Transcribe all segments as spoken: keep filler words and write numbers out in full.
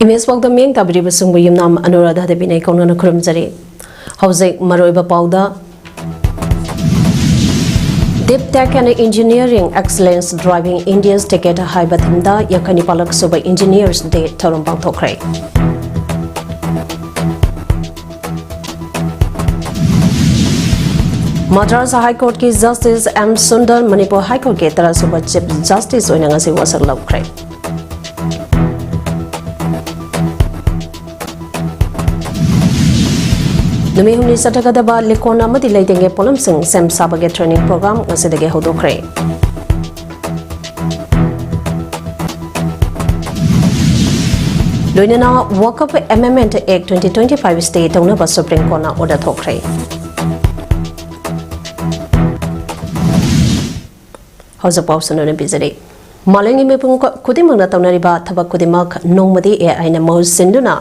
Image ꯄꯥꯎꯗ ꯃꯤꯠꯌꯦꯡ ꯇꯥꯕꯤꯔꯤꯕꯁꯤꯡꯕꯨ ꯌꯨꯝꯅꯥꯝ ꯑꯅꯨꯔꯥꯙꯥ ꯗꯦꯕꯤꯅ ꯏꯀꯧꯅꯅ ꯈꯨꯔꯨꯝꯖꯔꯤ꯫ ꯍꯧꯖꯤꯛ ꯃꯔꯨꯑꯣꯏꯕ ꯄꯥꯎꯗ, Deep Tech and Engineering Excellence Driving India's Ticket ꯍꯥꯏꯕ ꯊꯤꯝꯗ ꯌꯥꯡꯈꯩ ꯅꯤꯄꯥꯜꯂꯛ ꯁꯨꯕ Engineers Day ꯊꯧꯔꯝ ꯄꯥꯡꯊꯣꯛꯈ꯭ꯔꯦ꯫ ꯃꯗ꯭ꯔꯥꯁ ꯍꯥꯏ ꯀꯣꯔꯠꯀꯤ ꯖꯁꯇꯤꯁ ꯑꯦꯝ ꯁꯨꯟꯗꯔ ꯃꯅꯤꯄꯨꯔ ꯍꯥꯏ ꯀꯣꯔꯠꯀꯤ ꯇꯔꯥꯁꯨꯕ ꯆꯤꯐ ꯖꯁꯇꯤꯁ ꯑꯣꯏꯅ ꯉꯁꯤ ꯋꯥꯁꯛ ꯂꯧꯈ꯭ꯔꯦ꯫ ꯅꯨꯃꯤꯠ ꯍꯨꯝꯅꯤ ꯆꯠꯊꯒꯗꯕ ꯂꯤꯀꯣꯟ ꯑꯃꯗꯤ ꯂꯩꯇꯦꯡꯒꯤ ꯄꯣꯠꯂꯝꯁꯤꯡ ꯁꯦꯝ ꯁꯥꯕꯒꯤ ꯇ꯭ꯔꯦꯅꯤꯡ ꯄ꯭ꯔꯣꯒ꯭ꯔꯥꯝ ꯉꯁꯤꯗꯒꯤ ꯍꯧꯗꯣꯛꯈ꯭ꯔꯦ꯫ ꯂꯣꯏꯅꯅ Waqf Amendment Act twenty twenty-five stay ꯇꯧꯅꯕ ꯁꯨꯄ꯭ꯔꯤꯝ ꯀꯣꯔꯠꯅ ꯑꯣꯔꯗꯔ ꯊꯣꯛꯈ꯭ꯔꯦ꯫ ꯍꯧꯖꯤꯛ ꯄꯥꯎ ꯁꯟꯗꯣꯛꯅ ꯄꯤꯖꯔꯤ꯫ ꯃꯥꯂꯦꯝꯒꯤ ꯃꯤꯄꯨꯝ ꯈꯨ-, ꯈꯨꯗꯤꯡꯃꯛꯅ ꯇꯧꯅꯔꯤꯕ ꯊꯕꯛ ꯈꯨꯗꯤꯡꯃꯛ ꯅꯣꯡꯃꯗꯤ ꯑꯦ ꯑꯥꯏꯅ ꯃꯍꯨꯠ ꯁꯤꯟꯗꯨꯅ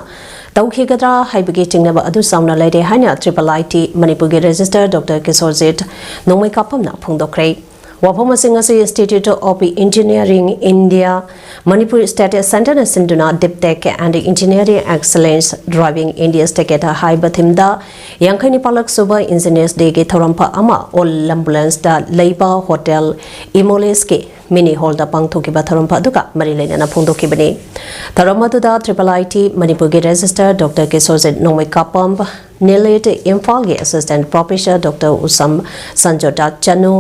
ꯇꯧꯈꯤꯒꯗ꯭ꯔꯥ ꯍꯥꯏꯕꯒꯤ ꯆꯤꯡꯅꯕ ꯑꯗꯨ ꯆꯥꯎꯅ ꯂꯩꯔꯦ ꯍꯥꯏꯅ ꯇ꯭ꯔꯤꯄꯜ ꯑꯥꯏ ꯇꯤ ꯃꯅꯤꯄꯨꯔꯒꯤ ꯔꯦꯖꯤꯁꯇꯔ ꯗꯣꯛꯇꯔ ꯀꯤꯁꯣꯔꯖꯤꯠ ꯅꯣꯡꯃꯩꯀꯥꯄꯝꯅ ꯐꯣꯡꯗꯣꯛꯈ꯭ꯔꯦ꯫ ꯋꯥꯐꯝ ꯑꯁꯤ ꯉꯁꯤ Institute of Engineering India, Manipur State Centreꯅ ꯁꯤꯟꯗꯨꯅ Deep Tech and Engineering Excellence Driving India's Ticket ꯍꯥꯏꯕ ꯊꯤꯝꯗ ꯌꯥꯡꯈꯩ ꯅꯤꯄꯥꯜꯂꯛ ꯁꯨꯕ Engineers Dayꯒꯤ ꯊꯧꯔꯝ ꯐ ꯑꯃ ꯑꯣꯜ ꯂꯝꯕꯨꯂꯦꯟꯁꯇ ꯂꯩꯕ ꯍꯣꯇꯦꯜ ꯏꯃꯣꯂꯦꯁꯀꯤ ꯃꯤꯅꯤ ꯍꯣꯜꯗ ꯄꯥꯡꯊꯣꯛꯈꯤꯕ ꯊꯧꯔꯝ ꯐ ꯑꯗꯨꯒ ꯃꯔꯤ ꯂꯩꯅꯅ ꯐꯣꯡꯗꯣꯛꯈꯤꯕꯅꯤ꯫ ꯊꯧꯔꯝ ꯑꯗꯨꯗ ꯇ꯭ꯔꯤꯄꯜ ꯑꯥꯏ ꯇꯤ ꯃꯅꯤꯄꯨꯔꯒꯤ registrar doctor Kishorjit Nongmeikapam, NIELIT ꯏꯝꯐꯥꯜꯒꯤ assistant professor doctor Usham Sanjota Chanu,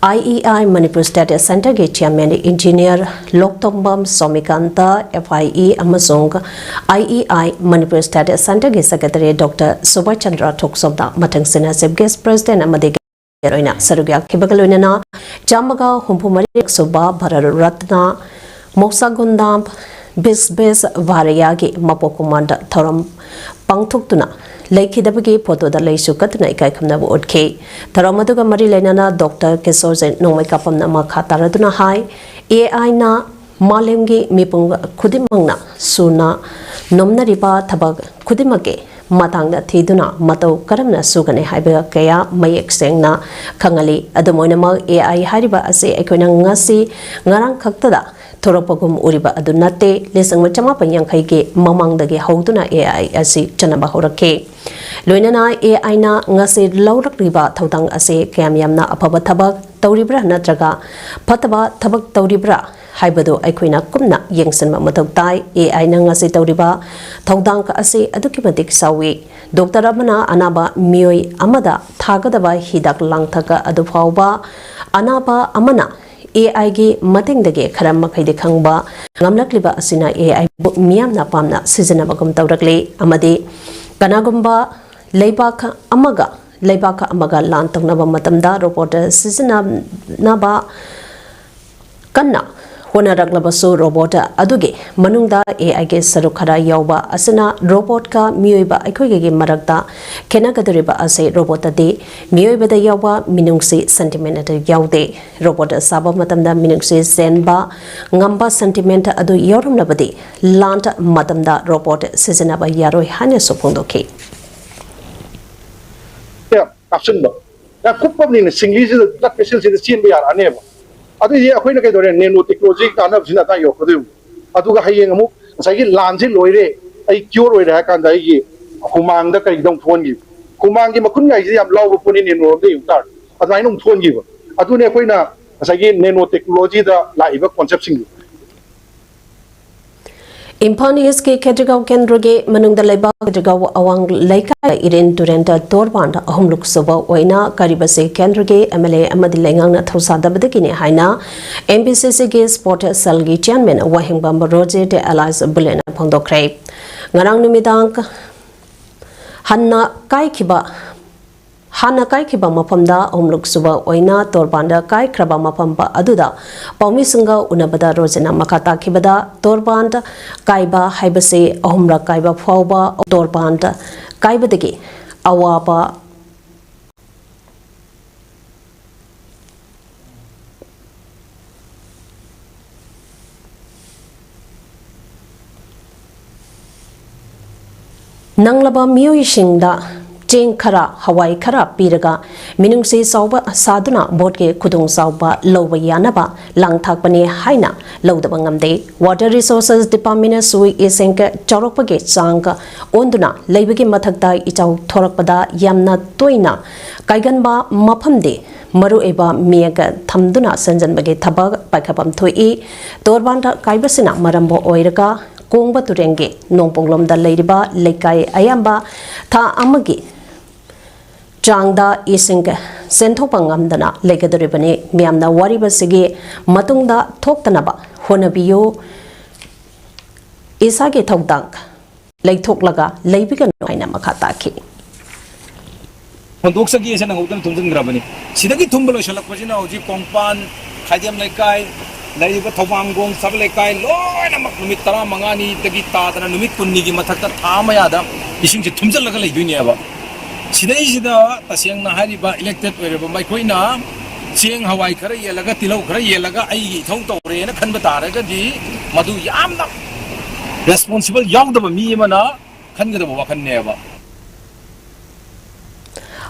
I E I Manipur state ꯁꯦꯟꯇꯔꯒꯤ chairman engineer Loktongbam Somikanta, F I E, ꯑꯃꯁꯨꯡ I E I Manipur state ꯁꯦꯟꯇꯔꯒꯤ ꯁꯦꯀ꯭ꯔꯦꯇꯔꯤ ꯗꯣꯛꯇꯔ ꯁꯨꯕꯥꯁ ꯆꯟꯗ꯭ꯔ ꯊꯣꯛꯆꯣꯝꯅ ꯃꯊꯪꯁꯤꯅ ꯆꯤꯐ ꯒꯦꯁ ꯄ꯭ꯔꯦꯁꯤꯗꯦꯟꯠ ꯑꯃꯗꯤ ꯑꯣꯏꯅ ꯁꯔꯨꯛ ꯌꯥꯈꯤꯕꯒ ꯂꯣꯏꯅꯅ ꯆꯥꯝꯃꯒ ꯍꯨꯝꯐꯨ ꯃꯔꯤ ꯁꯨꯕ ꯚꯥꯔꯠ ꯔꯠꯅ ꯃꯣꯛꯁꯥꯒꯨꯟꯗꯥꯝ ꯕꯤꯁꯕꯦꯁ ꯚꯥꯔꯌꯥꯒꯤ ꯃꯄꯣꯛ ꯀꯨꯝꯃꯥꯟꯗ ꯊꯧꯔꯝ ꯄꯥꯡꯊꯣꯛꯇꯨꯅ ꯂꯩꯈꯤꯗꯕꯒꯤ ꯐꯣꯇꯣꯗ ꯂꯩꯁꯨ ꯀꯠꯇꯨꯅ ꯏꯀꯥꯏ ꯈꯨꯝꯅꯕ ꯎꯠꯈꯤ꯫ ꯊꯧꯔꯝ ꯑꯗꯨꯒ ꯃꯔꯤ ꯂꯩꯅꯅ ꯗꯣꯛꯇꯔ ꯀꯤꯁꯣꯔꯖꯤꯠ ꯅꯣꯡꯃꯩ ꯀꯥꯄꯝꯅ ꯃꯈꯥ ꯇꯥꯔꯗꯨꯅ ꯍꯥꯏ, ꯑꯦ ꯑꯥꯏꯅ ꯃꯥꯂꯦꯝꯒꯤ ꯃꯤꯄꯨꯝ ꯈꯨꯗꯤꯡꯃꯛꯅ ꯁꯨꯅ ꯅꯣꯝꯅꯔꯤꯕ ꯊꯕꯛ ꯈꯨꯗꯤꯡꯃꯛꯀꯤ ꯃꯇꯥꯡꯗ ꯊꯤꯗꯨꯅ ꯃꯇꯧ ꯀꯔꯝꯅ ꯁꯨꯒꯅꯤ ꯍꯥꯏꯕ ꯀꯌꯥ ꯃꯌꯦꯛ ꯁꯦꯡꯅ ꯈꯪꯍꯜꯂꯤ꯫ ꯑꯗꯨꯝ ꯑꯣꯏꯅꯃꯛ, ꯑꯦ ꯑꯥꯏ ꯍꯥꯏꯔꯤꯕ ꯑꯁꯤ ꯑꯩꯈꯣꯏꯅ ꯉꯁꯤ ꯉꯔꯥꯡ ꯈꯛꯇꯗ ꯊꯣꯔꯛꯄꯒꯨꯝ ꯎꯔꯤꯕ ꯑꯗꯨ ꯅꯠꯇꯦ꯫ ꯂꯤꯁꯤꯡ ꯑꯃ ꯆꯃꯥꯄꯟ ꯌꯥꯡꯈꯩꯒꯤ ꯃꯃꯥꯡꯗꯒꯤ ꯍꯧꯗꯨꯅ ꯑꯦ ꯑꯥꯏ ꯑꯁꯤ ꯆꯠꯅꯕ ꯍꯧꯔꯛꯈꯤ꯫ ꯂꯣꯏꯅꯅ ꯑꯦ ꯑꯥꯏꯅ ꯉꯁꯤ ꯂꯧꯔꯛꯂꯤꯕ ꯊꯧꯗꯥꯡ ꯑꯁꯤ ꯀꯌꯥꯝ ꯌꯥꯝꯅ ꯑꯐꯕ ꯊꯕꯛ ꯇꯧꯔꯤꯕ꯭ꯔꯥ ꯅꯠꯇ꯭ꯔꯒ ꯐꯠꯇꯕ ꯊꯕꯛ ꯇꯧꯔꯤꯕ꯭ꯔꯥ ꯍꯥꯏꯕꯗꯨ ꯑꯩꯈꯣꯏꯅ ꯀꯨꯞꯅ ꯌꯦꯡꯁꯤꯟꯕ ꯃꯊꯧ ꯇꯥꯏ꯫ ꯑꯦ ꯑꯥꯏꯅ ꯉꯁꯤ ꯇꯧꯔꯤꯕ ꯊꯧꯗꯥꯡ ꯑꯁꯤ ꯑꯗꯨꯛꯀꯤ ꯃꯇꯤꯛ ꯆꯥꯎꯏ꯫ ꯗꯣꯛꯇꯔ ꯑꯃꯅ ꯑꯅꯥꯕ ꯃꯤꯑꯣꯏ ꯑꯃꯗ ꯊꯥꯒꯗꯕ ꯍꯤꯗꯥꯛ ꯂꯥꯡꯊꯛ ꯑꯗꯨ ꯐꯥꯎꯕ ꯑꯅꯥꯕ ꯑꯃꯅ ꯑꯦ ꯑꯥꯏꯒꯤ ꯃꯇꯦꯡꯗꯒꯤ ꯈꯔ ꯃꯈꯩꯗꯤ ꯈꯪꯕ ꯉꯝꯂꯛꯂꯤꯕ ꯑꯁꯤꯅ ꯑꯦ ꯑꯥꯏꯕꯨ ꯃꯤꯌꯥꯝꯅ ꯄꯥꯝꯅ ꯁꯤꯖꯤꯟꯅꯕꯒꯨꯝ ꯇꯧꯔꯛꯂꯤ꯫ ꯑꯃꯗꯤ ꯀꯅꯥꯒꯨꯝꯕ ꯂꯩꯕꯥꯛ ꯑꯃꯒ ꯂꯩꯕꯥꯛ ꯑꯃꯒ ꯂꯥꯟ ꯇꯧꯅꯕ ꯃꯇꯝꯗ ꯔꯣꯕꯣꯠ ꯁꯤꯖꯤꯟꯅꯅꯕ ꯀꯟꯅ ꯍꯣꯠꯅꯔꯛꯂꯕꯁꯨ, ꯔꯣꯕꯣꯠ ꯑꯗꯨꯒꯤ ꯃꯅꯨꯡꯗ ꯑꯦ ꯑꯥꯏꯒꯤ ꯁꯔꯨꯛ ꯈꯔ ꯌꯥꯎꯕ ꯑꯁꯤꯅ ꯔꯣꯕꯣꯠꯀ ꯃꯤꯑꯣꯏꯕ ꯑꯩꯈꯣꯏꯒꯤ ꯃꯔꯛꯇ ꯈꯦꯠꯅꯒꯗꯧꯔꯤꯕ ꯑꯁꯤ ꯔꯣꯕꯣꯠꯇꯗꯤ ꯃꯤꯑꯣꯏꯕꯗ ꯌꯥꯎꯕ ꯃꯤꯅꯨꯡꯁꯤ, ꯁꯦꯟꯇꯤꯃꯦꯟ ꯑꯗꯨ ꯌꯥꯎꯗꯦ꯫ ꯔꯣꯕꯣꯠ ꯁꯥꯕ ꯃꯇꯝꯗ ꯃꯤꯅꯨꯡꯁꯤ ꯆꯦꯟꯕ ꯉꯝꯕ ꯁꯦꯟꯇꯤꯃꯦꯟ ꯑꯗꯨ ꯌꯥꯎꯔꯝꯂꯕꯗꯤ ꯂꯥꯟ ꯃꯇꯝꯗ ꯔꯣꯕꯣꯠ ꯁꯤꯖꯤꯟꯅꯕ ꯌꯥꯔꯣꯏ ꯍꯥꯏꯅꯁꯨ ꯐꯣꯡꯗꯣꯛꯈꯤ꯫ ꯀꯥꯞꯁꯤꯟꯕ, ꯌꯥꯝ ꯀꯨꯞꯄꯕꯅꯤꯅ ꯁꯤꯡꯂꯤꯁꯤꯗ, ꯕ꯭ꯂꯗ ꯚꯦꯁꯦꯜꯁꯤꯗ ꯆꯦꯟꯕ ꯌꯥꯔꯛꯑꯅꯦꯕ꯫ ꯑꯗꯨꯏꯗꯤ ꯑꯩꯈꯣꯏꯅ ꯀꯩꯗꯧꯔꯦ, ꯅꯦꯅꯣ ꯇꯦꯛꯅꯣꯂꯣꯖꯤ ꯀꯥꯟꯅꯕꯁꯤꯅ ꯑꯗꯥꯏ ꯌꯧꯔꯛꯀꯗꯣꯏꯕ꯫ ꯑꯗꯨꯒ ꯍꯌꯦꯡ ꯑꯃꯨꯛ ꯉꯁꯥꯏꯒꯤ ꯂꯥꯟꯁꯤ ꯂꯣꯏꯔꯦ, ꯑꯩ ꯀ꯭ꯌꯣꯔ ꯑꯣꯏꯔꯦ ꯍꯥꯏ ꯀꯥꯟꯗ ꯑꯩꯒꯤ ꯍꯨꯃꯥꯡꯗ ꯀꯔꯤꯗ ꯑꯃꯨꯛ ꯊꯣꯛꯍꯟꯈꯤꯕ? ꯍꯨꯃꯥꯡꯒꯤ ꯃꯈꯨꯟ ꯍꯥꯏꯁꯤꯗꯤ ꯌꯥꯝ ꯂꯥꯎꯕ ꯄꯣꯠꯅꯤ, ꯅꯦꯅꯣꯔꯣꯝꯗ ꯌꯦꯡ ꯇꯥꯔꯗꯤ꯫ ꯑꯗꯨꯃꯥꯏꯅ ꯑꯃꯨꯛ ꯊꯣꯛꯍꯟꯈꯤꯕ꯫ ꯑꯗꯨꯅꯦ ꯑꯩꯈꯣꯏꯅ ꯉꯁꯥꯏꯒꯤ ꯅꯦꯅꯣ ꯇꯦꯛꯅꯣꯂꯣꯖꯤꯗ ꯂꯥꯛꯏꯕ ꯀꯣꯟꯁꯦꯞꯁꯤꯡꯗꯣ꯫ ꯏꯝꯐꯥꯜ ꯏꯁꯀꯤ ꯈꯦꯇ꯭ꯔꯤꯒꯥꯎ ꯀꯦꯟꯗ꯭ꯔꯒꯤ ꯃꯅꯨꯡꯗ ꯂꯩꯕ ꯈꯦꯇ꯭ꯔꯤꯒꯥꯎ ꯑꯋꯥꯡ ꯂꯩꯀꯥꯏ ꯏꯔꯦꯟ ꯇꯨꯔꯦꯟꯗ ꯇꯣꯔꯕꯥꯟ ꯑꯍꯨꯝꯂꯛ ꯁꯨꯕ ꯑꯣꯏꯅ ꯀꯥꯔꯤꯕꯁꯤ ꯀꯦꯟꯗ꯭ꯔꯒꯤ ꯑꯦꯝ ꯑꯦꯜ ꯑꯦ ꯑꯃꯗꯤ ꯂꯩꯉꯥꯛꯅ ꯊꯧꯁꯥꯗꯕꯗꯒꯤꯅꯤ ꯍꯥꯏꯅ ꯑꯦꯝ ꯕꯤ ꯁꯤ ꯁꯤꯒꯤ ꯁ꯭ꯄꯣꯔꯠ ꯁꯦꯜꯒꯤ ꯆꯤꯌꯥꯔꯃꯦꯟ ꯋꯥꯍꯦꯡꯕꯝ ꯔꯣꯖꯦꯠ ꯑꯦꯂꯥꯏꯁ ꯕꯨꯂꯦꯟꯅ ꯐꯣꯡꯗꯣꯛꯈ꯭ꯔꯦ꯫ ꯉꯔꯥꯡ ꯅꯨꯃꯤꯗꯥꯡ ꯍꯟꯅ ꯀꯥꯏꯈꯤꯕ ꯍꯥꯟꯅ ꯀꯥꯏꯈꯤꯕ ꯃꯐꯝꯗ ꯑꯍꯨꯝꯂꯛ ꯁꯨꯕ ꯑꯣꯏꯅ ꯇꯣꯔꯕꯥꯟꯗ ꯀꯥꯏꯈ꯭ꯔꯕ ꯃꯐꯝ ꯑꯗꯨꯗ ꯄꯥꯎꯃꯤꯁꯤꯡꯒ ꯎꯅꯕꯗ ꯔꯣꯖꯦꯅ ꯃꯈꯥ ꯇꯥꯈꯤꯕꯗ, ꯇꯣꯔꯕꯥꯟꯗ ꯀꯥꯏꯕ ꯍꯥꯏꯕꯁꯤ ꯑꯍꯨꯝꯂꯛ ꯀꯥꯏꯕ ꯐꯥꯎꯕ ꯇꯣꯔꯕꯥꯟꯗ ꯀꯥꯏꯕꯗꯒꯤ ꯑꯋꯥꯕ ꯅꯪꯂꯕ ꯃꯤꯑꯣꯏꯁꯤꯡꯗ ꯆꯦꯡ ꯈꯔ, ꯍꯋꯥꯏ ꯈꯔ ꯄꯤꯔꯒ ꯃꯤꯅꯨꯡꯁꯤ ꯆꯥꯎꯕ ꯁꯥꯗꯨꯅ ꯚꯣꯠꯀꯤ ꯈꯨꯗꯣꯡꯆꯥꯕ ꯂꯧꯕ ꯌꯥꯅꯕ ꯂꯥꯡꯊꯥꯛꯄꯅꯤ ꯍꯥꯏꯅ ꯂꯧꯗꯕ ꯉꯝꯗꯦ꯫ Water Resources Departmentꯅꯁꯨ ꯏꯁꯤꯡ ꯆꯥꯎꯔꯛꯄꯒꯤ ꯆꯥꯡ ꯑꯣꯟꯗꯨꯅ ꯂꯩꯕꯒꯤ ꯃꯊꯛꯇ ꯏꯆꯥꯎ ꯊꯣꯔꯛꯄꯗ ꯌꯥꯝꯅ ꯇꯣꯏꯅ ꯀꯥꯏꯒꯟꯕ ꯃꯐꯝꯗꯤ ꯃꯔꯨꯑꯣꯏꯕ ꯃꯤꯌꯦꯛ ꯊꯝꯗꯨꯅ ꯁꯦꯝꯖꯤꯟꯕꯒꯤ ꯊꯕꯛ ꯄꯥꯏꯈꯠꯐꯝ ꯊꯣꯛꯏ꯫ ꯇꯣꯔꯕꯥꯟꯗ ꯀꯥꯏꯕꯁꯤꯅ ꯃꯔꯝ ꯑꯣꯏꯔꯒ ꯀꯣꯡꯕ ꯇꯨꯔꯦꯜꯒꯤ ꯅꯣꯡꯄꯣꯛꯂꯣꯝꯗ ꯂꯩꯔꯤꯕ ꯂꯩꯀꯥꯏ ꯑꯌꯥꯝꯕ ꯊꯥ ꯑꯃꯒꯤ ꯆꯥꯡꯗ ꯏꯁꯤꯡ ꯆꯦꯟꯊꯣꯛꯄ ꯉꯝꯗꯅ ꯂꯩꯒꯗꯧꯔꯤꯕꯅꯤ꯫ ꯃꯤꯌꯥꯝꯅ ꯋꯥꯔꯤꯕꯁꯤꯒꯤ ꯃꯇꯨꯡꯗ ꯊꯣꯛꯇꯅꯕ ꯍꯣꯠꯅꯕꯤꯌꯨ꯫ ꯏꯁꯥꯒꯤ ꯊꯧꯗꯥꯡ ꯂꯩꯊꯣꯛꯂꯒ ꯂꯩꯕꯤꯒꯅꯨ ꯍꯥꯏꯅ ꯃꯈꯥ ꯇꯥꯈꯤ꯫ ꯍꯣꯟꯗꯣꯛꯆꯒꯦꯁꯦ ꯅꯪꯍꯧꯗꯅ ꯊꯨꯝꯖꯤꯟꯈ꯭ꯔꯕꯅꯤ꯫ ꯁꯤꯗꯒꯤ ꯊꯨꯝꯕ ꯂꯣꯏꯁꯤꯜꯂꯛꯄꯁꯤꯅ ꯍꯧꯖꯤꯛ ꯀꯣꯡꯄꯥꯟ, ꯈꯥꯏꯗꯦꯝ ꯂꯩꯀꯥꯏ, ꯂꯩꯔꯤꯕ ꯊꯧꯕꯥꯝꯒꯣꯡ ꯁꯕ ꯂꯩꯀꯥꯏ ꯂꯣꯏꯅꯃꯛ ꯅꯨꯃꯤꯠ ꯇꯔꯥꯃꯉꯥꯅꯤꯗꯒꯤ ꯇꯥꯗꯅ ꯅꯨꯃꯤꯠ ꯀꯨꯟꯅꯤꯒꯤ ꯃꯊꯛꯇ ꯊꯥ ꯑꯃꯌꯥꯗ ꯏꯁꯤꯡꯁꯦ ꯊꯨꯝꯖꯤꯜꯂꯒ ꯂꯩꯗꯣꯏꯅꯦꯕ꯫ ꯁꯤꯗꯩꯁꯤꯗ ꯇꯁꯦꯡꯅ ꯍꯥꯏꯔꯤꯕ ꯏꯂꯦꯛꯇꯦꯠ ꯑꯣꯏꯔꯕ ꯃꯈꯣꯏꯅ ꯆꯦꯡ ꯍꯋꯥꯏ ꯈꯔ ꯌꯦꯜꯂꯒ, ꯇꯤꯜꯍꯧ ꯈꯔ ꯌꯦꯜꯂꯒ ꯑꯩꯒꯤ ꯏꯊꯧ ꯇꯧꯔꯦꯅ ꯈꯟꯕ ꯇꯥꯔꯒꯗꯤ ꯃꯗꯨ ꯌꯥꯝꯅ ꯔꯦꯁꯄꯣꯟꯁꯤꯕꯜ ꯌꯥꯎꯗꯕ ꯃꯤ ꯑꯃꯅ ꯈꯟꯒꯗꯕ ꯋꯥꯈꯜꯅꯦꯕ꯫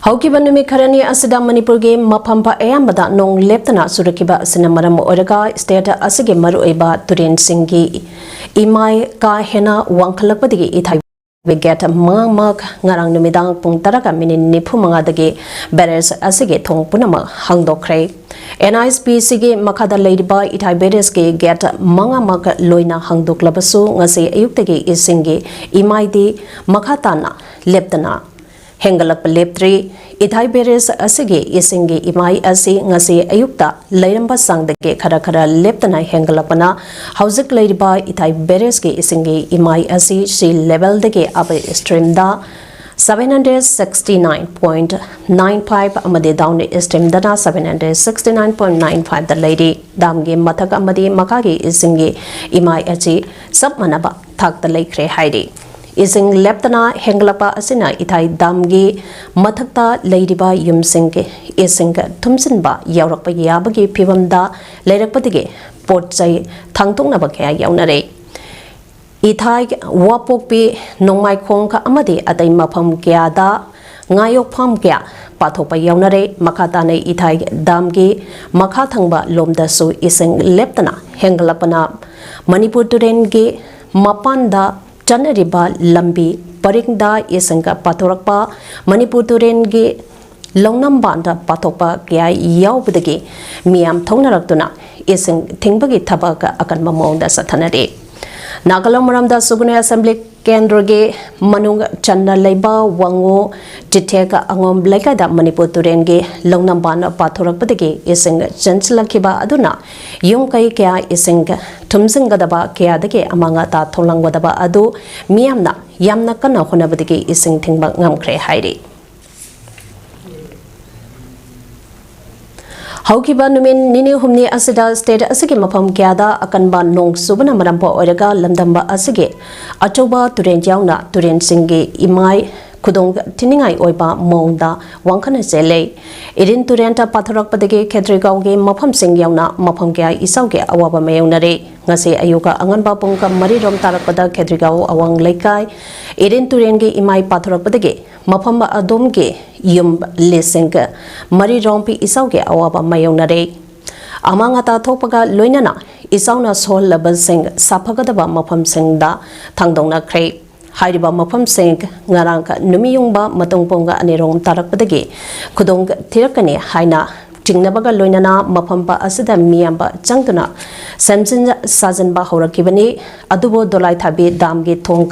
ꯍꯧꯈꯤꯕ ꯅꯨꯃꯤꯠ ꯈꯔꯅꯤ ꯑꯁꯤꯗ ꯃꯅꯤꯄꯨꯔꯒꯤ ꯃꯐꯝ ꯑꯌꯥꯝꯕꯗ ꯅꯣꯡ ꯂꯦꯞꯇꯅ ꯆꯨꯔꯛꯈꯤꯕ ꯑꯁꯤꯅ ꯃꯔꯝ ꯑꯣꯏꯔꯒ ꯁ꯭ꯇꯦꯠ ꯑꯁꯤꯒꯤ ꯃꯔꯨꯑꯣꯏꯕ ꯇꯨꯔꯦꯜꯁꯤꯡꯒꯤ ꯏꯃꯥꯏ ꯀꯥ ꯍꯦꯟꯅ ꯋꯥꯡꯈꯠꯂꯛꯄꯗꯒꯤ ꯏꯊꯥꯏ ꯒꯦꯠ ꯃꯉꯥꯃꯛ ꯉꯔꯥꯡ ꯅꯨꯃꯤꯗꯥꯡ ꯄꯨꯡ ꯇꯔꯥꯒ ꯃꯤꯅꯤꯠ ꯅꯤꯐꯨ ꯃꯉꯥꯗꯒꯤ ꯕꯦꯔꯦꯖ ꯑꯁꯤꯒꯤ ꯊꯣꯡ ꯄꯨꯝꯅꯃꯛ ꯍꯥꯡꯗꯣꯛꯈ꯭ꯔꯦ꯫ ꯑꯦꯟ ꯑꯥꯏ ꯑꯦꯁ ꯄꯤ ꯁꯤꯒꯤ ꯃꯈꯥꯗ ꯂꯩꯔꯤꯕ ꯏꯊꯥꯏ ꯕꯦꯔꯦꯖꯀꯤ ꯒꯦꯠ ꯃꯉꯥꯃꯛ ꯂꯣꯏꯅ ꯍꯥꯡꯗꯣꯛꯂꯕꯁꯨ ꯉꯁꯤ ꯑꯌꯨꯛꯇꯒꯤ ꯏꯁꯤꯡꯒꯤ ꯏꯃꯥꯏꯗꯤ ꯃꯈꯥ ꯇꯥꯅ ꯂꯦꯞꯇꯅ ꯍꯦꯟꯒꯠꯂꯛꯄ ꯂꯦꯞꯇ꯭ꯔꯤ꯫ ꯏꯊꯥꯏ ꯕꯦꯔꯦꯖ ꯑꯁꯤꯒꯤ ꯏꯁꯤꯡꯒꯤ ꯏꯃꯥꯏ ꯑꯁꯤ ꯉꯁꯤ ꯑꯌꯨꯛꯇ ꯂꯩꯔꯝꯕ ꯆꯥꯡꯗꯒꯤ ꯈꯔ ꯈꯔ ꯂꯦꯞꯇꯅ ꯍꯦꯟꯒꯠꯂꯛꯄꯅ ꯍꯧꯖꯤꯛ ꯂꯩꯔꯤꯕ ꯏꯊꯥꯏ ꯕꯦꯔꯦꯖꯀꯤ ꯏꯁꯤꯡꯒꯤ ꯏꯃꯥꯏ ꯑꯁꯤ ꯁꯤ ꯂꯦꯚꯦꯜꯗꯒꯤ ꯑꯞ ꯁ꯭ꯇ꯭ꯔꯤꯝꯗ seven hundred sixty nine point nine five ꯑꯃꯗꯤ ꯗꯥꯎꯟ ꯁ꯭ꯇ꯭ꯔꯤꯝꯗꯅ seven hundred sixty nine point nine fiveꯗ ꯂꯩꯔꯤ꯫ ꯗꯥꯝꯒꯤ ꯃꯊꯛ ꯑꯃꯗꯤ ꯃꯈꯥꯒꯤ ꯏꯁꯤꯡꯒꯤ ꯏꯃꯥꯏ ꯑꯁꯤ ꯆꯞ ꯃꯥꯟꯅꯕ ꯊꯥꯛꯇ ꯂꯩꯈ꯭ꯔꯦ ꯍꯥꯏꯔꯤ꯫ ꯏꯁꯤꯡ ꯂꯦꯞꯇꯅ ꯍꯦꯟꯒꯠꯂꯛꯄ ꯑꯁꯤꯅ ꯏꯊꯥꯏ ꯗꯥꯝꯒꯤ ꯃꯊꯛꯇ ꯂꯩꯔꯤꯕ ꯌꯨꯝꯁꯤꯡꯒꯤ ꯏꯁꯤꯡ ꯊꯨꯝꯖꯤꯟꯕ ꯌꯥꯎꯔꯛꯄ ꯌꯥꯕꯒꯤ ꯐꯤꯚꯝꯗ ꯂꯩꯔꯛꯄꯗꯒꯤ ꯄꯣꯠ ꯆꯩ ꯊꯥꯡꯗꯣꯛꯅꯕ ꯀꯌꯥ ꯌꯥꯎꯅꯔꯦ꯫ ꯏꯊꯥꯏ, ꯋꯥꯄꯣꯛꯄꯤ, ꯅꯣꯡꯃꯥꯏꯈꯣꯡ ꯑꯃꯗꯤ ꯑꯇꯩ ꯃꯐꯝ ꯀꯌꯥꯗ ꯉꯥꯌꯣꯛꯐꯝ ꯀꯌꯥ ꯄꯥꯊꯣꯛꯄ ꯌꯥꯎꯅꯔꯦ꯫ ꯃꯈꯥ ꯇꯥꯅ ꯏꯊꯥꯏ ꯗꯥꯝꯒꯤ ꯃꯈꯥ ꯊꯪꯕ ꯂꯣꯝꯗꯁꯨ ꯏꯁꯤꯡ ꯂꯦꯞꯇꯅ ꯍꯦꯟꯒꯠꯂꯛꯄꯅ ꯃꯅꯤꯄꯨꯔ ꯇꯨꯔꯦꯜꯒꯤ ꯃꯄꯥꯟꯗ ꯆꯠꯅꯔꯤꯕ ꯂꯝꯕꯤ ꯄꯔꯤꯡꯗ ꯏꯁꯤꯡ ꯄꯥꯊꯣꯔꯛꯄ, ꯃꯅꯤꯄꯨꯔ ꯇꯨꯔꯦꯜꯒꯤ ꯂꯧꯅꯝꯕꯥꯟꯗ ꯄꯥꯊꯣꯛꯄ ꯀꯌꯥ ꯌꯥꯎꯕꯗꯒꯤ ꯃꯤꯌꯥꯝ ꯊꯣꯛꯅꯔꯛꯇꯨꯅ ꯏꯁꯤꯡ ꯊꯤꯡꯕꯒꯤ ꯊꯕꯛ ꯑꯀꯟꯕ ꯃꯑꯣꯡꯗ ꯆꯠꯊꯅꯔꯤ꯫ ꯅꯥꯒꯥꯂꯣꯡ ꯃꯔꯝꯗ ꯁꯨꯒꯨꯅꯨ ꯑꯦꯁꯦꯝꯕ꯭ꯂꯤ ꯀꯦꯟꯗ꯭ꯔꯒꯤ ꯃꯅꯨꯡ ꯆꯟꯅ ꯂꯩꯕ ꯋꯥꯉꯨ ꯆꯤꯊꯦꯛ ꯑꯉꯣꯝ ꯂꯩꯀꯥꯏꯗ ꯃꯅꯤꯄꯨꯔ ꯇꯨꯔꯦꯜꯒꯤ ꯂꯧꯅꯝꯕꯥꯟ ꯄꯥꯊꯣꯔꯛꯄꯗꯒꯤ ꯏꯁꯤꯡ ꯆꯦꯟꯁꯤꯜꯂꯛꯈꯤꯕ ꯑꯗꯨꯅ ꯌꯨꯝ ꯀꯩ ꯀꯌꯥ ꯏꯁꯤꯡ ꯊꯨꯝꯖꯤꯟꯒꯗꯕ ꯀꯌꯥꯗꯒꯤ ꯑꯃꯥꯡ ꯑꯇꯥ ꯊꯣꯛꯂꯝꯒꯗꯕ ꯑꯗꯨ ꯃꯤꯌꯥꯝꯅ ꯌꯥꯝꯅ ꯀꯟꯅ ꯍꯣꯠꯅꯕꯗꯒꯤ ꯏꯁꯤꯡ ꯊꯤꯡꯕ ꯉꯝꯈ꯭ꯔꯦ ꯍꯥꯏꯔꯤ꯫ ꯍꯧꯈꯤꯕ ꯅꯨꯃꯤꯠ ꯅꯤꯅꯤ ꯍꯨꯝꯅꯤ ꯑꯁꯤꯗ ꯁ꯭ꯇꯦꯠ ꯑꯁꯤꯒꯤ ꯃꯐꯝ ꯀꯌꯥꯗ ꯑꯀꯟꯕ ꯅꯣꯡ ꯆꯨꯕꯅ ꯃꯔꯝ ꯑꯣꯏꯔꯒ ꯂꯝꯗꯝꯕ ꯑꯁꯤꯒꯤ ꯑꯆꯧꯕ ꯇꯨꯔꯦꯟ ꯌꯥꯎꯅ ꯇꯨꯔꯦꯟꯁꯤꯡꯒꯤ ꯏꯃꯥꯏ ꯈꯨꯗꯣꯡ ꯊꯤꯅꯤꯡꯉꯥꯏ ꯑꯣꯏꯕ ꯃꯑꯣꯡꯗ ꯋꯥꯡꯈꯠꯅ ꯆꯦꯜꯂꯦ꯫ ꯏꯔꯤꯟ ꯇꯨꯔꯦꯟꯗ ꯄꯥꯊꯣꯔꯛꯄꯗꯒꯤ ꯈꯦꯇ꯭ꯔꯤꯒꯥꯎꯒꯤ ꯃꯐꯝꯁꯤꯡ ꯌꯥꯎꯅ ꯃꯐꯝ ꯀꯌꯥ ꯏꯆꯥꯎꯒꯤ ꯑꯋꯥꯕ ꯃꯥꯌꯣꯛꯅꯔꯦ꯫ ꯉꯁꯤ ꯑꯌꯨꯛ ꯑꯉꯟꯕ ꯄꯨꯡ ꯃꯔꯤ ꯔꯣꯝ ꯇꯥꯔꯛꯄꯗ ꯈꯦꯇ꯭ꯔꯤꯒꯥꯎ ꯑꯋꯥꯡ ꯂꯩꯀꯥꯏ ꯏꯔꯤꯟ ꯇꯨꯔꯦꯟꯒꯤ ꯏꯃꯥꯏ ꯄꯥꯊꯣꯔꯛꯄꯗꯒꯤ ꯃꯐꯝ ꯑꯗꯨꯝꯒꯤ ꯌꯨꯝ ꯂꯤꯁꯤꯡ ꯃꯔꯤ ꯔꯣꯝ ꯏꯆꯥꯎꯒꯤ ꯑꯋꯥꯕ ꯃꯥꯌꯣꯛꯅꯔꯦ꯫ ꯑꯃꯥꯡ ꯑꯇꯥ ꯊꯣꯛꯄꯒ ꯂꯣꯏꯅꯅ ꯏꯆꯥꯎꯅ ꯁꯣꯛꯍꯜꯂꯕꯁꯤꯡ ꯁꯥꯐꯒꯗꯕ ꯃꯐꯝꯁꯤꯡꯗ ꯊꯥꯡꯗꯣꯛꯅꯈ꯭ꯔꯦ꯫ ꯍꯥꯏꯔꯤꯕ ꯃꯐꯝꯁꯤꯡ ꯉꯔꯥꯡ ꯅꯨꯃꯤꯠꯌꯨꯡꯕ ꯃꯇꯨꯡ ꯄꯨꯡ ꯑꯅꯤ ꯔꯣꯝ ꯇꯥꯔꯛꯄꯗꯒꯤ ꯈꯨꯗꯣꯡ ꯊꯤꯔꯛꯀꯅꯤ ꯍꯥꯏꯅ ꯆꯤꯡꯅꯕꯒ ꯂꯣꯏꯅꯅ ꯃꯐꯝ ꯑꯁꯤꯗ ꯃꯤꯌꯥꯝꯕ ꯆꯪꯗꯨꯅ ꯁꯦꯝꯖꯤꯟ ꯁꯥꯖꯤꯟꯕ ꯍꯧꯔꯛꯈꯤꯕꯅꯤ꯫ ꯑꯗꯨꯕꯨ ꯗꯣꯂꯥꯏꯊꯥꯕꯤ ꯗꯥꯝꯒꯤ ꯊꯣꯡ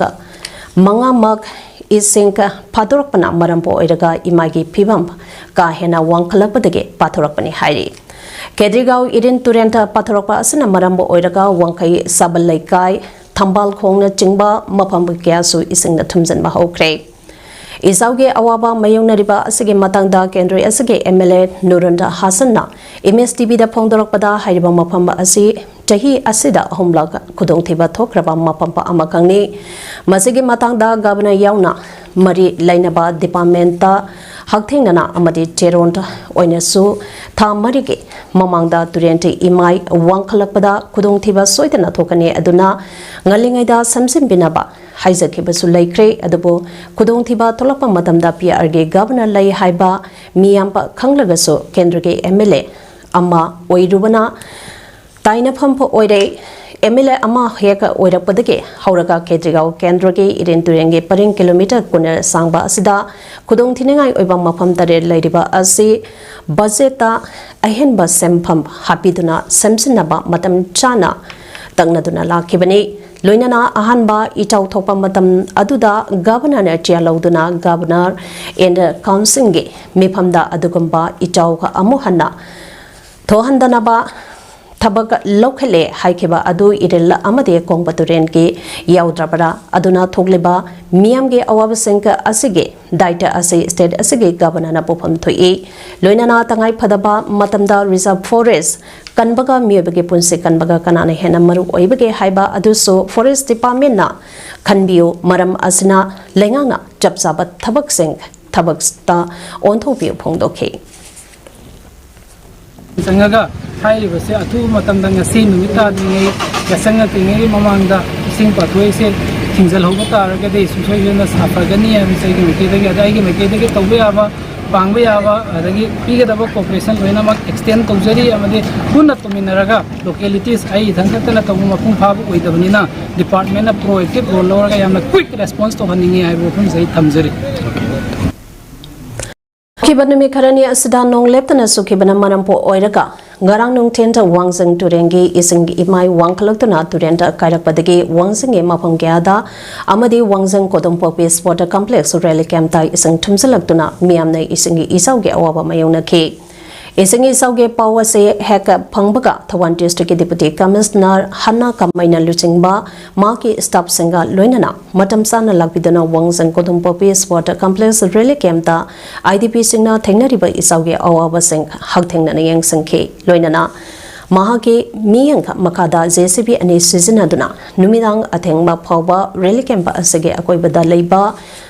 ꯃꯉꯥꯃꯛ ꯏꯁꯤꯡ ꯐꯥꯗꯣꯔꯛꯄꯅ ꯃꯔꯝ ꯑꯣꯏꯔꯒ ꯏꯃꯥꯒꯤ ꯐꯤꯕꯝ ꯀꯥ ꯍꯦꯟꯅ ꯋꯥꯡꯈꯠꯂꯛꯄꯗꯒꯤ ꯄꯥꯊꯣꯔꯛꯄꯅꯤ ꯍꯥꯏꯔꯤ꯫ ꯀꯦꯗ꯭ꯔꯤꯒꯥꯎ ꯏꯔꯤꯟ ꯇꯨꯔꯦꯜꯗ ꯄꯥꯊꯣꯔꯛꯄ ꯑꯁꯤꯅ ꯃꯔꯝ ꯑꯣꯏꯔꯒ ꯋꯥꯡꯈꯩ ꯁꯥꯕꯜ ꯂꯩꯀꯥꯏ, ꯊꯝꯕꯥꯜ ꯈꯣꯡꯅꯆꯤꯡꯕ ꯃꯐꯝ ꯀꯌꯥꯁꯨ ꯏꯁꯤꯡꯅ ꯊꯨꯝꯖꯤꯟꯕ ꯍꯧꯈ꯭ꯔꯦ꯫ ꯏꯆꯥꯎꯒꯤ ꯑꯋꯥꯕ ꯃꯥꯌꯣꯛꯅꯔꯤꯕ ꯑꯁꯤꯒꯤ ꯃꯇꯥꯡꯗ ꯀꯦꯟꯗ꯭ꯔ ꯑꯁꯤꯒꯤ ꯑꯦꯝ ꯑꯦꯜ ꯑꯦ ꯅꯨꯔꯨꯟ ꯍꯥꯁꯟꯅ ꯑꯦꯝ ꯑꯦꯁ ꯇꯤ ꯚꯤꯗ ꯐꯣꯡꯗꯣꯔꯛꯄꯗ ꯍꯥꯏꯔꯤꯕ ꯃꯐꯝ ꯑꯁꯤ ꯆꯍꯤ ꯑꯁꯤꯗ ꯑꯍꯨꯝꯂꯛ ꯈꯨꯗꯣꯡꯊꯤꯕ ꯊꯣꯛꯈ꯭ꯔꯕ ꯃꯐꯝ ꯑꯃꯈꯛꯅꯤ꯫ ꯃꯁꯤꯒꯤ ꯃꯇꯥꯡꯗ ꯒꯚꯔꯅꯔ ꯌꯥꯎꯅ ꯃꯔꯤ ꯂꯩꯅꯕ ꯗꯤꯄꯥꯔꯠꯃꯦꯟꯇ ꯍꯛꯊꯦꯡꯅꯅ ꯑꯃꯗꯤ ꯇꯦꯔꯣꯟꯗ ꯑꯣꯏꯅꯁꯨ ꯊꯥ ꯃꯔꯤꯒꯤ ꯃꯃꯥꯡꯗ ꯇꯨꯔꯦꯟꯒꯤ ꯏꯃꯥꯏ ꯋꯥꯡꯈꯠꯂꯛꯄꯗ ꯈꯨꯗꯣꯡꯊꯤꯕ ꯁꯣꯏꯗꯅ ꯊꯣꯛꯀꯅꯤ, ꯑꯗꯨꯅ ꯉꯜꯂꯤꯉꯩꯗ ꯁꯦꯝꯖꯤꯟꯕꯤꯅꯕ ꯍꯥꯏꯖꯈꯤꯕꯁꯨ ꯂꯩꯈ꯭ꯔꯦ꯫ ꯑꯗꯨꯕꯨ ꯈꯨꯗꯣꯡꯊꯤꯕ ꯊꯣꯛꯂꯛꯄ ꯃꯇꯝꯗ ꯄꯤ ꯑꯥꯔꯒꯤ ꯒꯕꯔꯅꯔ ꯂꯩ ꯍꯥꯏꯕ ꯃꯤꯌꯥꯝꯕ ꯈꯪꯂꯒꯁꯨ ꯀꯦꯟꯗ꯭ꯔꯒꯤ ꯑꯦꯝ ꯑꯦꯜ ꯑꯦ ꯑꯃ ꯑꯣꯏꯔꯨꯕꯅ ꯇꯥꯏꯅꯐꯝ ꯑꯣꯏꯔꯦ꯫ ꯑꯦꯝ ꯑꯦꯜ ꯑꯦ ꯑꯃ ꯍꯦꯛ ꯑꯣꯏꯔꯛꯄꯗꯒꯤ ꯍꯧꯔꯒ ꯈꯦꯇ꯭ꯔꯤꯒꯥꯎ ꯀꯦꯟꯗ꯭ꯔꯒꯤ ꯏꯔꯦꯟ ꯇꯨꯔꯦꯟꯒꯤ ꯄꯔꯤꯡ ꯀꯤꯂꯣꯃꯤꯇꯔ ꯀꯨꯟ ꯁꯥꯡꯕ ꯑꯁꯤꯗ ꯈꯨꯗꯣꯡꯊꯤꯅꯤꯡꯉꯥꯏ ꯑꯣꯏꯕ ꯃꯐꯝ ꯇꯔꯦꯠ ꯂꯩꯔꯤꯕ ꯑꯁꯤ ꯕꯖꯦꯠꯇ ꯑꯍꯦꯟꯕ ꯁꯦꯟꯐꯝ ꯍꯥꯞꯄꯤꯗꯨꯅ ꯁꯦꯝꯖꯤꯟꯅꯕ ꯃꯇꯝ ꯆꯥꯅ ꯇꯛꯅꯗꯨꯅ ꯂꯥꯛꯈꯤꯕꯅꯤ꯫ ꯂꯣꯏꯅꯅ ꯑꯍꯥꯟꯕ ꯏꯆꯥꯎ ꯊꯣꯛꯄ ꯃꯇꯝ ꯑꯗꯨꯗ ꯒꯕꯔꯅꯔꯅ ꯆꯦꯌꯔ ꯂꯧꯗꯨꯅ ꯒꯕꯔꯅꯔ ꯑꯦꯟ ꯀꯥꯎꯟꯁꯤꯜꯒꯤ ꯃꯤꯐꯝꯗ ꯑꯗꯨꯒꯨꯝꯕ ꯏꯆꯥꯎꯒ ꯑꯃꯨꯛ ꯍꯟꯅ ꯊꯣꯛꯍꯟꯗꯅꯕ ꯊꯕꯛ ꯂꯧꯈꯠꯂꯦ ꯍꯥꯏꯈꯤꯕ ꯑꯗꯨ ꯏꯔꯤꯜ ꯑꯃꯗꯤ ꯀꯣꯡꯕ ꯇꯨꯔꯦꯟꯒꯤ ꯌꯥꯎꯗ꯭ꯔꯕ꯭ꯔꯥ? ꯑꯗꯨꯅ ꯊꯣꯛꯂꯤꯕ ꯃꯤꯌꯥꯝꯒꯤ ꯑꯋꯥꯕꯁꯤꯡ ꯑꯁꯤꯒꯤ ꯗꯥꯏꯇ ꯑꯁꯤ ꯁ꯭ꯇꯦꯠ ꯑꯁꯤꯒꯤ ꯒꯕꯔꯅꯔꯅ ꯄꯣꯛꯐꯝ ꯊꯣꯛꯏ꯫ ꯂꯣꯏꯅꯅ ꯇꯉꯥꯏ ꯐꯗꯕ ꯃꯇꯝꯗ ꯔꯤꯖꯥꯔꯚ ꯐꯣꯔꯦꯁ ꯀꯟꯕꯒ ꯃꯤꯑꯣꯏꯕꯒꯤ ꯄꯨꯟꯁꯤ ꯀꯟꯕꯒ ꯀꯅꯥꯅ ꯍꯦꯟꯅ ꯃꯔꯨ ꯑꯣꯏꯕꯒꯦ ꯍꯥꯏꯕ ꯑꯗꯨꯁꯨ ꯐꯣꯔꯦꯁ ꯗꯤꯄꯥꯔꯠꯃꯦꯟꯅ ꯈꯟꯕꯤꯌꯨ꯫ ꯃꯔꯝ ꯑꯁꯤꯅ ꯂꯩꯉꯥꯛꯅ ꯆꯞ ꯆꯥꯕ ꯊꯕꯛꯁꯤꯡ ꯊꯕꯛꯇ ꯑꯣꯟꯊꯣꯛꯄꯤꯌꯨ ꯐꯣꯡꯗꯣꯛꯈꯤ꯫ ꯆꯪꯉꯒ ꯍꯥꯏꯔꯤꯕꯁꯦ ꯑꯊꯨꯕ ꯃꯇꯝꯗ ꯉꯁꯤ ꯅꯨꯃꯤꯠ ꯇꯥꯗ꯭ꯔꯤꯉꯩ, ꯌꯥꯆꯪꯉꯛꯇ꯭ꯔꯤꯉꯩꯒꯤ ꯃꯃꯥꯡꯗ ꯏꯁꯤꯡ ꯄꯥꯊꯣꯛꯏꯁꯦ ꯊꯤꯡꯖꯤꯜꯍꯧꯕ ꯇꯥꯔꯒꯗꯤ ꯁꯨꯡꯁꯣꯏ ꯁꯣꯏꯗꯅ ꯁꯥꯐꯒꯅꯤ ꯍꯥꯏꯕꯁꯦ ꯑꯩꯒꯤ ꯃꯥꯏꯀꯩꯗꯒꯤ, ꯑꯗ ꯑꯩꯒꯤ ꯃꯥꯏꯀꯩꯗꯒꯤ ꯇꯧꯕ ꯌꯥꯕ, ꯄꯥꯡꯕ ꯌꯥꯕ, ꯑꯗꯒꯤ ꯄꯤꯒꯗꯕ cooperation ꯂꯣꯏꯅꯃꯛ extend ꯇꯧꯖꯔꯤ꯫ ꯑꯃꯗꯤ ꯄꯨꯟꯅ ꯇꯧꯃꯤꯟꯅꯔꯒ localities ꯑꯩ ꯏꯊꯟ ꯈꯛꯇꯅ ꯇꯧꯕ ꯃꯄꯨꯡ ꯐꯥꯕ ꯑꯣꯏꯗꯕꯅꯤꯅ department ꯅ proactive role ꯂꯧꯔꯒ ꯌꯥꯝꯅ quick response ꯇꯧꯍꯟꯅꯤꯡꯉꯤ ꯍꯥꯏꯕ ꯋꯥꯐꯝꯁꯦ ꯑꯩ ꯊꯝꯖꯔꯤ꯫ ꯍꯧꯈꯤꯕ ꯅꯨꯃꯤꯠ ꯈꯔꯅꯤ ꯑꯁꯤꯗ ꯅꯣꯡ ꯂꯦꯞꯇꯅ ꯆꯨꯈꯤꯕꯅ ꯃꯔꯝ ꯑꯣꯏꯔꯒ ꯉꯔꯥꯡ ꯅꯨꯡꯊꯤꯜꯗ ꯋꯥꯡꯖꯤꯡ ꯇꯨꯔꯦꯜꯒꯤ ꯏꯁꯤꯡ ꯏꯃꯥꯏ ꯋꯥꯡꯈꯠꯂꯛꯇꯨꯅ ꯇꯨꯔꯦꯜꯗ ꯀꯥꯏꯔꯛꯄꯗꯒꯤ ꯋꯥꯡꯖꯤꯡꯒꯤ ꯃꯐꯝ ꯀꯌꯥꯗ ꯑꯃꯗꯤ ꯋꯥꯡꯖꯤꯡ ꯀꯣꯗꯣꯝꯄꯣꯛꯄꯤ sport complex rally camp ꯇ ꯏꯁꯤꯡ ꯊꯨꯝꯖꯤꯜꯂꯛꯇꯨꯅ ꯃꯤꯌꯥꯝꯅ ꯏꯁꯤꯡꯒꯤ ꯏꯆꯥꯎꯒꯤ ꯑꯋꯥꯕ ꯃꯥꯌꯣꯛꯅꯈꯤ꯫ ꯏꯁꯤꯡ ꯏꯆꯥꯎꯒꯤ ꯄꯥꯎ ꯑꯁꯤ ꯍꯦꯛ ꯐꯪꯕꯒ ꯊꯧꯕꯥꯜ district ꯀꯤ Deputy Commissioner ꯍꯟꯅ ꯀꯃꯩꯅ ꯂꯨꯆꯤꯡꯕ ꯃꯍꯥꯛꯀꯤ staff ꯁꯤꯡꯒ ꯂꯣꯏꯅꯅ ꯃꯇꯝ ꯆꯥꯅ ꯂꯥꯛꯄꯤꯗꯨꯅ ꯋꯥꯡꯖꯤꯡ ꯀꯣꯗꯣꯝꯄꯣꯛꯄꯤ sport complex rally camp ꯇ I D P ꯁꯤꯡꯅ ꯊꯦꯡꯅꯔꯤꯕ ꯏꯆꯥꯎꯒꯤ ꯑꯋꯥꯕꯁꯤꯡ ꯍꯛꯊꯦꯡꯅꯅ ꯌꯦꯡꯁꯤꯟꯈꯤ꯫ ꯂꯣꯏꯅꯅ ꯃꯍꯥꯛꯀꯤ ꯃꯤꯠꯌꯦꯡ ꯃꯈꯥꯗ J C B ꯑꯅꯤ ꯁꯤꯖꯤꯟꯅꯗꯨꯅ ꯅꯨꯃꯤꯗꯥꯡ ꯑꯊꯦꯡꯕ ꯐꯥꯎꯕ rally camp ꯑꯁꯤꯒꯤ ꯑꯀꯣꯏꯕꯗ ꯂꯩꯕ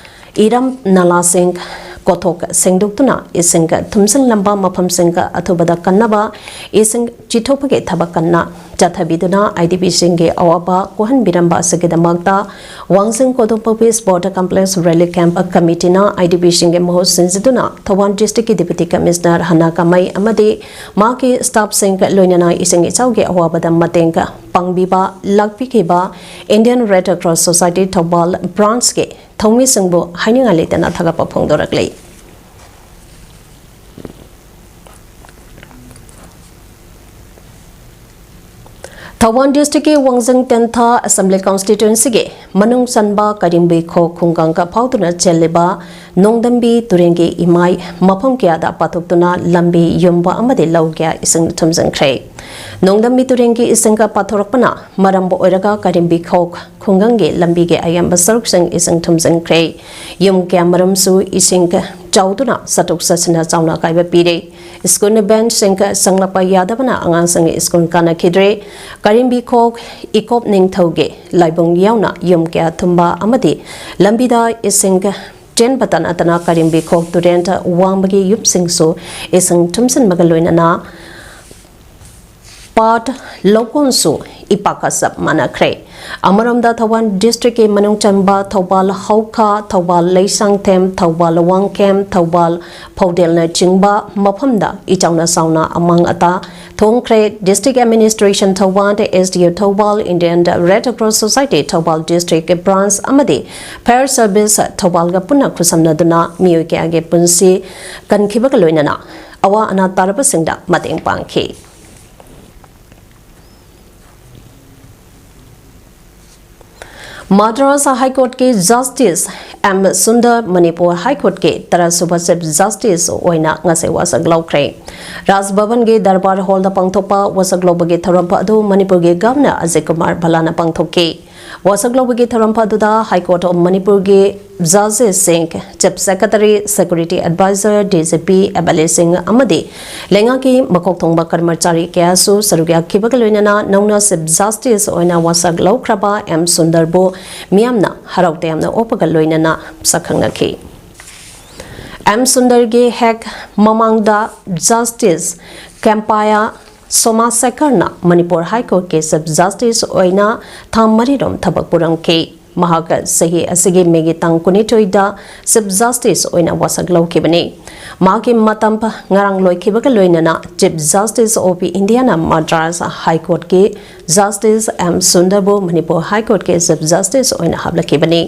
ꯏꯔꯝ ꯅꯂꯥꯁꯤꯡ ꯀꯣꯊꯣꯛ ꯁꯦꯡꯗꯣꯛꯇꯨꯅ ꯏꯁꯤꯡ ꯊꯨꯝꯖꯤꯜꯂꯝꯕ ꯃꯐꯝꯁꯤꯡ ꯑꯊꯨꯕꯗ ꯀꯟꯅꯕ ꯏꯁꯤꯡ ꯆꯤꯊꯣꯛꯄꯒꯤ ꯊꯕꯛ ꯀꯟꯅ ꯆꯠꯊꯕꯤꯗꯨꯅ IDPꯁꯤꯡꯒꯤ ꯑꯋꯥꯕ ꯀꯣꯛꯍꯟꯕꯤꯔꯝꯕ ꯑꯁꯤꯒꯤꯗꯃꯛꯇ ꯋꯥꯡꯖꯤꯡ ꯀꯣꯗꯣꯝꯄꯣꯛꯄꯤ Sport Complex Relief Camp Committeeꯅ IDPꯁꯤꯡꯒꯤ ꯃꯍꯨꯠ ꯁꯤꯟꯖꯗꯨꯅ ꯊꯧꯕꯥꯜ Districtꯀꯤ Deputy Commissioner ꯍꯅꯥ ꯀꯃꯩ ꯑꯃꯗꯤ ꯃꯍꯥꯛꯀꯤ staffꯁꯤꯡꯒ ꯂꯣꯏꯅꯅ ꯏꯁꯤꯡ ꯏꯆꯥꯎꯒꯤ ꯑꯋꯥꯕꯗ ꯃꯇꯦꯡ ꯄꯥꯡꯕꯤꯕ ꯂꯥꯛꯄꯤꯈꯤꯕ Indian Red Cross Society Thoubal Branchꯀꯤ ꯊꯧꯃꯤꯁꯤꯡꯕꯨ ꯍꯥꯏꯅꯤꯡꯉꯥꯏ ꯂꯩꯇꯅ ꯊꯥꯒꯠꯄ ꯐꯣꯡꯗꯣꯔꯛꯂꯤ꯫ ꯊꯧꯕꯥꯜ Districtꯀꯤ ꯋꯥꯡꯖꯤꯡ ꯇꯦꯟꯊꯥ Assembly Constituencyꯒꯤ ꯃꯅꯨꯡ ꯆꯟꯕ ꯀꯔꯤꯝꯕꯤ ꯈꯣꯛ ꯈꯨꯡꯒꯪꯒ ꯐꯥꯎꯗꯨꯅ ꯆꯦꯜꯂꯤꯕ ꯅꯣꯡꯗꯝꯕꯤ ꯇꯨꯔꯦꯜꯒꯤ ꯏꯃꯥꯏ ꯃꯐꯝ ꯀꯌꯥꯗ ꯄꯥꯊꯣꯛꯇꯨꯅ ꯂꯝꯕꯤ, ꯌꯨꯝ ꯑꯃꯗꯤ ꯂꯧ ꯀꯌꯥ ꯏꯁꯤꯡ ꯊꯨꯝꯖꯤꯟꯈ꯭ꯔꯦ꯫ ꯅꯣꯡꯗꯝꯕꯤ ꯇꯨꯔꯦꯜꯒꯤ ꯏꯁꯤꯡꯒ ꯄꯥꯊꯣꯔꯛꯄꯅ ꯃꯔꯝ ꯑꯣꯏꯔꯒ ꯀꯔꯤꯝꯕꯤ ꯈꯣꯛ ꯈꯨꯡꯒꯪꯒꯤ ꯂꯝꯕꯤꯒꯤ ꯑꯌꯥꯝꯕ ꯁꯔꯨꯛꯁꯤꯡ ꯏꯁꯤꯡ ꯊꯨꯝꯖꯤꯟꯈ꯭ꯔꯦ꯫ ꯌꯨꯝ ꯀꯌꯥꯃꯔꯨꯝꯁꯨ ꯏꯁꯤꯡ ꯆꯥꯎꯗꯨꯅ ꯆꯠꯊꯣꯛ ꯆꯠꯁꯤꯟꯗ ꯆꯥꯎꯅ ꯑꯀꯥꯏꯕ ꯄꯤꯔꯦ꯫ ꯁ꯭ꯀꯨꯜ ꯕꯦꯟꯁꯁꯤꯡ ꯆꯪꯂꯛꯄ ꯌꯥꯗꯕꯅ ꯑꯉꯥꯡꯁꯤꯡ ꯁ꯭ꯀꯨꯜ ꯀꯥꯅꯈꯤꯗ꯭ꯔꯦ꯫ ꯀꯔꯤꯝꯕꯤ ꯈꯣꯛ ꯏꯀꯣꯞ ꯅꯤꯡꯊꯧꯒꯤ ꯂꯥꯏꯕꯨꯡ ꯌꯥꯎꯅ ꯌꯨꯝ ꯀꯌꯥ ꯊꯨꯝꯕ ꯑꯃꯗꯤ ꯂꯝꯕꯤꯗ ꯏꯁꯤꯡ ꯆꯦꯟꯕꯇ ꯅꯠꯇꯅ ꯀꯔꯤꯝꯕꯤ ꯈꯣꯛ ꯇꯨꯔꯦꯜ ꯋꯥꯡꯃꯒꯤ ꯌꯨꯝꯁꯤꯡꯁꯨ ꯏꯁꯤꯡ ꯊꯨꯝꯖꯤꯟꯕꯒ ꯂꯣꯏꯅꯅ ꯄꯥꯠ ꯂꯧꯀꯣꯟꯁꯨ ꯏꯄꯥꯛꯀ ꯆꯞ ꯃꯥꯟꯅꯈ꯭ꯔꯦ꯫ ꯑꯃꯔꯣꯝꯗ ꯊꯧꯕꯥꯜ Districtꯀꯤ ꯃꯅꯨꯡ ꯆꯟꯕ ꯊꯧꯕꯥꯜ ꯍꯧꯈꯥ, ꯊꯧꯕꯥꯜ ꯂꯩꯁꯥꯡꯊꯦꯝ, ꯊꯧꯕꯥꯜ ꯋꯥꯡꯈꯦꯝ, ꯊꯧꯕꯥꯜ ꯐꯧꯗꯦꯜꯅꯆꯤꯡꯕ ꯃꯐꯝꯗ ꯏꯆꯥꯎꯅ ꯆꯥꯎꯅ ꯑꯃꯥꯡ ꯑꯇꯥ ꯊꯣꯡꯈ꯭ꯔꯦ꯫ District Administration Thoubal, SDO Thoubal, Indian Red Cross Society Thoubal District Branch ꯑꯃꯗꯤ Fire Service ꯊꯧꯕꯥꯜꯒ ꯄꯨꯟꯅ ꯈꯨꯠꯁꯝꯅꯗꯨꯅ ꯃꯤꯑꯣꯏ ꯀꯌꯥꯒꯤ ꯄꯨꯟꯁꯤ ꯀꯟꯈꯤꯕꯒ ꯂꯣꯏꯅꯅ ꯑꯋꯥ ꯑꯅꯥ ꯇꯥꯔꯕꯁꯤꯡꯗ ꯃꯇꯦꯡ ꯄꯥꯡꯈꯤ꯫ Madras High Courtꯀꯤ Justice M Sundar Manipur High Courtꯀꯤ ꯇꯔꯥꯁꯨꯕ Chief Justice ꯑꯣꯏꯅ ꯉꯁꯤ ꯋꯥꯁꯛ ꯂꯧꯈ꯭ꯔꯦ꯫ ꯔꯥꯖ ꯚꯕꯟꯒꯤ ꯗꯔꯕꯥꯔ ꯍꯣꯜꯗ ꯄꯥꯡꯊꯣꯛꯄ ꯋꯥꯁꯛ ꯂꯧꯕꯒꯤ ꯊꯧꯔꯝ ꯑꯗꯨ ꯃꯅꯤꯄꯨꯔꯒꯤ Governor ꯑꯖꯤꯠ ꯀꯨꯃꯥꯔ ꯚꯜꯂꯥꯅ ꯄꯥꯡꯊꯣꯛꯈꯤ꯫ ꯋꯥꯁꯛ ꯂꯧꯕꯒꯤ ꯊꯧꯔꯝ ꯑꯗꯨꯗ High Court of ꯃꯅꯤꯄꯨꯔꯒꯤ Judgesꯁꯤꯡ, Chief Secretary, Security Advisor, DGP, MLAꯁꯤꯡ ꯑꯃꯗꯤ ꯂꯩꯉꯥꯛꯀꯤ ꯃꯀꯣꯛ ꯊꯣꯡꯕ ꯀꯔꯃꯆꯥꯔꯤ ꯀꯌꯥꯁꯨ ꯁꯔꯨꯛ ꯌꯥꯈꯤꯕꯒ ꯂꯣꯏꯅꯅ ꯅꯧꯅ Chief Justice ꯑꯣꯏꯅ ꯋꯥꯁꯛ ꯂꯧꯈ꯭ꯔꯕ M ꯁꯨꯟꯗꯔꯕꯨ ꯃꯤꯌꯥꯝꯅ ꯍꯔꯥꯎ ꯇꯌꯥꯝꯅ ꯑꯣꯛꯄꯒ ꯂꯣꯏꯅꯅ ꯁꯛꯈꯪꯅꯈꯤ꯫ ꯑꯦꯝ ꯁꯨꯟꯗꯔꯒꯤ ꯍꯦꯛ ꯃꯃꯥꯡꯗ ꯖꯁꯇꯤꯁ ꯀꯦꯝꯄꯥꯌꯥ ꯁꯣꯃꯥꯁꯦꯀꯔꯅ ꯃꯅꯤꯄꯨꯔ ꯍꯥꯏ ꯀꯣꯔꯠꯀꯤ ꯆꯤꯐ ꯖꯁꯇꯤꯁ ꯑꯣꯏꯅ ꯊꯥ ꯃꯔꯤꯔꯣꯝ ꯊꯕꯛ ꯄꯨꯔꯝꯈꯤ꯫ ꯃꯍꯥꯛ ꯆꯍꯤ ꯑꯁꯤꯒꯤ ꯃꯦꯒꯤ ꯇꯥꯡ ꯀꯨꯟꯅꯤꯊꯣꯏꯗ ꯆꯤꯐ ꯖꯁꯇꯤꯁ ꯑꯣꯏꯅ ꯋꯥꯁꯛ ꯂꯧꯈꯤꯕꯅꯤ꯫ ꯃꯍꯥꯛꯀꯤ ꯃꯇꯝ ꯉꯔꯥꯡ ꯂꯣꯏꯈꯤꯕꯒ ꯂꯣꯏꯅꯅ ꯆꯤꯐ ꯖꯁꯇꯤꯁ ꯑꯣ ꯄꯤ ꯏꯟꯗꯤꯌꯥꯅ ꯃꯗ꯭ꯔꯥꯁ ꯍꯥꯏ ꯀꯣꯔꯠꯀꯤ ꯖꯁꯇꯤꯁ ꯑꯦꯝ ꯁꯨꯟꯗꯔꯕꯨ ꯃꯅꯤꯄꯨꯔ ꯍꯥꯏ ꯀꯣꯔꯠꯀꯤ ꯆꯤꯐ ꯖꯁꯇꯤꯁ ꯑꯣꯏꯅ ꯍꯥꯞꯂꯛꯈꯤꯕꯅꯤ꯫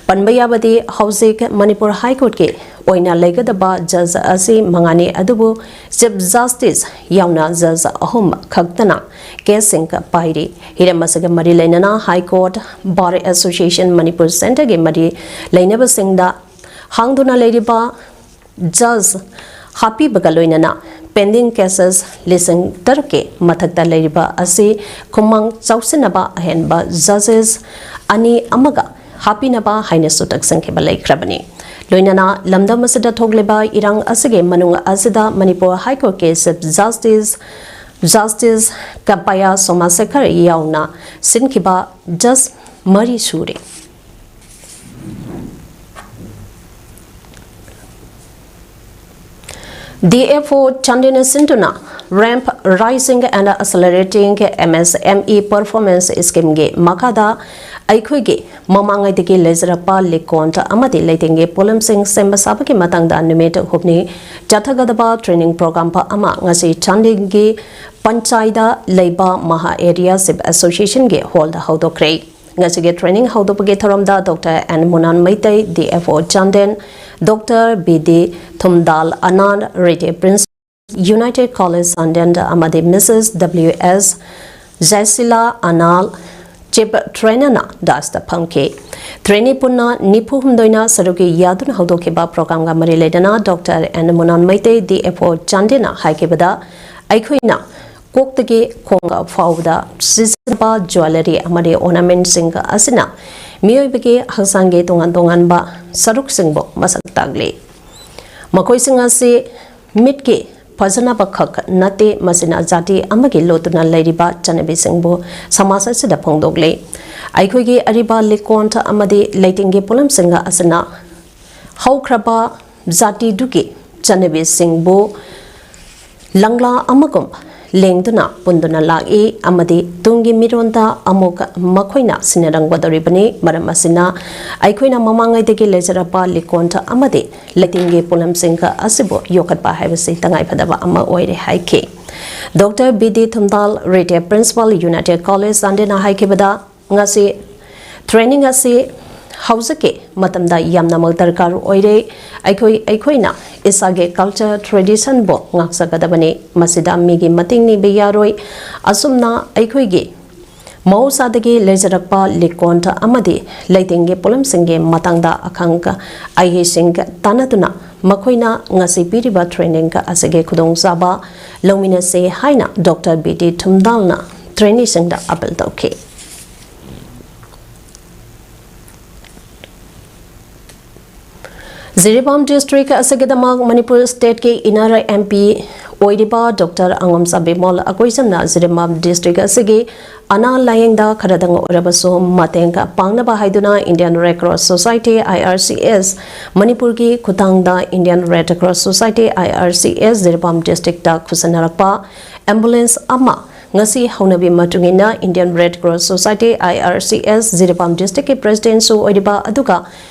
ꯄꯟꯕ ꯌꯥꯕꯗꯤ, ꯍꯧꯖꯤꯛ ꯃꯅꯤꯄꯨꯔ ꯍꯥꯏ ꯀꯣꯔꯠꯀꯤ ꯑꯣꯏꯅ ꯂꯩꯒꯗꯕ ꯖꯖ ꯑꯁꯤ ꯃꯉꯥꯅꯤ, ꯑꯗꯨꯕꯨ ꯆꯤꯐ ꯖꯁꯇꯤꯁ ꯌꯥꯎꯅ ꯖꯖ ꯑꯍꯨꯝ ꯈꯛꯇꯅ ꯀꯦꯁꯁꯤꯡ ꯄꯥꯏꯔꯤ꯫ ꯍꯤꯔꯝ ꯑꯁꯤꯒ ꯃꯔꯤ ꯂꯩꯅꯅ high court, bar association Manipur ꯁꯦꯟꯇꯔꯒꯤ ꯃꯔꯤ ꯂꯩꯅꯕꯁꯤꯡꯗ ꯍꯥꯡꯗꯨꯅ ꯂꯩꯔꯤꯕ ꯖꯖ ꯍꯥꯞꯄꯤꯕꯒ ꯂꯣꯏꯅꯅ ꯄꯦꯟꯗꯤꯡ ꯀꯦꯁꯦꯁ ꯂꯤꯁꯤꯡ ꯇꯔꯨꯛꯀꯤ ꯃꯊꯛꯇ ꯂꯩꯔꯤꯕ ꯑꯁꯤ ꯈꯨꯃꯥꯡ ꯆꯥꯎꯁꯤꯟꯅꯕ ꯑꯍꯦꯟꯕ ꯖꯖꯦꯁ ꯑꯅꯤ ꯑꯃꯒ ꯍꯥꯞꯄꯤꯅꯕ ꯍꯥꯏꯅꯁꯨ ꯇꯛꯁꯤꯟꯈꯤꯕ ꯂꯩꯈ꯭ꯔꯕꯅꯤ꯫ ꯂꯣꯏꯅꯅ ꯂꯝꯗꯝ ꯑꯁꯤꯗ ꯊꯣꯛꯂꯤꯕ ꯏꯔꯥꯡ ꯑꯁꯤꯒꯤ ꯃꯅꯨꯡ ꯑꯁꯤꯗ ꯃꯅꯤꯄꯨꯔ ꯍꯥꯏ ꯀꯣꯔꯠꯀꯤ ꯆꯤꯐ ꯖꯁꯇꯤꯁ, ꯖꯁꯇꯤꯁ ꯀꯝꯄꯥꯌꯥ ꯁꯣꯃꯥꯁꯦꯈꯔ ꯌꯥꯎꯅ ꯁꯤꯟꯈꯤꯕ ꯖꯖ ꯃꯔꯤ ꯁꯨꯔꯦ꯫ ꯗꯤ ꯑꯦꯐ ꯑꯣ ꯆꯥꯟꯗꯦꯜꯅ ꯁꯤꯟꯗꯨꯅ Ramp Rising and Accelerating M S M E Performance Scheme ꯒꯤ ꯃꯈꯥꯗ ꯑꯩꯈꯣꯏꯒꯤ ꯃꯃꯥꯡꯉꯩꯗꯒꯤ ꯂꯩꯖꯔꯛꯄ ꯂꯤꯛꯀꯣꯟ ꯑꯃꯗꯤ ꯂꯩꯇꯦꯡꯒꯤ ꯄꯣꯠꯂꯝꯁꯤꯡ ꯁꯦꯝꯕ ꯁꯥꯕꯒꯤ ꯃꯇꯥꯡꯗ ꯅꯨꯃꯤꯠ ꯍꯨꯝꯅꯤ ꯆꯠꯊꯒꯗꯕ training program ꯑꯃ ꯉꯁꯤ ꯆꯥꯟꯗꯦꯜꯒꯤ ꯄꯟꯆꯥꯏꯗ ꯂꯩꯕ ꯃꯍꯥ ꯑꯦꯔꯤꯌꯥ ꯁꯤꯞ ꯑꯦꯁꯣꯁꯤꯌꯦꯁꯟꯒꯤ ꯍꯣꯜꯗ ꯍꯧꯗꯣꯛꯈ꯭ꯔꯦ꯫ ꯉꯁꯤꯒꯤ training ꯍꯧꯗꯣꯛꯄꯒꯤ ꯊꯧꯔꯝꯗ doctor N Munan Meitei, D F O Chandel, doctor B D Thumdal Anal, retired principal, united college Chandel ꯑꯃꯗꯤ Mrs W S Jesila Anal, chief ꯇ꯭ꯔꯦꯅꯔꯅ ꯗꯥꯁꯇ ꯐꯝꯈꯤ꯫ ꯇ꯭ꯔꯦꯅꯤ ꯄꯨꯟꯅ ꯅꯤꯐꯨ ꯍꯨꯝꯗꯣꯏꯅ ꯁꯔꯨꯛ ꯌꯥꯗꯨꯅ ꯍꯧꯗꯣꯛꯈꯤꯕ program ꯒ ꯃꯔꯤ ꯂꯩꯅꯅ doctor N Munan Meitei, D F O ꯆꯥꯟꯗꯦꯜꯅ ꯍꯥꯏꯈꯤꯕꯗ, ꯑꯩꯈꯣꯏꯅ ꯀꯣꯛꯇꯒꯤ ꯈꯣꯡꯒ ꯐꯥꯎꯕꯗ ꯁꯤꯖꯤꯟꯅꯕ jewellery ꯑꯃꯗꯤ ornament ꯁꯤꯡ ꯑꯁꯤꯅ ꯃꯤꯑꯣꯏꯕꯒꯤ ꯍꯛꯆꯥꯡꯒꯤ ꯇꯣꯉꯥꯟ ꯇꯣꯉꯥꯟꯕ ꯁꯔꯨꯛꯁꯤꯡꯕꯨ ꯃꯁꯛ ꯇꯥꯛꯂꯤ꯫ ꯃꯈꯣꯏꯁꯤꯡ ꯑꯁꯤ ꯃꯤꯠꯀꯤ ꯐꯖꯅꯕ ꯈꯛ ꯅꯠꯇꯦ, ꯃꯁꯤꯅ ꯖꯥꯇꯤ ꯑꯃꯒꯤ ꯂꯣꯠꯇꯨꯅ ꯂꯩꯔꯤꯕ ꯆꯠꯅꯕꯤꯁꯤꯡꯕꯨ ꯁꯃꯥꯖ ꯑꯁꯤꯗ ꯐꯣꯡꯗꯣꯛꯂꯤ꯫ ꯑꯩꯈꯣꯏꯒꯤ ꯑꯔꯤꯕ ꯂꯤꯛꯀꯣꯟ ꯑꯃꯗꯤ ꯂꯩꯇꯦꯡꯒꯤ ꯄꯣꯠꯂꯝꯁꯤꯡ ꯑꯁꯤꯅ ꯍꯧꯈ꯭ꯔꯕ ꯖꯥꯇꯤꯗꯨꯒꯤ ꯆꯠꯅꯕꯤꯁꯤꯡꯕꯨ ꯂꯪꯂꯥ ꯑꯃꯒꯨꯝ ꯂꯦꯡꯗꯨꯅ ꯄꯨꯟꯗꯨꯅ ꯂꯥꯛꯏ ꯑꯃꯗꯤ ꯇꯨꯡꯒꯤ ꯃꯤꯔꯣꯟꯗ ꯑꯃꯨꯛ ꯃꯈꯣꯏꯅ ꯁꯤꯟꯅꯔꯝꯒꯗꯧꯔꯤꯕꯅꯤ꯫ ꯃꯔꯝ ꯑꯁꯤꯅ ꯑꯩꯈꯣꯏꯅ ꯃꯃꯥꯡꯉꯩꯗꯒꯤ ꯂꯩꯖꯔꯛꯄ ꯂꯤꯛꯀꯣꯟ ꯑꯃꯗꯤ ꯂꯩꯇꯦꯡꯒꯤ ꯄꯣꯠꯂꯝꯁꯤꯡ ꯑꯁꯤꯕꯨ ꯌꯣꯛꯈꯠꯄ ꯍꯥꯏꯕꯁꯤ ꯇꯉꯥꯏꯐꯗꯕ ꯑꯃ ꯑꯣꯏꯔꯦ ꯍꯥꯏꯈꯤ꯫ Doctor B D Thumdal, retired principal, united college ꯆꯥꯟꯗꯦꯜꯅ ꯍꯥꯏꯈꯤꯕꯗ, ꯉꯁꯤ ꯇ꯭ꯔꯦꯅꯤꯡ ꯑꯁꯤ ꯍꯧꯖꯤꯛꯀꯤ ꯃꯇꯝꯗ ꯌꯥꯝꯅꯃꯛ ꯗꯔꯀꯥꯔ ꯑꯣꯏꯔꯦ꯫ ꯑꯩꯈꯣꯏ, ꯑꯩꯈꯣꯏꯅ ꯏꯁꯥꯒꯤ ꯀꯜꯆꯔ ꯇ꯭ꯔꯦꯗꯤꯁꯟꯕꯨ ꯉꯥꯛꯆꯒꯗꯕꯅꯤ꯫ ꯃꯁꯤꯗ ꯃꯤꯒꯤ ꯃꯇꯦꯡ ꯅꯤꯕ ꯌꯥꯔꯣꯏ꯫ ꯑꯁꯨꯝꯅ ꯑꯩꯈꯣꯏꯒꯤ ꯃꯍꯧꯁꯥꯗꯒꯤ ꯂꯩꯖꯔꯛꯄ ꯂꯤꯛꯀꯣꯟ ꯑꯃꯗꯤ ꯂꯩꯇꯦꯡꯒꯤ ꯄꯣꯠꯂꯝꯁꯤꯡꯒꯤ ꯃꯇꯥꯡꯗ ꯑꯈꯪ ꯑꯍꯩꯁꯤꯡ ꯇꯥꯟꯅꯗꯨꯅ ꯃꯈꯣꯏꯅ ꯉꯁꯤ ꯄꯤꯔꯤꯕ ꯇ꯭ꯔꯦꯅꯤꯡ ꯑꯁꯤꯒꯤ ꯈꯨꯗꯣꯡꯆꯥꯕ ꯂꯧꯃꯤꯟꯅꯁꯦ ꯍꯥꯏꯅ ꯗꯣꯛꯇꯔ ꯕꯤ ꯗꯤ ꯊꯨꯝꯗꯥꯜꯅ ꯇ꯭ꯔꯦꯅꯤꯁꯤꯡꯗ ꯑꯄꯤꯜ ꯇꯧꯈꯤ꯫ ꯖꯤꯔꯤꯕꯥꯝ ꯗꯤꯁꯇ꯭ꯔꯤꯛ ꯑꯁꯤꯒꯤꯗꯃꯛ ꯃꯅꯤꯄꯨꯔ ꯁ꯭ꯇꯦꯠꯀꯤ ꯏꯟꯅꯔ ꯑꯦꯝ ꯄꯤ ꯑꯣꯏꯔꯤꯕ ꯗꯣꯛꯇꯔ ꯑꯉꯝꯆꯥ ꯕꯤꯃꯣꯜ ꯑꯀꯣꯏꯖꯝꯅ ꯖꯤꯔꯤꯕꯥꯝ ꯗꯤꯁꯇ꯭ꯔꯤꯛ ꯑꯁꯤꯒꯤ ꯑꯅꯥ ꯂꯥꯌꯦꯡꯗ ꯈꯔꯗꯪ ꯑꯣꯏꯔꯕꯁꯨ ꯃꯇꯦꯡ ꯄꯥꯡꯅꯕ ꯍꯥꯏꯗꯨꯅ Indian Red Cross Society, I R C S, ꯃꯅꯤꯄꯨꯔꯒꯤ ꯈꯨꯠꯊꯥꯡꯗ Indian Red Cross Society, I R C S, Jiribam district ꯈꯨꯠꯁꯟꯅꯔꯛꯄ ꯑꯦꯝꯕꯨꯂꯦꯟꯁ ꯑꯃ ꯉꯁꯤ ꯍꯧꯅꯕꯤ ꯃꯇꯨꯡ ꯏꯟꯅ Indian Red Cross Society, I R C S, Jiribam ꯗꯤꯁꯇ꯭ꯔꯤꯛꯀꯤ ꯄ꯭ꯔꯦꯁꯤꯗꯦꯟꯠꯁꯨ ꯑꯣꯏꯔꯤꯕ ꯑꯗꯨꯒ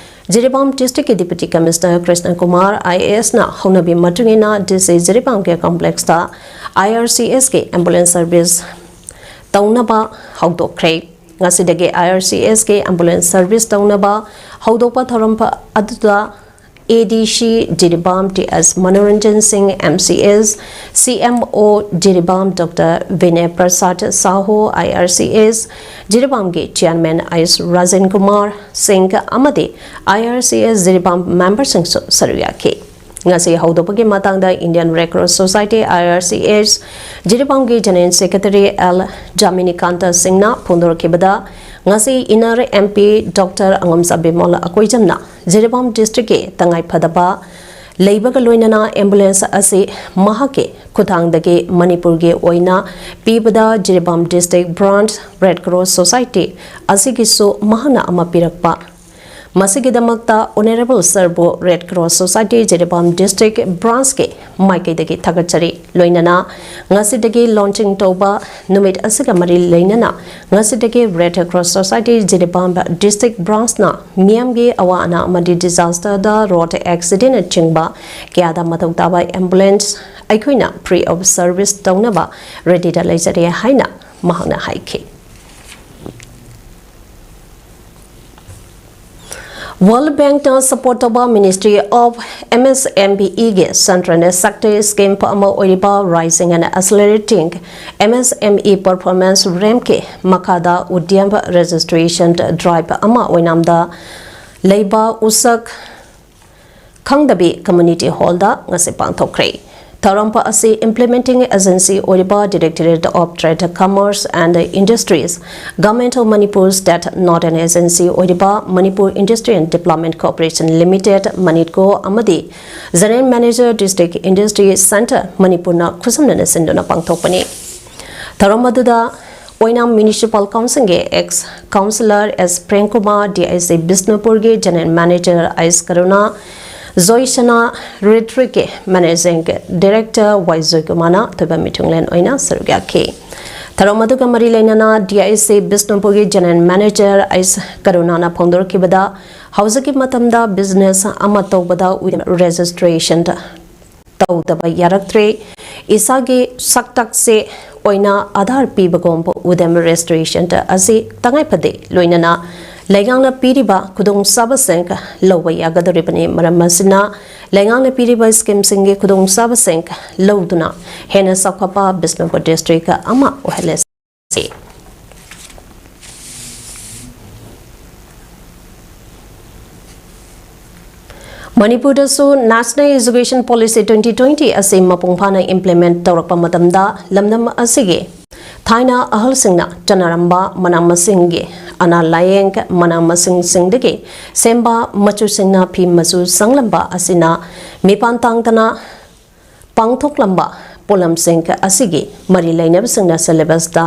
ꯖꯤꯔꯤꯕꯥꯝ ꯗꯤꯁꯇ꯭ꯔꯤꯛꯀꯤ deputy commissioner Krishna Kumar, I A S, ꯅ ꯍꯧꯅꯕꯤ ꯃꯇꯨꯡ ꯏꯟꯅ D C ꯖꯤꯔꯤꯕꯥꯝꯒꯤ ꯀꯣꯝꯄ꯭ꯂꯦꯛꯁꯇ I R C S ꯀꯤ ꯑꯦꯝꯕꯨꯂꯦꯟꯁ ꯁꯔꯚꯤꯁ ꯇꯧꯅꯕ ꯍꯧꯗꯣꯛꯈ꯭ꯔꯦ꯫ ꯉꯁꯤꯗꯒꯤ I R C S ꯀꯤ ꯑꯦꯝꯕꯨꯂꯦꯟꯁ ꯁꯔꯚꯤꯁ ꯇꯧꯅꯕ ꯍꯧꯗꯣꯛꯄ ꯊꯧꯔꯝ ꯐ-, ꯑꯗꯨꯗ A D C Jiribam T S Manoranjan Singh, M C S, C M O Jiribam doctor Binay Prasad Sahu, I R C S ꯖꯤꯔꯤꯕꯥꯝꯒꯤ ꯆꯤꯌꯥꯔꯃꯦꯟ ꯑꯥꯏꯁ ꯔꯥꯖꯦꯟ ꯀꯨꯃꯥꯔ ꯁꯤꯡ ꯑꯃꯗꯤ I R C S Jiribam ꯃꯦꯝꯕꯔꯁꯤꯡꯁꯨ ꯁꯔꯨꯛ ꯌꯥꯈꯤ꯫ ꯉꯁꯤ ꯍꯧꯗꯣꯛꯄꯒꯤ ꯃꯇꯥꯡꯗ Indian Red Cross Society, I R C S, ꯖꯤꯔꯤꯕꯥꯝꯒꯤ ꯖꯦꯅꯔꯦꯜ ꯁꯦꯀ꯭ꯔꯦꯇꯔꯤ ꯑꯦꯜ ꯖꯥꯃꯤꯅꯤꯀꯥꯟꯇ ꯁꯤꯡꯅ ꯐꯣꯡꯗꯣꯔꯛꯈꯤꯕꯗ, ꯉꯁꯤ ꯏꯟꯅꯔ M P doctor Angomcha Bimol ꯑꯀꯣꯏꯖꯝꯅ ꯖꯤꯔꯤꯕꯥꯝ ꯗꯤꯁꯇ꯭ꯔꯤꯛꯀꯤ ꯇꯉꯥꯏꯐꯗꯕ ꯂꯩꯕꯒ ꯂꯣꯏꯅꯅ ꯑꯦꯝꯕꯨꯂꯦꯟꯁ ꯑꯁꯤ ꯃꯍꯥꯛꯀꯤ ꯈꯨꯠꯊꯥꯡꯗꯒꯤ ꯃꯅꯤꯄꯨꯔꯒꯤ ꯑꯣꯏꯅ ꯄꯤꯕꯗ Jiribam district branch red cross society ꯑꯁꯤꯒꯤꯁꯨ ꯃꯍꯥꯛꯅ ꯑꯃ ꯄꯤꯔꯛꯄ ꯃꯁꯤꯒꯤꯗꯃꯛꯇ Honourable Sir ꯕꯨ Red Cross Society Jiribam District Branch ꯀꯤ ꯃꯥꯏꯀꯩꯗꯒꯤ ꯊꯥꯒꯠꯆꯔꯤ꯫ ꯂꯣꯏꯅꯅ ꯉꯁꯤꯗꯒꯤ launching ꯇꯧꯕ ꯅꯨꯃꯤꯠ ꯑꯁꯤꯒ ꯃꯔꯤ ꯂꯩꯅꯅ ꯉꯁꯤꯗꯒꯤ Red Cross Society Jiribam District Branch ꯅ ꯃꯤꯌꯥꯝꯒꯤ ꯑꯋꯥ ꯑꯅꯥ ꯑꯃꯗꯤ disaster ꯗ road accident ꯅꯆꯤꯡꯕ ꯀꯌꯥꯗ ꯃꯊꯧ ꯇꯥꯕ ambulance ꯑꯩꯈꯣꯏꯅ free of service ꯇꯧꯅꯕ ready ꯗ ꯂꯩꯖꯔꯦ ꯍꯥꯏꯅ ꯃꯍꯥꯛꯅ ꯍꯥꯏꯈꯤ꯫ World Bank ꯅ support ꯇꯧꯕ Ministry of M S M E ꯒꯤ Central Sector Scheme ꯑꯃ ꯑꯣꯏꯔꯤꯕ Raising and Accelerating M S M E Performance ramp ꯀꯤ ꯃꯈꯥꯗ Udyam Registration Drive ꯑꯃ ꯑꯣꯏꯅꯥꯝꯗ ꯂꯩꯕ ꯎꯁꯛ ꯈꯪꯗꯕꯤ Community Hall ꯗ ꯉꯁꯤ ꯄꯥꯡꯊꯣꯛꯈ꯭ꯔꯦ꯫ ꯊꯧꯔꯝ ꯑꯁꯤ implementing agency ꯑꯣꯏꯔꯤꯕ Directorate of Trade, Commerce and Industries, Government of Manipur, State nodal agency ꯑꯣꯏꯔꯤꯕ Manipur Industry and Development Corporation Limited, MANIDCO, ꯑꯃꯗꯤ General Manager, District Industry Centre, ꯃꯅꯤꯄꯨꯔꯅ ꯈꯨꯠꯁꯝꯅꯅ ꯁꯤꯟꯗꯨꯅ ꯄꯥꯡꯊꯣꯛꯄꯅꯤ꯫ ꯊꯧꯔꯝ ꯑꯗꯨꯗ ꯑꯣꯏꯅꯥꯝ Municipal Council ꯒꯤ ex Councillor S Premkumar, D I C ꯕꯤꯁꯅꯨꯄꯨꯔꯒꯤ General Manager S ꯀꯔꯨꯅꯥ, ꯖꯣꯏꯁꯅꯥ Retreat ꯀꯤ Managing Director Y ꯖꯣꯏꯀꯨꯃꯥꯔꯅ ꯑꯊꯣꯏꯕ ꯃꯤꯊꯨꯡꯂꯦꯟ ꯑꯣꯏꯅ ꯁꯔꯨꯛ ꯌꯥꯈꯤ꯫ ꯊꯧꯔꯝ ꯑꯗꯨꯒ ꯃꯔꯤ ꯂꯩꯅꯅ D I C ꯕꯤꯁꯅꯨꯄꯨꯔꯒꯤ General Manager S ꯀꯔꯨꯅꯥꯅ ꯐꯣꯡꯗꯣꯔꯛꯈꯤꯕꯗ, ꯍꯧꯖꯤꯛꯀꯤ ꯃꯇꯝꯗ business ꯑꯃ ꯇꯧꯕꯗ registration ꯇꯧꯗꯕ ꯌꯥꯔꯛꯇ꯭ꯔꯦ꯫ ꯏꯁꯥꯒꯤ ꯁꯛꯇꯥꯛꯁꯦ ꯑꯣꯏꯅ ꯑꯥꯙꯥꯔ ꯄꯤꯕꯒꯨꯝꯕ Udyam Registration ꯑꯁꯤ ꯇꯉꯥꯏ ꯐꯗꯦ꯫ ꯂꯣꯏꯅꯅ ꯂꯩꯉꯥꯛꯅ ꯄꯤꯔꯤꯕ ꯈꯨꯗꯣꯡꯆꯥꯕꯁꯤꯡ ꯂꯧꯕ ꯌꯥꯒꯗꯧꯔꯤꯕꯅꯤ꯫ ꯃꯔꯝ ꯑꯁꯤꯅ ꯂꯩꯉꯥꯛꯅ ꯄꯤꯔꯤꯕ scheme ꯁꯤꯡꯒꯤ ꯈꯨꯗꯣꯡꯆꯥꯕꯁꯤꯡ ꯂꯧꯗꯨꯅ ꯍꯦꯟꯅ ꯆꯥꯎꯈꯠꯄ ꯕꯤꯁꯅꯨꯄꯨꯔ district ꯑꯃ ꯑꯣꯏꯍꯜꯂꯁꯤ꯫ ꯃꯅꯤꯄꯨꯔꯗꯁꯨ National Education Policy twenty twenty ꯑꯁꯤ ꯃꯄꯨꯡ ꯐꯥꯅ implement ꯇꯧꯔꯛꯄ ꯃꯇꯝꯗ ꯂꯝꯗꯝ ꯑꯁꯤꯒꯤ ꯊꯥꯏꯅ ꯑꯍꯜꯁꯤꯡꯅ ꯆꯠꯅꯔꯝꯕ ꯃꯅꯥ ꯃꯁꯤꯡꯒꯤ ꯑꯅꯥ ꯂꯥꯌꯦꯡ, ꯃꯅꯥ ꯃꯁꯤꯡꯁꯤꯡꯗꯒꯤ ꯁꯦꯝꯕ ꯃꯆꯨꯁꯤꯡꯅ ꯐꯤ ꯃꯆꯨ ꯁꯪꯂꯝꯕ ꯑꯁꯤꯅ ꯃꯤꯄꯥꯟ ꯇꯥꯡꯗꯅ ꯄꯥꯡꯊꯣꯛꯂꯝꯕ ꯄꯣꯠꯂꯝꯁꯤꯡ ꯑꯁꯤꯒꯤ ꯃꯔꯤ ꯂꯩꯅꯕꯁꯤꯡꯅ syllabusꯇ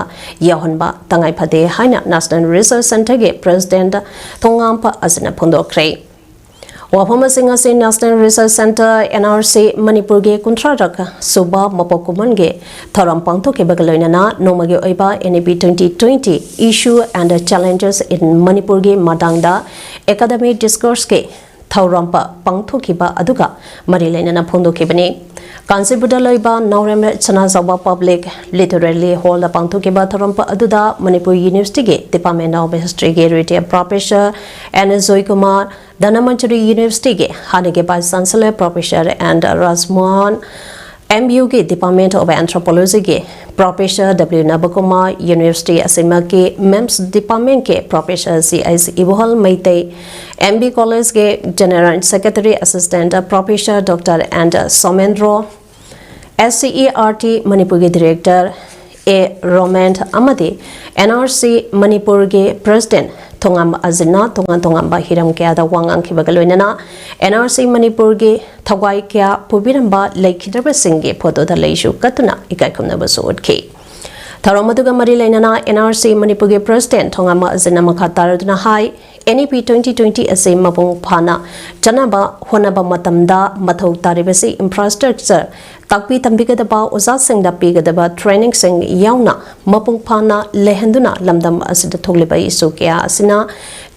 ꯌꯥꯎꯍꯟꯕ ꯇꯉꯥꯏ ꯐꯗꯦ ꯍꯥꯏꯅ National Research Centreꯒꯤ President ꯊꯣꯉꯥꯝꯄ ꯑꯁꯤꯅ ꯐꯣꯡꯗꯣꯛꯈ꯭ꯔꯦ꯫ ꯋꯥꯐꯝ ꯑꯁꯤꯡ ꯑꯁꯤ National Research Centre, NRC, ꯃꯅꯤꯄꯨꯔꯒꯤ ꯀꯨꯟꯊ꯭ꯔꯥꯔꯛ ꯁꯨꯕ ꯃꯄꯣꯛ ꯀꯨꯝꯑꯣꯟꯒꯤ ꯊꯧꯔꯝ ꯄꯥꯡꯊꯣꯛꯈꯤꯕꯒ ꯂꯣꯏꯅꯅ ꯅꯣꯡꯃꯒꯤ ꯑꯣꯏꯕ NEP twenty twenty Issue and Challenges in ꯃꯅꯤꯄꯨꯔꯒꯤ ꯃꯇꯥꯡꯗ academic discourseꯀꯤ ꯊꯧꯔꯝ ꯄ-, ꯄꯥꯡꯊꯣꯛꯈꯤꯕ ꯑꯗꯨꯒ ꯃꯔꯤ ꯂꯩꯅꯅ ꯐꯣꯡꯗꯣꯛꯈꯤꯕꯅꯤ꯫ ꯀꯥꯟꯆꯤꯄꯨꯔꯗ ꯂꯩꯕ ꯅꯥꯎꯔꯦꯝ ꯁꯅꯥꯖꯥꯎꯕ Public Literary Hallꯗ ꯄꯥꯡꯊꯣꯛꯈꯤꯕ ꯊꯧꯔꯝ ꯄ-, ꯑꯗꯨꯗ Manipur Universityꯒꯤ Department of Historyꯒꯤ retired Professor N Joykumar, Dhanamanjuri Universityꯒꯤ ꯍꯥꯟꯅꯒꯤ Vice Chancellor Professor N Rajmohan, MUꯒꯤ Department of Anthropologyꯒꯤ Professor W ꯅꯕꯀꯨꯃꯥꯔ, University ꯑꯁꯤꯃꯛꯀꯤ MEMS Departmentꯀꯤ Professor C H Ibohal Meitei, MB Collegeꯀꯤ General Secretary Assistant Professor Doctor N Somendro, SCERT ꯃꯅꯤꯄꯨꯔꯒꯤ Director A ꯔꯣꯃꯦꯟ ꯑꯃꯗꯤ NRC ꯃꯅꯤꯄꯨꯔꯒꯤ President ꯊꯣꯉꯥꯝ ꯑꯖꯤꯠꯅ ꯇꯣꯉꯥꯟ ꯇꯣꯉꯥꯟꯕ ꯍꯤꯔꯝ ꯀꯌꯥꯗ ꯋꯥ ꯉꯥꯡꯈꯤꯕꯒ ꯂꯣꯏꯅꯅ NRC ꯃꯅꯤꯄꯨꯔꯒꯤ ꯊꯋꯥꯏ ꯀꯌꯥ ꯄꯨꯕꯤꯔꯝꯕ ꯂꯩꯈꯤꯗ꯭ꯔꯕꯁꯤꯡꯒꯤ photoꯗ ꯂꯩꯁꯨ ꯀꯠꯇꯨꯅ ꯏꯀꯥꯏ ꯈꯨꯝꯅꯕꯁꯨ ꯎꯠꯈꯤ꯫ ꯊꯧꯔꯝ ꯑꯗꯨꯒ ꯃꯔꯤ ꯂꯩꯅꯅ NRC ꯃꯅꯤꯄꯨꯔꯒꯤ President ꯊꯣꯉꯥꯝ ꯑꯖꯤꯠꯅ ꯃꯈꯥ ꯇꯥꯔꯗꯨꯅ ꯍꯥꯏ, NEP twenty twenty ꯑꯁꯤ ꯃꯄꯨꯡ ꯐꯥꯅ ꯆꯠꯅꯕ ꯍꯣꯠꯅꯕ ꯃꯇꯝꯗ ꯃꯊꯧ ꯇꯥꯔꯤꯕꯁꯤ infrastructure, ꯇꯥꯛꯄꯤ ꯇꯝꯕꯤꯒꯗꯕ ꯑꯣꯖꯥꯁꯤꯡꯗ ꯄꯤꯒꯗꯕ trainingꯁꯤꯡ ꯌꯥꯎꯅ ꯃꯄꯨꯡ ꯐꯥꯅ ꯂꯩꯍꯟꯗꯨꯅ ꯂꯝꯗꯝ ꯑꯁꯤꯗ ꯊꯣꯛꯂꯤꯕ issue ꯀꯌꯥ ꯑꯁꯤꯅ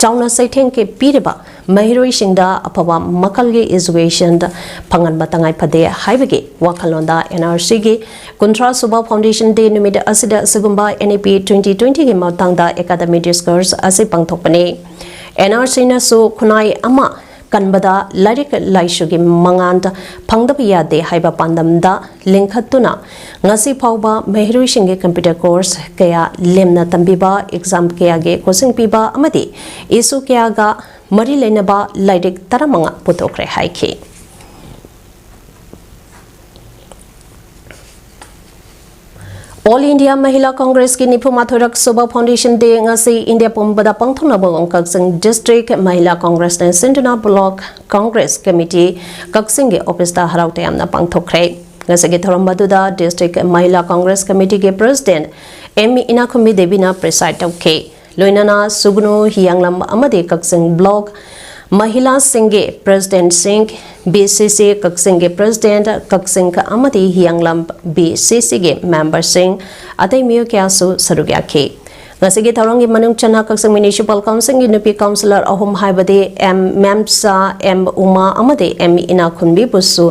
ꯆꯥꯎꯅ ꯆꯩꯊꯦꯡ ꯄꯤꯔꯤꯕ ꯃꯍꯩꯔꯣꯏꯁꯤꯡꯗ ꯑꯐꯕ ꯃꯈꯜꯒꯤ education ꯐꯪꯍꯟꯕ ꯇꯉꯥꯏ ꯐꯗꯦ ꯍꯥꯏꯕꯒꯤ ꯋꯥꯈꯜꯂꯣꯟꯗ NRCꯒꯤ ꯀꯨꯟꯊ꯭ꯔꯥ ꯁꯨꯕ Foundation Day ꯅꯨꯃꯤꯠ ꯑꯁꯤꯗ ꯑꯁꯤꯒꯨꯝꯕ NEP twenty twentyꯒꯤ ꯃꯇꯥꯡꯗ academic discourse ꯑꯁꯤ ꯄꯥꯡꯊꯣꯛꯄꯅꯤ꯫ NRCꯅꯁꯨ ꯈꯨꯟꯅꯥꯏ ꯑꯃ ꯀꯟꯕꯗ ꯂꯥꯏꯔꯤꯛ ꯂꯥꯏꯁꯨꯒꯤ ꯃꯉꯥꯜ ꯐꯪꯗꯕ ꯌꯥꯗꯦ ꯍꯥꯏꯕ ꯄꯥꯟꯗꯝꯗ ꯂꯤꯡꯈꯠꯇꯨꯅ ꯉꯁꯤ ꯐꯥꯎꯕ ꯃꯍꯩꯔꯣꯏꯁꯤꯡꯒꯤ computer course ꯀꯌꯥ ꯂꯦꯝꯅ ꯇꯝꯕꯤꯕ, exam ꯀꯌꯥꯒꯤ coaching ꯄꯤꯕ ꯑꯃꯗꯤ issue ꯀꯌꯥꯒ ꯃꯔꯤ ꯂꯩꯅꯕ ꯂꯥꯏꯔꯤꯛ ꯇꯔꯥꯃꯉꯥ ꯄꯨꯊꯣꯛꯈ꯭ꯔꯦ ꯍꯥꯏꯈꯤ꯫ All India Mahila Congressꯀꯤ ꯅꯤꯐꯨ ꯃꯥꯊꯣꯏꯔꯛ ꯁꯨꯕ Foundation Day ꯉꯁꯤ ꯏꯟꯗꯤꯌꯥ ꯄꯨꯝꯕꯗ ꯄꯥꯡꯊꯣꯛꯅꯕ ꯀꯛꯆꯤꯡ District Mahila Congressꯅ ꯁꯤꯟꯗꯨꯅ Block Congress Committee ꯀꯛꯆꯤꯡꯒꯤ officeꯇ ꯍꯔꯥꯎ ꯇꯌꯥꯝꯅ ꯄꯥꯡꯊꯣꯛꯈ꯭ꯔꯦ꯫ ꯉꯁꯤꯒꯤ ꯊꯧꯔꯝ ꯑꯗꯨꯗ District Mahila Congress Committeeꯒꯤ President M ꯏꯅꯥꯈꯨꯝꯕꯤ ꯗꯦꯕꯤꯅ preside ꯇꯧꯈꯤ꯫ ꯂꯣꯏꯅꯅ ꯁꯨꯒꯅꯨ ꯍꯤꯌꯥꯡꯂꯝ ꯑꯃꯗꯤ ꯀꯛꯆꯤꯡ Block ꯃꯍꯤꯂꯥꯁꯤꯡꯒꯤ Presidentꯁꯤꯡ, B C C ꯀꯛꯆꯤꯡꯒꯤ President, ꯀꯛꯆꯤꯡ ꯑꯃꯗꯤ ꯍꯤꯌꯥꯡꯂꯝ B C Cꯒꯤ memberꯁꯤꯡ, ꯑꯇꯩ ꯃꯤꯑꯣꯏ ꯀꯌꯥꯁꯨ ꯁꯔꯨꯛ ꯌꯥꯈꯤ꯫ ꯉꯁꯤꯒꯤ ꯊꯧꯔꯝꯒꯤ ꯃꯅꯨꯡ ꯆꯟꯅ ꯀꯛꯆꯤꯡ Municipal Councilꯒꯤ ꯅꯨꯄꯤ councillor ꯑꯍꯨꯝ ꯍꯥꯏꯕꯗꯤ M ꯃꯦꯝꯆꯥ, M ꯎꯃꯥ ꯑꯃꯗꯤ M ꯏꯅꯥꯈꯨꯟꯕꯤꯕꯨꯁꯨ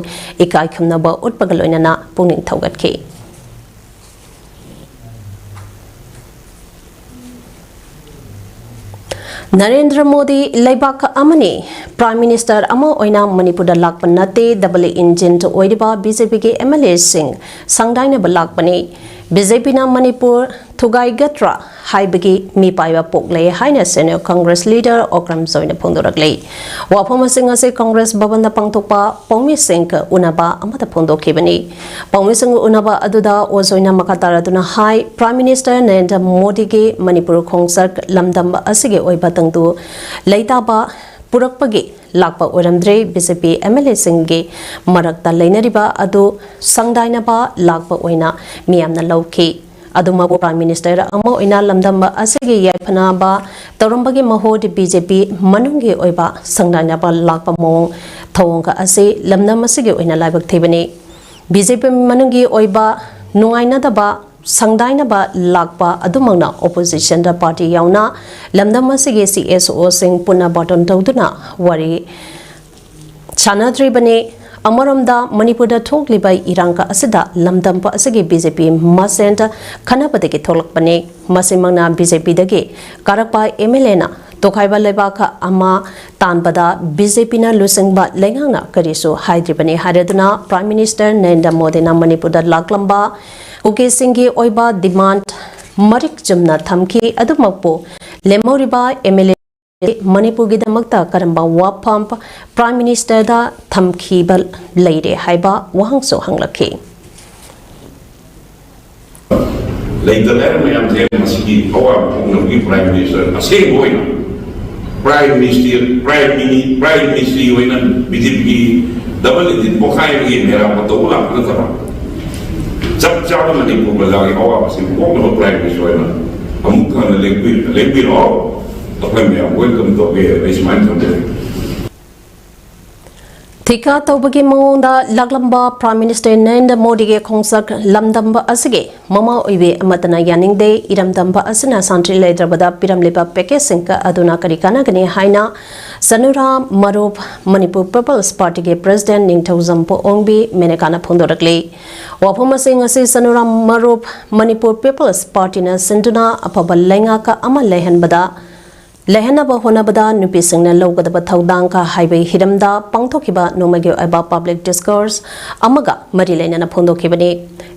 ꯏꯀꯥꯏ ꯈꯨꯝꯅꯕ ꯎꯠꯄꯒ ꯂꯣꯏꯅꯅ ꯄꯨꯛꯅꯤꯡ ꯊꯧꯒꯠꯈꯤ꯫ ꯅꯔꯦꯟꯗ꯭ꯔ ꯃꯣꯗꯤ ꯂꯩꯕꯥꯛ ꯑꯃꯅꯤ, Prime Minister ꯑꯃ ꯑꯣꯏꯅ ꯃꯅꯤꯄꯨꯔꯗ ꯂꯥꯛꯄ ꯅꯠꯇꯦ, double engine ꯑꯣꯏꯔꯤꯕ BJPꯒꯤ MLAꯁꯤꯡ ꯁꯪꯗꯥꯏꯅꯕ ꯂꯥꯛꯄꯅꯤ꯫ BJPꯅ ꯃꯅꯤꯄꯨꯔ ꯊꯨꯒꯥꯏꯒꯗ꯭ꯔꯥ ꯍꯥꯏꯕꯒꯤ ꯃꯤꯄꯥꯏꯕ ꯄꯣꯛꯂꯦ ꯍꯥꯏꯅ senior Congress leader ꯑꯣꯀ꯭ꯔꯝ ꯖꯣꯏꯅ ꯐꯣꯡꯗꯣꯔꯛꯂꯤ꯫ ꯋꯥꯐꯝ ꯑꯁꯤ ꯉꯁꯤ Congress ꯚꯕꯟꯗ ꯄꯥꯡꯊꯣꯛꯄ ꯄꯥꯎꯃꯤꯁꯤꯡꯒ ꯎꯅꯕ ꯑꯃꯗ ꯐꯣꯡꯗꯣꯛꯈꯤꯕꯅꯤ꯫ ꯄꯥꯎꯃꯤꯁꯤꯡꯒ ꯎꯅꯕ ꯑꯗꯨꯗ ꯑꯣ ꯖꯣꯏꯅ ꯃꯈꯥ ꯇꯥꯔꯗꯨꯅ ꯍꯥꯏ, Prime Minister ꯅꯔꯦꯟꯗ꯭ꯔ ꯃꯣꯗꯤꯒꯤ ꯃꯅꯤꯄꯨꯔ ꯈꯣꯡꯆꯠ ꯂꯝꯗꯝ ꯑꯁꯤꯒꯤ ꯑꯣꯏꯕ ꯇꯪꯗꯨ ꯂꯩꯇꯥꯕ ꯄꯨꯔꯛꯄꯒꯤ ꯂꯥꯛꯄ ꯑꯣꯏꯔꯝꯗ꯭ꯔꯦ꯫ BJP MLAꯁꯤꯡꯒꯤ ꯃꯔꯛꯇ ꯂꯩꯅꯔꯤꯕ ꯑꯗꯨ ꯁꯪꯗꯥꯏꯅꯕ ꯂꯥꯛꯄ ꯑꯣꯏꯅ ꯃꯤꯌꯥꯝꯅ ꯂꯧꯈꯤ꯫ ꯑꯗꯨꯃꯛꯄꯨ Prime Minister ꯑꯃ ꯑꯣꯏꯅ ꯂꯝꯗꯝ ꯑꯁꯤꯒꯤ ꯌꯥꯏꯐꯅꯕ ꯇꯧꯔꯝꯕꯒꯤ ꯃꯍꯨꯠ BJP ꯃꯅꯨꯡꯒꯤ ꯑꯣꯏꯕ ꯁꯪꯗꯥꯏꯅꯕ ꯂꯥꯛꯄ ꯃꯑꯣꯡ ꯊꯧꯑꯣꯡ ꯑꯁꯤ ꯂꯝꯗꯝ ꯑꯁꯤꯒꯤ ꯑꯣꯏꯅ ꯂꯥꯏꯕꯛ ꯊꯤꯕꯅꯤ꯫ BJP ꯃꯅꯨꯡꯒꯤ ꯑꯣꯏꯕ ꯅꯨꯡꯉꯥꯏꯅꯗꯕ ꯁꯪꯗꯥꯏꯅꯕ ꯂꯥꯛꯄ ꯑꯗꯨꯃꯛꯅ oppositionꯗ party ꯌꯥꯎꯅ ꯂꯝꯗꯝ ꯑꯁꯤꯒꯤ CSOꯁꯤꯡ ꯄꯨꯟꯅ ꯕꯥꯇꯣꯟ ꯇꯧꯗꯨꯅ ꯋꯥꯔꯤ ꯁꯥꯟꯅꯗ꯭ꯔꯤꯕꯅꯤ꯫ ꯑꯃꯔꯣꯝꯗ ꯃꯅꯤꯄꯨꯔꯗ ꯊꯣꯛꯂꯤꯕ ꯏꯔꯥꯡ ꯑꯁꯤꯗ ꯂꯝꯗꯝ ꯑꯁꯤꯒꯤ BJP ꯃꯁꯦꯟ ꯈꯟꯅꯕꯗꯒꯤ ꯊꯣꯛꯂꯛꯄꯅꯤ꯫ ꯃꯁꯤꯃꯛꯅ BJPꯗꯒꯤ ꯀꯥꯔꯛꯄ MLAꯅ ꯇꯣꯈꯥꯏꯕ ꯂꯩꯕꯥꯛ ꯑꯃ ꯇꯥꯟꯕꯗ BJPꯅ ꯂꯨꯆꯤꯡꯕ ꯂꯩꯉꯥꯛꯅ ꯀꯔꯤꯁꯨ ꯍꯥꯏꯗ꯭ꯔꯤꯕꯅꯤ ꯍꯥꯏꯔꯗꯨꯅ Prime Minister ꯅꯔꯦꯟꯗ꯭ꯔ ꯃꯣꯗꯤꯅ ꯃꯅꯤꯄꯨꯔꯗ ꯂꯥꯛꯂꯝꯕ ꯀꯨꯀꯤꯁꯤꯡꯒꯤ ꯑꯣꯏꯕ demand ꯃꯔꯤꯛ ꯆꯨꯝꯅ ꯊꯝꯈꯤ꯫ ꯑꯗꯨꯃꯛꯄꯨ ꯂꯦꯝꯍꯧꯔꯤꯕ MLA ꯃꯅꯤꯄꯨꯔꯒꯤꯗꯃꯛꯇ ꯀꯔꯝꯕ ꯋꯥꯐꯝ Prime Ministerꯗ ꯊꯝꯈꯤꯕ ꯂꯩꯔꯦ ꯍꯥꯏꯕ ꯋꯥꯍꯪꯁꯨ ꯍꯪꯂꯛꯈꯤ꯫ ꯂꯩꯇ ꯂꯥꯏꯔ ꯃꯌꯥꯝꯁꯦ ꯃꯁꯤꯒꯤ ꯑꯋꯥꯕ ꯐꯣꯡꯅꯕꯒꯤ Prime Minister ꯑꯁꯦꯡꯕ ꯑꯣꯏꯅ Prime Minister, Prime Mini-, Prime Ministry ꯑꯣꯏꯅ BJPꯒꯤ ꯗꯕꯜ ꯏꯟꯖꯤꯟ ꯄꯣꯈꯥꯏꯕꯒꯤ ꯃꯦꯔꯥ ꯇꯧꯕ ꯂꯥꯛꯄ ꯅꯠꯇꯕ, ꯆꯞ ꯆꯥꯕ ꯃꯅꯤꯄꯨꯔ ꯄ꯭ꯔꯖꯥꯒꯤ ꯑꯋꯥꯕꯁꯤ ꯀꯣꯛꯅꯕ ꯄ꯭ꯔꯥꯏꯝ ꯃꯤꯅꯤꯁꯇꯔ ꯑꯣꯏꯅ ꯑꯃꯨꯛ ꯍꯟꯅ ꯂꯦꯡꯕꯤ-, ꯂꯦꯡꯕꯤꯔꯛꯑꯣ꯫ ꯑꯩꯈꯣꯏ ꯃꯌꯥꯝ ꯋꯦꯜꯀꯝ ꯇꯧꯒꯦ, ꯑꯩ ꯁꯨꯃꯥꯏꯅ ꯊꯝꯖꯒꯦ꯫ ꯊꯤꯀꯥ ꯇꯧꯕꯒꯤ ꯃꯑꯣꯡꯗ ꯂꯥꯛꯂꯝꯕ ꯄ꯭ꯔꯥꯏꯝ ꯃꯤꯅꯤꯁꯇꯔ ꯅꯔꯦꯟꯗ꯭ꯔ ꯃꯣꯗꯤꯒꯤ ꯈꯣꯡꯆꯠ ꯂꯝꯗꯝꯕ ꯑꯁꯤꯒꯤ ꯃꯃꯥ ꯑꯣꯏꯕꯤ ꯑꯃꯠꯇꯅ ꯌꯥꯅꯤꯡꯗꯦ꯫ ꯏꯔꯝꯗꯝꯕ ꯑꯁꯤꯅ ꯁꯥꯟꯇꯤ ꯂꯩꯇ꯭ꯔꯕꯗ ꯄꯤꯔꯝꯂꯤꯕ ꯄꯦꯀꯦꯖꯁꯤꯡ ꯑꯗꯨꯅ ꯀꯔꯤ ꯀꯥꯟꯅꯒꯅꯤ ꯍꯥꯏꯅ ꯁꯅꯨꯔꯥꯝ ꯃꯔꯨꯞ, ꯃꯅꯤꯄꯨꯔ ꯄꯤꯄꯜꯁ ꯄꯥꯔꯇꯤꯒꯤ ꯄ꯭ꯔꯦꯁꯤꯗꯦꯟ ꯅꯤꯡꯊꯧꯖꯝ ꯑꯣꯡꯕꯤ ꯃꯦꯅꯦꯀꯥꯅ ꯐꯣꯡꯗꯣꯔꯛꯂꯤ꯫ ꯋꯥꯐꯝ ꯑꯁꯤ ꯉꯁꯤ ꯁꯅꯨꯔꯥꯝ ꯃꯔꯨꯞ, ꯃꯅꯤꯄꯨꯔ ꯄꯤꯄꯜꯁ ꯄꯥꯔꯇꯤꯅ ꯁꯤꯟꯗꯨꯅ ꯑꯐꯕ ꯂꯩꯉꯥꯛ ꯑꯃ ꯂꯩꯍꯟꯕꯗ ꯂꯩꯍꯟꯅꯕ ꯍꯣꯠꯅꯕꯗ ꯅꯨꯄꯤꯁꯤꯡꯅ ꯂꯧꯒꯗꯕ ꯊꯧꯗꯥꯡꯒ ꯍꯥꯏꯕꯒꯤ ꯍꯤꯔꯝꯗ ꯄꯥꯡꯊꯣꯛꯈꯤꯕ ꯅꯣꯡꯃꯒꯤ ꯑꯣꯏꯕ ꯄꯕ꯭ꯂꯤꯛ ꯗꯤꯁꯀꯣꯔꯁ ꯑꯃꯒ ꯃꯔꯤ ꯂꯩꯅꯅ ꯐꯣꯡꯗꯣꯛꯈꯤꯕꯅꯤ꯫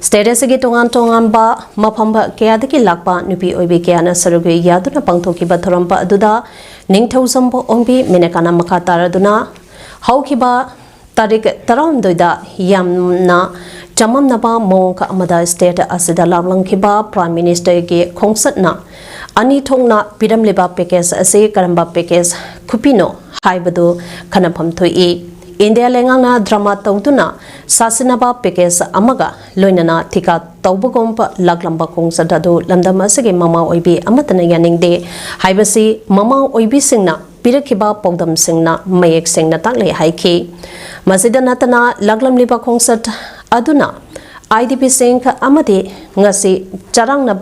ꯁ꯭ꯇꯦꯠ ꯑꯁꯤꯒꯤ ꯇꯣꯉꯥꯟ ꯇꯣꯉꯥꯟꯕ ꯃꯐꯝ ꯀꯌꯥꯗꯒꯤ ꯂꯥꯛꯄ ꯅꯨꯄꯤ ꯑꯣꯏꯕꯤ ꯀꯌꯥꯅ ꯁꯔꯨꯛ ꯌꯥꯗꯨꯅ ꯄꯥꯡꯊꯣꯛꯈꯤꯕ ꯊꯧꯔꯝ ꯑꯗꯨꯗ ꯅꯤꯡꯊꯧꯖꯝꯕ ꯑꯣꯡꯕꯤ ꯃꯦꯅꯦꯀꯥꯅ ꯃꯈꯥ ꯇꯥꯔꯗꯨꯅ ꯍꯧꯈꯤꯕ ꯇꯥꯔꯤꯛ ꯇꯔꯥꯍꯨꯝꯗꯣꯏꯗ ꯌꯥꯝꯅ ꯆꯃꯝꯅꯕ ꯃꯑꯣꯡ ꯑꯃꯗ ꯁ꯭ꯇꯦꯠ ꯑꯁꯤꯗ ꯂꯥꯛꯂꯝꯈꯤꯕ ꯄ꯭ꯔꯥꯏꯝ ꯃꯤꯅꯤꯁꯇꯔꯒꯤ ꯈꯣꯡꯆꯠꯅ ꯑꯅꯤ ꯊꯣꯛꯅ ꯄꯤꯔꯝꯂꯤꯕ ꯄꯦꯀꯦꯖ ꯑꯁꯤ ꯀꯔꯝꯕ ꯄꯦꯀꯦꯖ ꯈꯨꯄꯤꯅꯣ ꯍꯥꯏꯕꯗꯨ ꯈꯟꯅꯐꯝ ꯊꯣꯛꯏ꯫ ꯏꯟꯗꯤꯌꯥ ꯂꯩꯉꯥꯛꯅ ꯗ꯭ꯔꯃꯥ ꯇꯧꯗꯨꯅ ꯁꯥꯁꯤꯟꯅꯕ ꯄꯦꯀꯦꯖ ꯑꯃꯒ ꯂꯣꯏꯅꯅ ꯊꯤꯀꯥ ꯇꯧꯕꯒꯨꯝꯕ ꯂꯥꯛꯂꯝꯕ ꯈꯣꯡꯆꯠ ꯑꯗꯨ ꯂꯝꯗꯝ ꯑꯁꯤꯒꯤ ꯃꯃꯥ ꯑꯣꯏꯕꯤ ꯑꯃꯠꯇꯅ ꯌꯥꯅꯤꯡꯗꯦ ꯍꯥꯏꯕꯁꯤ ꯃꯃꯥ ꯑꯣꯏꯕꯤꯁꯤꯡꯅ ꯄꯤꯔꯛꯈꯤꯕ ꯄꯥꯎꯗꯝꯁꯤꯡꯅ ꯃꯌꯦꯛ ꯁꯦꯡꯅ ꯇꯥꯛꯂꯦ ꯍꯥꯏꯈꯤ꯫ ꯃꯁꯤꯗ ꯅꯠꯇꯅ ꯂꯥꯛꯂꯝꯂꯤꯕ ꯈꯣꯡꯆꯠ ꯑꯗꯨꯅ ꯑꯥꯏ ꯗꯤ ꯄꯤꯁꯤꯡ ꯑꯃꯗꯤ ꯉꯁꯤ ꯆꯔꯥꯡꯅ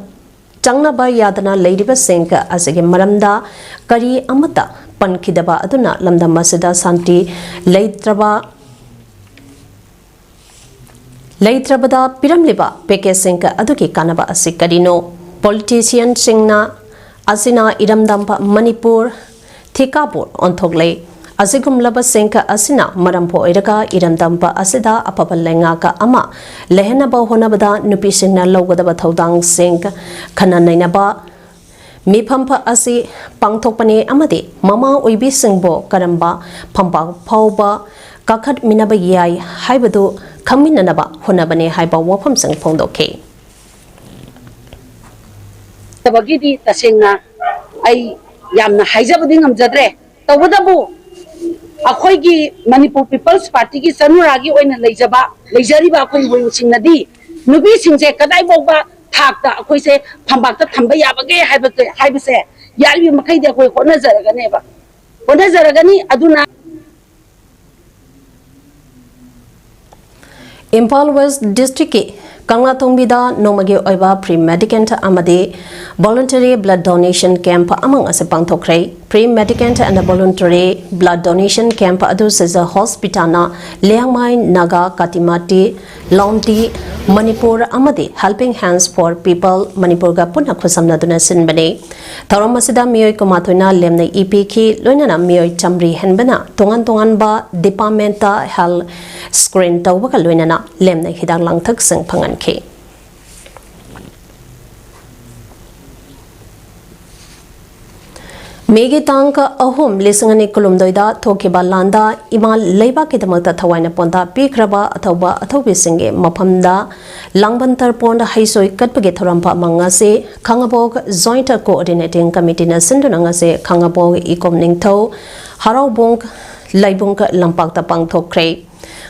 ꯆꯪꯅꯕ ꯌꯥꯗꯅ ꯂꯩꯔꯤꯕꯁꯤꯡ ꯑꯁꯤꯒꯤ ꯃꯔꯝꯗ ꯀꯔꯤ ꯑꯃꯠꯇ ꯄꯟꯈꯤꯗꯕ ꯑꯗꯨꯅ ꯂꯝꯗꯝ ꯑꯁꯤꯗ ꯁꯥꯟꯇꯤ ꯂꯩꯇ꯭ꯔꯕ ꯂꯩꯇ꯭ꯔꯕꯗ ꯄꯤꯔꯝꯂꯤꯕ ꯄꯦꯀꯦꯖꯁꯤꯡ ꯑꯗꯨꯒꯤ ꯀꯥꯟꯅꯕ ꯑꯁꯤ ꯀꯔꯤꯅꯣ? ꯄꯣꯂꯤꯇꯤꯁꯤꯌꯟꯁꯤꯡꯅ ꯑꯁꯤꯅ ꯏꯔꯝꯗꯝ ꯃꯅꯤꯄꯨꯔ ꯊꯤꯀꯥꯕꯨ ꯑꯣꯟꯊꯣꯛꯂꯦ꯫ ꯑꯁꯤꯒꯨꯝꯂꯕꯁꯤꯡ ꯑꯁꯤꯅ ꯃꯔꯝ ꯑꯣꯏꯔꯒ ꯏꯔꯝꯗꯝ ꯑꯁꯤꯗ ꯑꯐꯕ ꯂꯩꯉꯥꯛ ꯑꯃ ꯂꯩꯍꯟꯅꯕ ꯍꯣꯠꯅꯕꯗ ꯅꯨꯄꯤꯁꯤꯡꯅ ꯂꯧꯒꯗꯕ ꯊꯧꯗꯥꯡꯁꯤꯡ ꯈꯟꯅ ꯅꯩꯅꯕ ꯃꯤꯐꯝ ꯑꯁꯤ ꯄꯥꯡꯊꯣꯛꯄꯅꯤ ꯑꯃꯗꯤ ꯃꯃꯥ ꯑꯣꯏꯕꯤꯁꯤꯡꯕꯨ ꯀꯔꯝꯕ ꯐꯝꯄꯥꯛ ꯐꯥꯎꯕ ꯀꯥꯈꯠꯃꯤꯟꯅꯕ ꯌꯥꯏ ꯍꯥꯏꯕꯗꯨ ꯈꯪꯃꯤꯟꯅꯅꯕ ꯍꯣꯠꯅꯕꯅꯤ ꯍꯥꯏꯕ ꯋꯥꯐꯝꯁꯤꯡ ꯐꯣꯡꯗꯣꯛꯈꯤ꯫ ꯇꯕꯒꯤꯗꯤ ꯇꯁꯦꯡꯅ ꯑꯩ ꯌꯥꯝꯅ ꯍꯥꯏꯖꯕꯗꯤ ꯉꯝꯖꯗ꯭ꯔꯦ꯫ ꯇꯧꯕꯇꯕꯨ ꯑꯩꯈꯣꯏꯒꯤ ꯃꯅꯤꯄꯨꯔ ꯄꯤꯄꯜꯁ ꯄꯥꯔꯇꯤꯒꯤ ꯆꯅꯨꯔꯥꯒꯤ ꯑꯣꯏꯅ ꯂꯩꯖꯕ, ꯂꯩꯖꯔꯤꯕ ꯑꯩꯈꯣꯏ ꯃꯣꯏꯁꯤꯡꯅꯗꯤ ꯅꯨꯄꯤꯁꯤꯡꯁꯦ ꯀꯗꯥꯏꯐꯥꯎꯕ ꯊꯥꯛꯇ ꯑꯩꯈꯣꯏꯁꯦ ꯐꯝꯄꯥꯛꯇ ꯊꯝꯕ ꯌꯥꯕꯒꯦ ꯍꯥꯏꯕꯁꯦ, ꯍꯥꯏꯕꯁꯦ ꯌꯥꯔꯤꯕ ꯃꯈꯩꯗꯤ ꯑꯩꯈꯣꯏ ꯍꯣꯠꯅꯖꯔꯒꯅꯦꯕ, ꯍꯣꯠꯅꯖꯔꯒꯅꯤ꯫ ꯑꯗꯨꯅ ꯏꯝꯐꯥꯜ ꯋꯦꯁ꯭ꯠ ꯗꯤꯁ꯭ꯠꯔꯤꯛꯀꯤ ꯀꯪꯂꯥꯇꯣꯡꯕꯤꯗ ꯅꯣꯡꯃꯒꯤ ꯑꯣꯏꯕ ꯐ꯭ꯔꯤ ꯃꯦꯗꯤꯀꯦꯟꯠ ꯑꯃꯗꯤ ꯚꯣꯂꯨꯟꯇꯔꯤ ꯕ꯭ꯂꯗ ꯗꯣꯅꯦꯁꯟ ꯀꯦꯝꯞ ꯑꯃ ꯉꯁꯤ ꯄꯥꯡꯊꯣꯛꯈ꯭ꯔꯦ꯫ Free medicament and voluntary blood donation camp ꯑꯗꯨ ꯁꯤꯖ ꯍꯣꯁꯄꯤꯇꯥꯜꯅ ꯂꯤꯌꯥꯡꯃꯥꯏ ꯅꯥꯒꯥ ꯀꯥꯇꯤꯃꯥꯇꯤ ꯂꯣꯟꯇꯤ ꯃꯅꯤꯄꯨꯔ ꯑꯃꯗꯤ ꯍꯦꯜꯄꯤꯡ ꯍꯦꯟꯁ ꯐꯣꯔ ꯄꯤꯄꯜ ꯃꯅꯤꯄꯨꯔꯒ ꯄꯨꯟꯅ ꯈꯨꯠꯁꯝꯅꯗꯨꯅ ꯁꯤꯟꯕꯅꯤ꯫ ꯊꯧꯔꯝ ꯑꯁꯤꯗ ꯃꯤꯑꯣꯏ ꯀꯨꯟꯃꯥꯊꯣꯏꯅ ꯂꯦꯝꯅ ꯏ ꯄꯤꯈꯤ, ꯂꯣꯏꯅꯅ ꯃꯤꯑꯣꯏ ꯆꯥꯃꯔꯤ ꯍꯦꯟꯕꯅ ꯇꯣꯉꯥꯟ ꯇꯣꯉꯥꯟꯕ ꯗꯤꯄꯥꯔꯠꯃꯦꯟꯠꯇ ꯍꯦꯜꯊ ꯁ꯭ꯀ꯭ꯔꯤꯟ ꯇꯧꯕꯒ ꯂꯣꯏꯅꯅ ꯂꯦꯝꯅ ꯍꯤꯗꯥꯛ ꯂꯥꯡꯊꯛꯁꯤꯡ ꯐꯪꯍꯟꯈꯤ꯫ ꯃꯦꯒꯤ ꯇꯥꯡ ꯑꯍꯨꯝ, ꯂꯤꯁꯤꯡ ꯑꯅꯤ ꯀꯨꯟꯍꯨꯝꯗꯣꯏꯗ ꯊꯣꯛꯈꯤꯕ ꯂꯥꯟꯗ ꯏꯃꯥ ꯂꯩꯕꯥꯛꯀꯤꯗꯃꯛꯇ ꯊꯋꯥꯏꯅ ꯄꯣꯟꯊꯥ ꯄꯤꯈ꯭ꯔꯕ ꯑꯊꯧꯕ ꯑꯊꯧꯕꯤꯁꯤꯡꯒꯤ ꯃꯐꯝꯗ ꯂꯥꯡꯕꯟ ꯇꯔꯄꯣꯟ ꯍꯩꯁꯣꯏ ꯀꯠꯄꯒꯤ ꯊꯧꯔꯝ ꯑꯃ ꯉꯁꯤ ꯈꯥꯉꯕꯣꯛ ꯖꯣꯏꯟꯠ ꯀꯣꯑꯣꯔꯗꯤꯅꯦꯇꯤꯡ ꯀꯃꯤꯇꯤꯅ ꯁꯤꯟꯗꯨꯅ ꯉꯁꯤ ꯈꯥꯉꯕꯣꯛ ꯏꯀꯣꯞ ꯅꯤꯡꯊꯧ ꯍꯔꯥꯎꯕꯨꯡ ꯂꯩꯕꯨꯡ ꯂꯝꯄꯥꯛꯇ ꯄꯥꯡꯊꯣꯛꯈ꯭ꯔꯦ꯫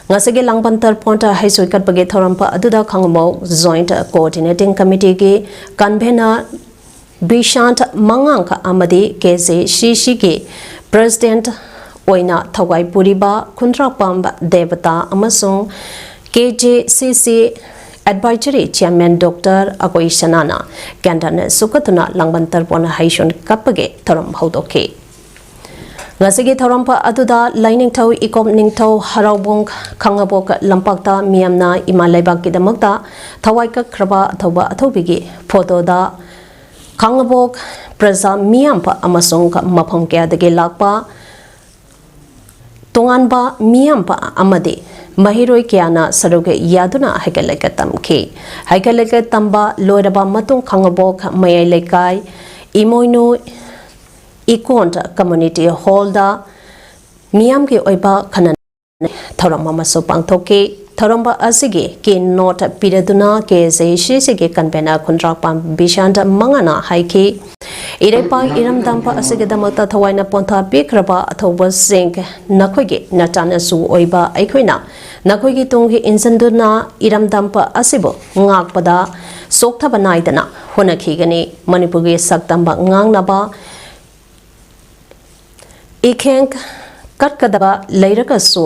ꯉꯁꯤꯒꯤ ꯂꯥꯡꯕꯟ ꯇꯔꯄꯣꯟ ꯍꯩꯁꯣꯏ ꯀꯠꯄꯒꯤ ꯊꯧꯔꯝ ꯑꯗꯨꯗ ꯈꯥꯉꯕꯣꯛ ꯖꯣꯏꯟꯠ ꯀꯣꯑꯣꯔꯗꯤꯅꯦꯇꯤꯡ ꯀꯃꯤꯇꯤꯒꯤ ꯀꯟꯚꯦꯅꯔ ꯕꯤꯁꯥꯟꯠ ꯃꯉꯥꯡ ꯑꯃꯗꯤ ꯀꯦ ꯖꯦ ꯁꯤ ꯁꯤꯒꯤ ꯄ꯭ꯔꯦꯁꯤꯗꯦꯟꯠ ꯑꯣꯏꯅ ꯊꯧꯒꯥꯏ ꯄꯨꯔꯤꯕ ꯈꯨꯟꯗ꯭ꯔꯥꯛꯄꯝ ꯗꯦꯕꯇꯥ ꯑꯃꯁꯨꯡ ꯀꯦ ꯖꯦ ꯁꯤ ꯁꯤ ꯑꯦꯗꯚꯥꯏꯖꯔꯤ ꯆꯤꯌꯥꯔꯃꯦꯟ ꯗꯣꯛꯇꯔ ꯑꯀꯣꯏ ꯁꯅꯥꯅ ꯀꯦꯟꯗꯜ ꯁꯨꯀꯠꯇꯨꯅ ꯂꯥꯡꯕꯟ ꯇꯔꯄꯣꯟ ꯍꯩꯁꯣꯏ ꯀꯠꯄꯒꯤ ꯊꯧꯔꯝ ꯍꯧꯗꯣꯛꯈꯤ꯫ ꯉꯁꯤꯒꯤ ꯊꯧꯔꯝ ꯑꯗꯨꯗ ꯂꯥꯏꯅꯤꯡꯊꯧ ꯏꯀꯣꯞ ꯅꯤꯡꯊꯧ ꯍꯔꯥꯎꯕꯨꯡ ꯈꯥꯉꯕꯣꯛ ꯂꯝꯄꯥꯛꯇ ꯃꯤꯌꯥꯝꯅ ꯏꯃꯥ ꯂꯩꯕꯥꯛꯀꯤꯗꯃꯛꯇ ꯊꯋꯥꯏ ꯀꯠꯈ꯭ꯔꯕ ꯑꯊꯧꯕ ꯑꯊꯧꯕꯤꯒꯤ ꯐꯣꯇꯣꯗ ꯈꯥꯉꯕꯣꯛ ꯄ꯭ꯔꯖꯥ ꯃꯤꯌꯥꯝ ꯑꯃꯁꯨꯡ ꯃꯐꯝ ꯀꯌꯥꯗꯒꯤ ꯂꯥꯛꯄ ꯇꯣꯉꯥꯟꯕ ꯃꯤꯌꯥꯝ ꯑꯃꯗꯤ ꯃꯍꯩꯔꯣꯏ ꯀꯌꯥꯅ ꯁꯔꯨꯛ ꯌꯥꯗꯨꯅ ꯍꯩꯀꯠ ꯂꯩꯀꯠ ꯇꯝꯈꯤ꯫ ꯍꯩꯀꯠ ꯂꯩꯀꯠ ꯇꯝꯕ ꯂꯣꯏꯔꯕ ꯃꯇꯨꯡ ꯈꯥꯉꯕꯣꯛ ꯃꯌꯥꯏ ꯂꯩꯀꯥꯏ ꯏꯃꯣꯏꯅꯨ ꯏꯀꯣꯟ ꯀꯝꯃ꯭ꯌꯨꯅꯤꯇꯤ ꯍꯣꯜꯗ ꯃꯤꯌꯥꯝꯒꯤ ꯑꯣꯏꯕ ꯈꯟꯅ ꯊꯧꯔꯝ ꯑꯃꯁꯨ ꯄꯥꯡꯊꯣꯛꯈꯤ꯫ ꯊꯧꯔꯝ ꯑꯁꯤꯒꯤ ꯀꯤ ꯅꯣꯠ ꯄꯤꯔꯗꯨꯅ ꯀꯦ ꯖꯦ ꯁꯤ ꯁꯤꯒꯤ ꯀꯟꯚꯦꯅꯔ ꯈꯨꯟꯗ꯭ꯔꯥꯛꯄꯝ ꯕꯤꯁꯥꯟꯠ ꯃꯉꯥꯅ ꯍꯥꯏꯈꯤ, ꯏꯔꯩꯄꯥꯛ ꯏꯔꯝꯗꯝ ꯑꯁꯤꯒꯤꯗꯃꯛꯇ ꯊꯋꯥꯏꯅ ꯄꯣꯟꯊꯥ ꯄꯤꯈ꯭ꯔꯕ ꯑꯊꯧꯕꯁꯤꯡ, ꯅꯈꯣꯏꯒꯤ ꯅꯆꯥꯅꯁꯨ ꯑꯣꯏꯕ ꯑꯩꯈꯣꯏꯅ ꯅꯈꯣꯏꯒꯤ ꯇꯨꯡꯒꯤ ꯏꯟꯁꯤꯟꯗꯨꯅ ꯏꯔꯝꯗꯝ ꯑꯁꯤꯕꯨ ꯉꯥꯛꯄꯗ ꯆꯣꯛꯊꯕ ꯅꯥꯏꯗꯅ ꯍꯣꯠꯅꯈꯤꯒꯅꯤ꯫ ꯃꯅꯤꯄꯨꯔꯒꯤ ꯁꯛꯇꯝꯕ ꯉꯥꯡꯅꯕ ꯏꯈꯦꯡ ꯀꯠꯀꯗꯕ ꯂꯩꯔꯒꯁꯨ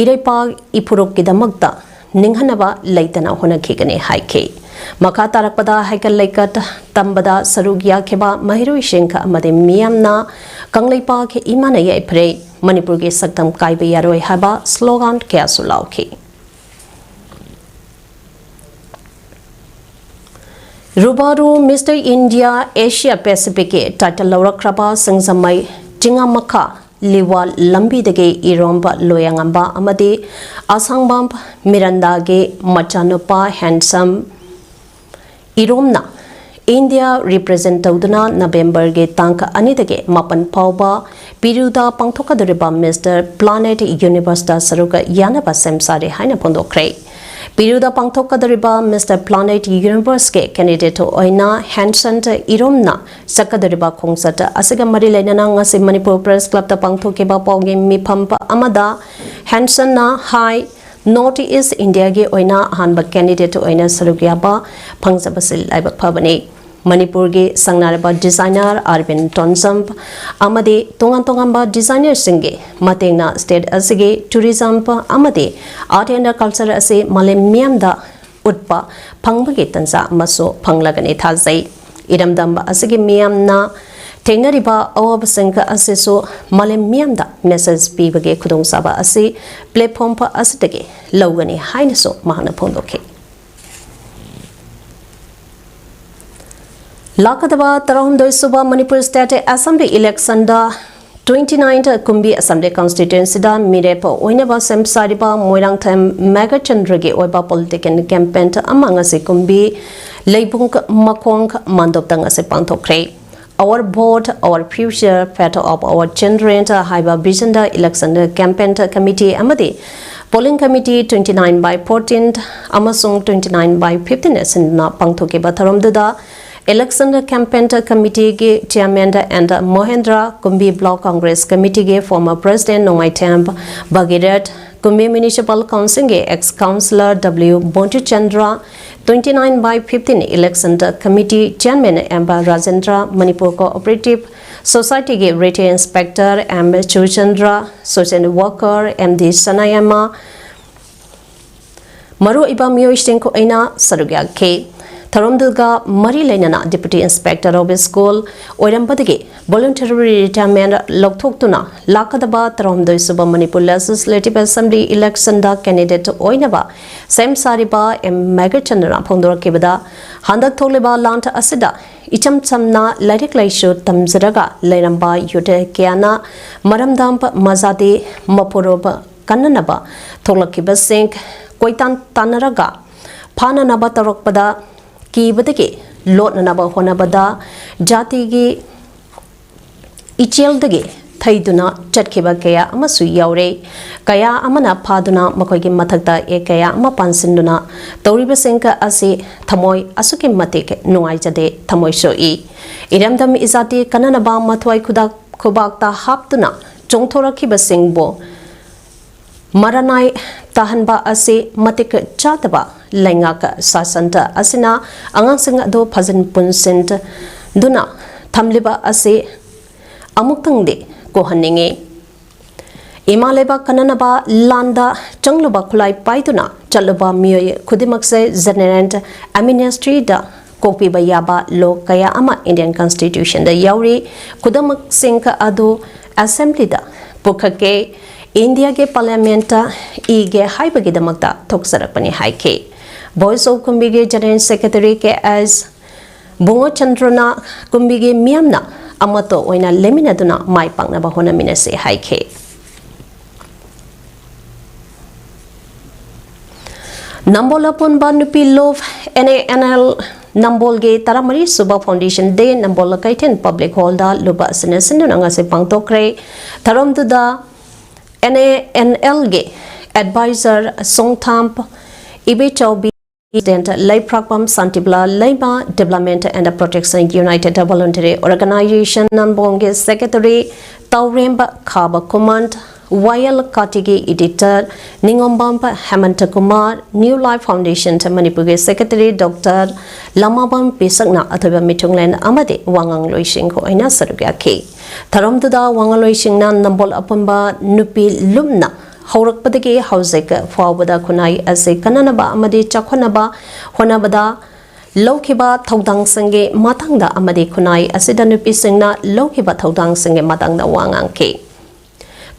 ꯏꯔꯩꯄꯥꯛ ꯏꯄꯨꯔꯨꯞꯀꯤꯗꯃꯛꯇ ꯅꯤꯡꯍꯟꯅꯕ ꯂꯩꯇꯅ ꯍꯣꯠꯅꯈꯤꯒꯅꯤ ꯍꯥꯏꯈꯤ꯫ ꯃꯈꯥ ꯇꯥꯔꯛꯄꯗ ꯍꯩꯀꯠ ꯂꯩꯀꯠ ꯇꯝꯕꯗ ꯁꯔꯨꯛ ꯌꯥꯈꯤꯕ ꯃꯍꯩꯔꯣꯏꯁꯤꯡ ꯑꯃꯗꯤ ꯃꯤꯌꯥꯝꯅ ꯀꯪꯂꯩꯄꯥꯛ ꯏꯃꯥꯅ ꯌꯥꯏꯐꯔꯦ, ꯃꯅꯤꯄꯨꯔꯒꯤ ꯁꯛꯇꯝ ꯀꯥꯏꯕ ꯌꯥꯔꯣꯏ ꯍꯥꯏꯕ ꯁ꯭ꯂꯣꯒꯥꯟ ꯀꯌꯥꯁꯨ ꯂꯥꯎꯈꯤ꯫ ꯔꯨꯕꯥꯔꯨ ꯃꯤꯁꯇꯔ ꯏꯟꯗꯤꯌꯥ ꯑꯦꯁꯤꯌꯥ ꯄꯦꯁꯤꯐꯤꯛꯀꯤ ꯇꯥꯏꯇꯜ ꯂꯧꯔꯛꯈ꯭ꯔꯕ ꯁꯤꯡꯖꯃꯩ ꯆꯤꯉꯥꯃꯈꯥ ꯂꯤꯋꯥ ꯂꯝꯕꯤꯗꯒꯤ ꯏꯔꯣꯝꯕ ꯂꯣꯌꯥꯉꯝꯕ ꯑꯃꯗꯤ ꯑꯁꯥꯡꯕꯝ ꯃꯤꯔꯟꯗꯥꯒꯤ ꯃꯆꯥꯅꯨꯄꯥ ꯍꯦꯟꯁꯝ ꯏꯔꯣꯝꯅ ꯏꯟꯗꯤꯌꯥ ꯔꯤꯄ꯭ꯔꯖꯦꯟ ꯇꯧꯗꯨꯅ ꯅꯕꯦꯝꯕꯔꯒꯤ ꯇꯥꯡ ꯑꯅꯤꯗꯒꯤ ꯃꯥꯄꯟ ꯐꯥꯎꯕ ꯄꯤꯔꯨꯗ ꯄꯥꯡꯊꯣꯛꯀꯗꯧꯔꯤꯕ ꯃꯤꯁꯇꯔ ꯄ꯭ꯂꯥꯅꯦꯠ ꯌꯨꯅꯤꯚꯔꯁꯇ ꯁꯔꯨꯛ ꯌꯥꯅꯕ ꯁꯦꯝ ꯁꯥꯔꯤ ꯍꯥꯏꯅ ꯐꯣꯡꯗꯣꯛꯈ꯭ꯔꯦ꯫ ꯄꯤꯔꯨꯗ ꯄꯥꯡꯊꯣꯛꯀꯗꯧꯔꯤꯕ ꯃꯤꯁꯇꯔ ꯄ꯭ꯂꯥꯅꯦꯠ ꯌꯨꯅꯤꯚꯔꯁꯀꯤ ꯀꯦꯟꯗꯤꯗꯦꯠ ꯑꯣꯏꯅ ꯍꯦꯟꯁꯟ ꯏꯔꯣꯝꯅ ꯆꯠꯀꯗꯧꯔꯤꯕ ꯈꯣꯡꯆꯠ ꯑꯁꯤꯒ ꯃꯔꯤ ꯂꯩꯅꯅ ꯉꯁꯤ ꯃꯅꯤꯄꯨꯔ ꯄ꯭ꯔꯦꯁ ꯀ꯭ꯂꯕꯇ ꯄꯥꯡꯊꯣꯛꯈꯤꯕ ꯄꯥꯎꯒꯤ ꯃꯤꯐꯝ ꯑꯃꯗ ꯍꯦꯟꯁꯟꯅ ꯍꯥꯏ, ꯅꯣꯔꯠ ꯏꯁ ꯏꯟꯗꯤꯌꯥꯒꯤ ꯑꯣꯏꯅ ꯑꯍꯥꯟꯕ ꯀꯦꯟꯗꯤꯗꯦꯠ ꯑꯣꯏꯅ ꯁꯔꯨꯛ ꯌꯥꯕ ꯐꯪꯖꯕꯁꯤ ꯂꯥꯏꯕꯛ ꯐꯕꯅꯤ꯫ ꯃꯅꯤꯄꯨꯔꯒꯤ ꯁꯪꯅꯔꯕ ꯗꯤꯖꯥꯏꯅꯔ ꯑꯔꯕꯤꯟ ꯇꯣꯟꯖꯝ ꯑꯃꯗꯤ ꯇꯣꯉꯥꯟ ꯇꯣꯉꯥꯟꯕ ꯗꯤꯖꯥꯏꯅꯔꯁꯤꯡꯒꯤ ꯃꯇꯦꯡꯅ ꯁ꯭ꯇꯦꯠ ꯑꯁꯤꯒꯤ ꯇꯨꯔꯤꯖꯝ ꯑꯃꯗꯤ ꯑꯥꯔꯠ ꯑꯦꯟ ꯀꯜꯆꯔ ꯑꯁꯤ ꯃꯥꯂꯦꯝ ꯃꯤꯌꯥꯝꯗ ꯎꯠꯄ ꯐꯪꯕꯒꯤ ꯇꯟꯖꯥ ꯑꯃꯁꯨ ꯐꯪꯂꯒꯅꯤ ꯊꯥꯖꯩ꯫ ꯏꯔꯝꯗꯝ ꯑꯁꯤꯒꯤ ꯃꯤꯌꯥꯝꯅ ꯊꯦꯡꯅꯔꯤꯕ ꯑꯋꯥꯕꯁꯤꯡ ꯑꯁꯤꯁꯨ ꯃꯥꯂꯦꯝ ꯃꯤꯌꯥꯝꯗ ꯃꯦꯁꯦꯖ ꯄꯤꯕꯒꯤ ꯈꯨꯗꯣꯡꯆꯥꯕ ꯑꯁꯤ ꯄ꯭ꯂꯦꯠꯐꯣꯝ ꯑꯁꯤꯗꯒꯤ ꯂꯧꯒꯅꯤ ꯍꯥꯏꯅꯁꯨ ꯃꯍꯥꯛꯅ ꯐꯣꯡꯗꯣꯛꯈꯤ꯫ ꯂꯥꯛꯀꯗꯕ ꯇꯔꯥꯍꯨꯝꯗꯣꯏ ꯁꯨꯕ ꯃꯅꯤꯄꯨꯔ ꯁ꯭ꯇꯦꯠ ꯑꯦꯁꯦꯝꯕ꯭ꯂꯤ ꯏꯂꯦꯛꯁꯟꯗ twenty-nine ꯀꯨꯝꯕꯤ ꯑꯦꯁꯦꯝꯕ꯭ꯂꯤ ꯀꯟꯁꯇꯤꯇ꯭ꯋꯦꯟꯁꯤꯗ ꯃꯤꯔꯦꯞ ꯑꯣꯏꯅꯕ ꯁꯦꯝ ꯁꯥꯔꯤꯕ ꯃꯣꯏꯔꯥꯡꯊꯦꯝ ꯃꯦꯘꯆꯟꯗ꯭ꯔꯒꯤ ꯑꯣꯏꯕ ꯄꯣꯂꯤꯇꯤꯀꯦꯜ ꯀꯦꯝꯄꯦꯟ ꯑꯃ ꯉꯁꯤ ꯀꯨꯝꯕꯤ ꯂꯩꯕꯨꯡ ꯃꯈꯣꯡ ꯃꯥꯟꯗꯣꯞꯇ ꯉꯁꯤ ꯄꯥꯡꯊꯣꯛꯈ꯭ꯔꯦ꯫ Our Vote, Our Future, Faith of Our Children ꯍꯥꯏꯕ ꯚꯤꯖꯟꯗ ꯏꯂꯦꯛꯁꯟ ꯀꯦꯝꯄꯦꯟ ꯀꯃꯤꯇꯤ ꯑꯃꯗꯤ polling committee twenty nine by fourteen ꯑꯃꯁꯨꯡ twenty nine by fifteen ꯑꯁꯤꯟꯗꯨꯅ ꯄꯥꯡꯊꯣꯛꯈꯤꯕ ꯊꯧꯔꯝꯗꯨꯗ Election Campaign Committee ꯒꯤ Chairman and Mohendra Kumbi Block Congress Committee ꯒꯤ former President ꯅꯣꯡꯃꯥꯏꯊꯦꯝ ꯚꯒꯤꯔꯠ, ꯀꯨꯝꯕꯤ Municipal Council ꯒꯤ ex councillor W ꯕꯣꯟꯇꯨ Chandra, twenty nine by fifteen Election Committee Chairman M Rajendra, Manipur Cooperative Society ꯒꯤ Retired Inspector M ꯆꯨꯔꯆꯟꯗ꯭ꯔ, social worker M ꯗꯤ ꯁꯅꯥꯌꯥꯃ, ꯃꯔꯨꯑꯣꯏꯕ ꯃꯤꯑꯣꯏꯁꯤꯡ ꯈꯣꯏꯅ ꯁꯔꯨꯛ ꯌꯥꯈꯤ꯫ ꯊꯧꯔꯝꯗꯨꯒ ꯃꯔꯤ ꯂꯩꯅꯅ Deputy Inspector of School ꯑꯣꯏꯔꯝꯕꯗꯒꯤ voluntary retirement ꯂꯧꯊꯣꯛꯇꯨꯅ ꯂꯥꯛꯀꯗꯕ ꯇꯔꯥꯍꯨꯝꯗꯣꯏ ꯁꯨꯕ Manipur Legislative Assembly election ꯗ candidate ꯑꯣꯏꯅꯕ ꯁꯦꯝ ꯁꯥꯔꯤꯕ M ꯃꯦꯘꯆꯟꯗ꯭ꯔꯅ ꯐꯣꯡꯗꯣꯔꯛꯈꯤꯕꯗ, ꯍꯟꯗꯛ ꯊꯣꯛꯂꯤꯕ ꯂꯥꯟ ꯑꯁꯤꯗ ꯏꯆꯝ ꯆꯝꯅ ꯂꯥꯏꯔꯤꯛ ꯂꯥꯏꯁꯨ ꯇꯝꯖꯔꯒ ꯂꯩꯔꯝꯕ youth ꯀꯌꯥꯅ ꯃꯔꯝꯗꯝ ꯃꯖꯥꯇꯤ ꯃꯄꯨꯔꯣꯏꯕ ꯀꯟꯅꯅꯕ ꯊꯣꯛꯂꯛꯈꯤꯕꯁꯤꯡ ꯀꯣꯏꯇꯥꯟ ꯇꯥꯟꯅꯔꯒ ꯐꯥꯅꯅꯕ ꯇꯧꯔꯛꯄꯗ ꯀꯤꯕꯗꯒꯤ ꯂꯣꯠꯅꯅꯕ ꯍꯣꯠꯅꯕꯗ ꯖꯥꯇꯤꯒꯤ ꯏꯆꯦꯜꯗꯒꯤ ꯊꯩꯗꯨꯅ ꯆꯠꯈꯤꯕ ꯀꯌꯥ ꯑꯃꯁꯨ ꯌꯥꯎꯔꯦ꯫ ꯀꯌꯥ ꯑꯃꯅ ꯐꯥꯗꯨꯅ ꯃꯈꯣꯏꯒꯤ ꯃꯊꯛꯇ ꯑꯦꯛ ꯀꯌꯥ ꯑꯃ ꯄꯥꯟꯁꯤꯟꯗꯨꯅ ꯇꯧꯔꯤꯕꯁꯤꯡ ꯑꯁꯤ ꯊꯃꯣꯏ ꯑꯁꯨꯛꯀꯤ ꯃꯇꯤꯛ ꯅꯨꯡꯉꯥꯏꯖꯗꯦ, ꯊꯃꯣꯏ ꯁꯣꯛꯏ꯫ ꯏꯔꯝꯗꯝ ꯏꯖꯥꯇꯤ ꯀꯟꯅꯅꯕ ꯃꯊ꯭ꯋꯥꯏ ꯈꯨꯗꯥꯛ ꯈꯨꯕꯥꯛꯇ ꯍꯥꯞꯇꯨꯅ ꯆꯣꯡꯊꯣꯔꯛꯈꯤꯕꯁꯤꯡꯕꯨ ꯃꯔꯥꯅꯥꯏ ꯇꯥꯍꯟꯕ ꯑꯁꯤ ꯃꯇꯤꯛ ꯆꯥꯗꯕ ꯂꯩꯉꯥꯛ ꯁꯥꯁꯟ ꯑꯁꯤꯅ ꯑꯉꯥꯡꯁꯤꯡ ꯑꯗꯨ ꯐꯥꯖꯤꯟ ꯄꯨꯟꯁꯤꯟꯗꯨꯅ ꯊꯝꯂꯤꯕ ꯑꯁꯤ ꯑꯃꯨꯛꯇꯪꯗꯤ ꯀꯣꯛꯍꯟꯅꯤꯡꯏ꯫ ꯏꯃꯥ ꯂꯩꯕꯥꯛ ꯀꯟꯅꯅꯕ ꯂꯥꯟꯗ ꯆꯪꯂꯨꯕ ꯈꯨꯠꯂꯥꯏ ꯄꯥꯏꯗꯨꯅ ꯆꯠꯂꯨꯕ ꯃꯤꯑꯣꯏ ꯈꯨꯗꯤꯡꯃꯛꯁꯦ general amnesty ꯗ ꯀꯣꯛꯄꯤꯕ ꯌꯥꯕ law ꯀꯌꯥ ꯑꯃ Indian Constitution ꯗ ꯌꯥꯎꯔꯤ꯫ ꯈꯨꯗꯝꯁꯤꯡ ꯑꯗꯨ Assembly ꯗ ꯄꯨꯈꯠꯀꯦ, India ꯒꯤ Parliament ꯇ ꯏꯒꯦ ꯍꯥꯏꯕꯒꯤꯗꯃꯛꯇ ꯊꯣꯛꯆꯔꯛꯄꯅꯤ ꯍꯥꯏꯈꯤ꯫ Voice of ꯀꯨꯝꯕꯤꯒꯤ General Secretary ꯀꯦ ꯑꯦꯁ ꯕꯨꯡꯉꯣꯆꯟꯗ꯭ꯔꯅ ꯀꯨꯝꯕꯤꯒꯤ ꯃꯤꯌꯥꯝꯅ ꯑꯃꯠꯇ ꯑꯣꯏꯅ ꯂꯦꯡꯃꯤꯟꯅꯗꯨꯅ ꯃꯥꯏ ꯄꯥꯛꯅꯕ ꯍꯣꯠꯅꯃꯤꯟꯅꯁꯤ ꯍꯥꯏꯈꯤ꯫ ꯅꯝꯕꯣꯜ ꯑꯄꯨꯟꯕ ꯅꯨꯄꯤ ꯂꯨꯞ N A N L ꯅꯝꯕꯣꯜꯒꯤ ꯇꯔꯥꯃꯔꯤ ꯁꯨꯕ Foundation Day ꯅꯝꯕꯣꯜ ꯀꯩꯊꯦꯜ Public Hall ꯗ ꯂꯨꯞ ꯑꯁꯤꯅ ꯁꯤꯟꯗꯨꯅ ꯉꯁꯤ ꯄꯥꯡꯊꯣꯛꯈ꯭ꯔꯦ꯫ ꯊꯧꯔꯝꯗꯨꯗ N A N L ꯒꯤ Advisor ꯁꯣꯡꯊꯥꯝ ꯏꯕꯦꯆꯧꯕꯤ President Leiphrakpam Santibla Leima, Development and Protection United Voluntary Organization Nambonggi Secretary Tauremba Khaba Kumand, Wayal Katigi Editor Ningombam Hemanta Kumar, New Life Foundation Manipurgi Secretary Doctor Lamabam Pisakna ꯑꯊꯣꯏꯕ ꯃꯤꯊꯨꯡꯂꯦꯟ ꯑꯃꯗꯤ ꯋꯥꯉꯥꯡꯂꯣꯏꯁꯤꯡ ꯑꯣꯏꯅ ꯁꯔꯨꯛ ꯌꯥꯈꯤ꯫ ꯊꯧꯔꯝꯗꯨꯗ ꯋꯥꯉꯥꯡꯂꯣꯏꯁꯤꯡꯅ ꯅꯝꯕꯣꯜ ꯑꯄꯨꯟꯕ ꯅꯨꯄꯤ ꯂꯨꯞꯅ ꯍꯧꯔꯛꯄꯗꯒꯤ ꯍꯧꯖꯤꯛ ꯐꯥꯎꯕꯗ ꯈꯨꯟꯅꯥꯏ ꯑꯁꯤ ꯀꯟꯅꯅꯕ ꯑꯃꯗꯤ ꯆꯥꯎꯈꯠꯅꯕ ꯍꯣꯠꯅꯕꯗ ꯂꯧꯈꯤꯕ ꯊꯧꯗꯥꯡꯁꯤꯡꯒꯤ ꯃꯇꯥꯡꯗ ꯑꯃꯗꯤ ꯈꯨꯟꯅꯥꯏ ꯑꯁꯤꯗ ꯅꯨꯄꯤꯁꯤꯡꯅ ꯂꯧꯈꯤꯕ ꯊꯧꯗꯥꯡꯁꯤꯡꯒꯤ ꯃꯇꯥꯡꯗ ꯋꯥ ꯉꯥꯡꯈꯤ꯫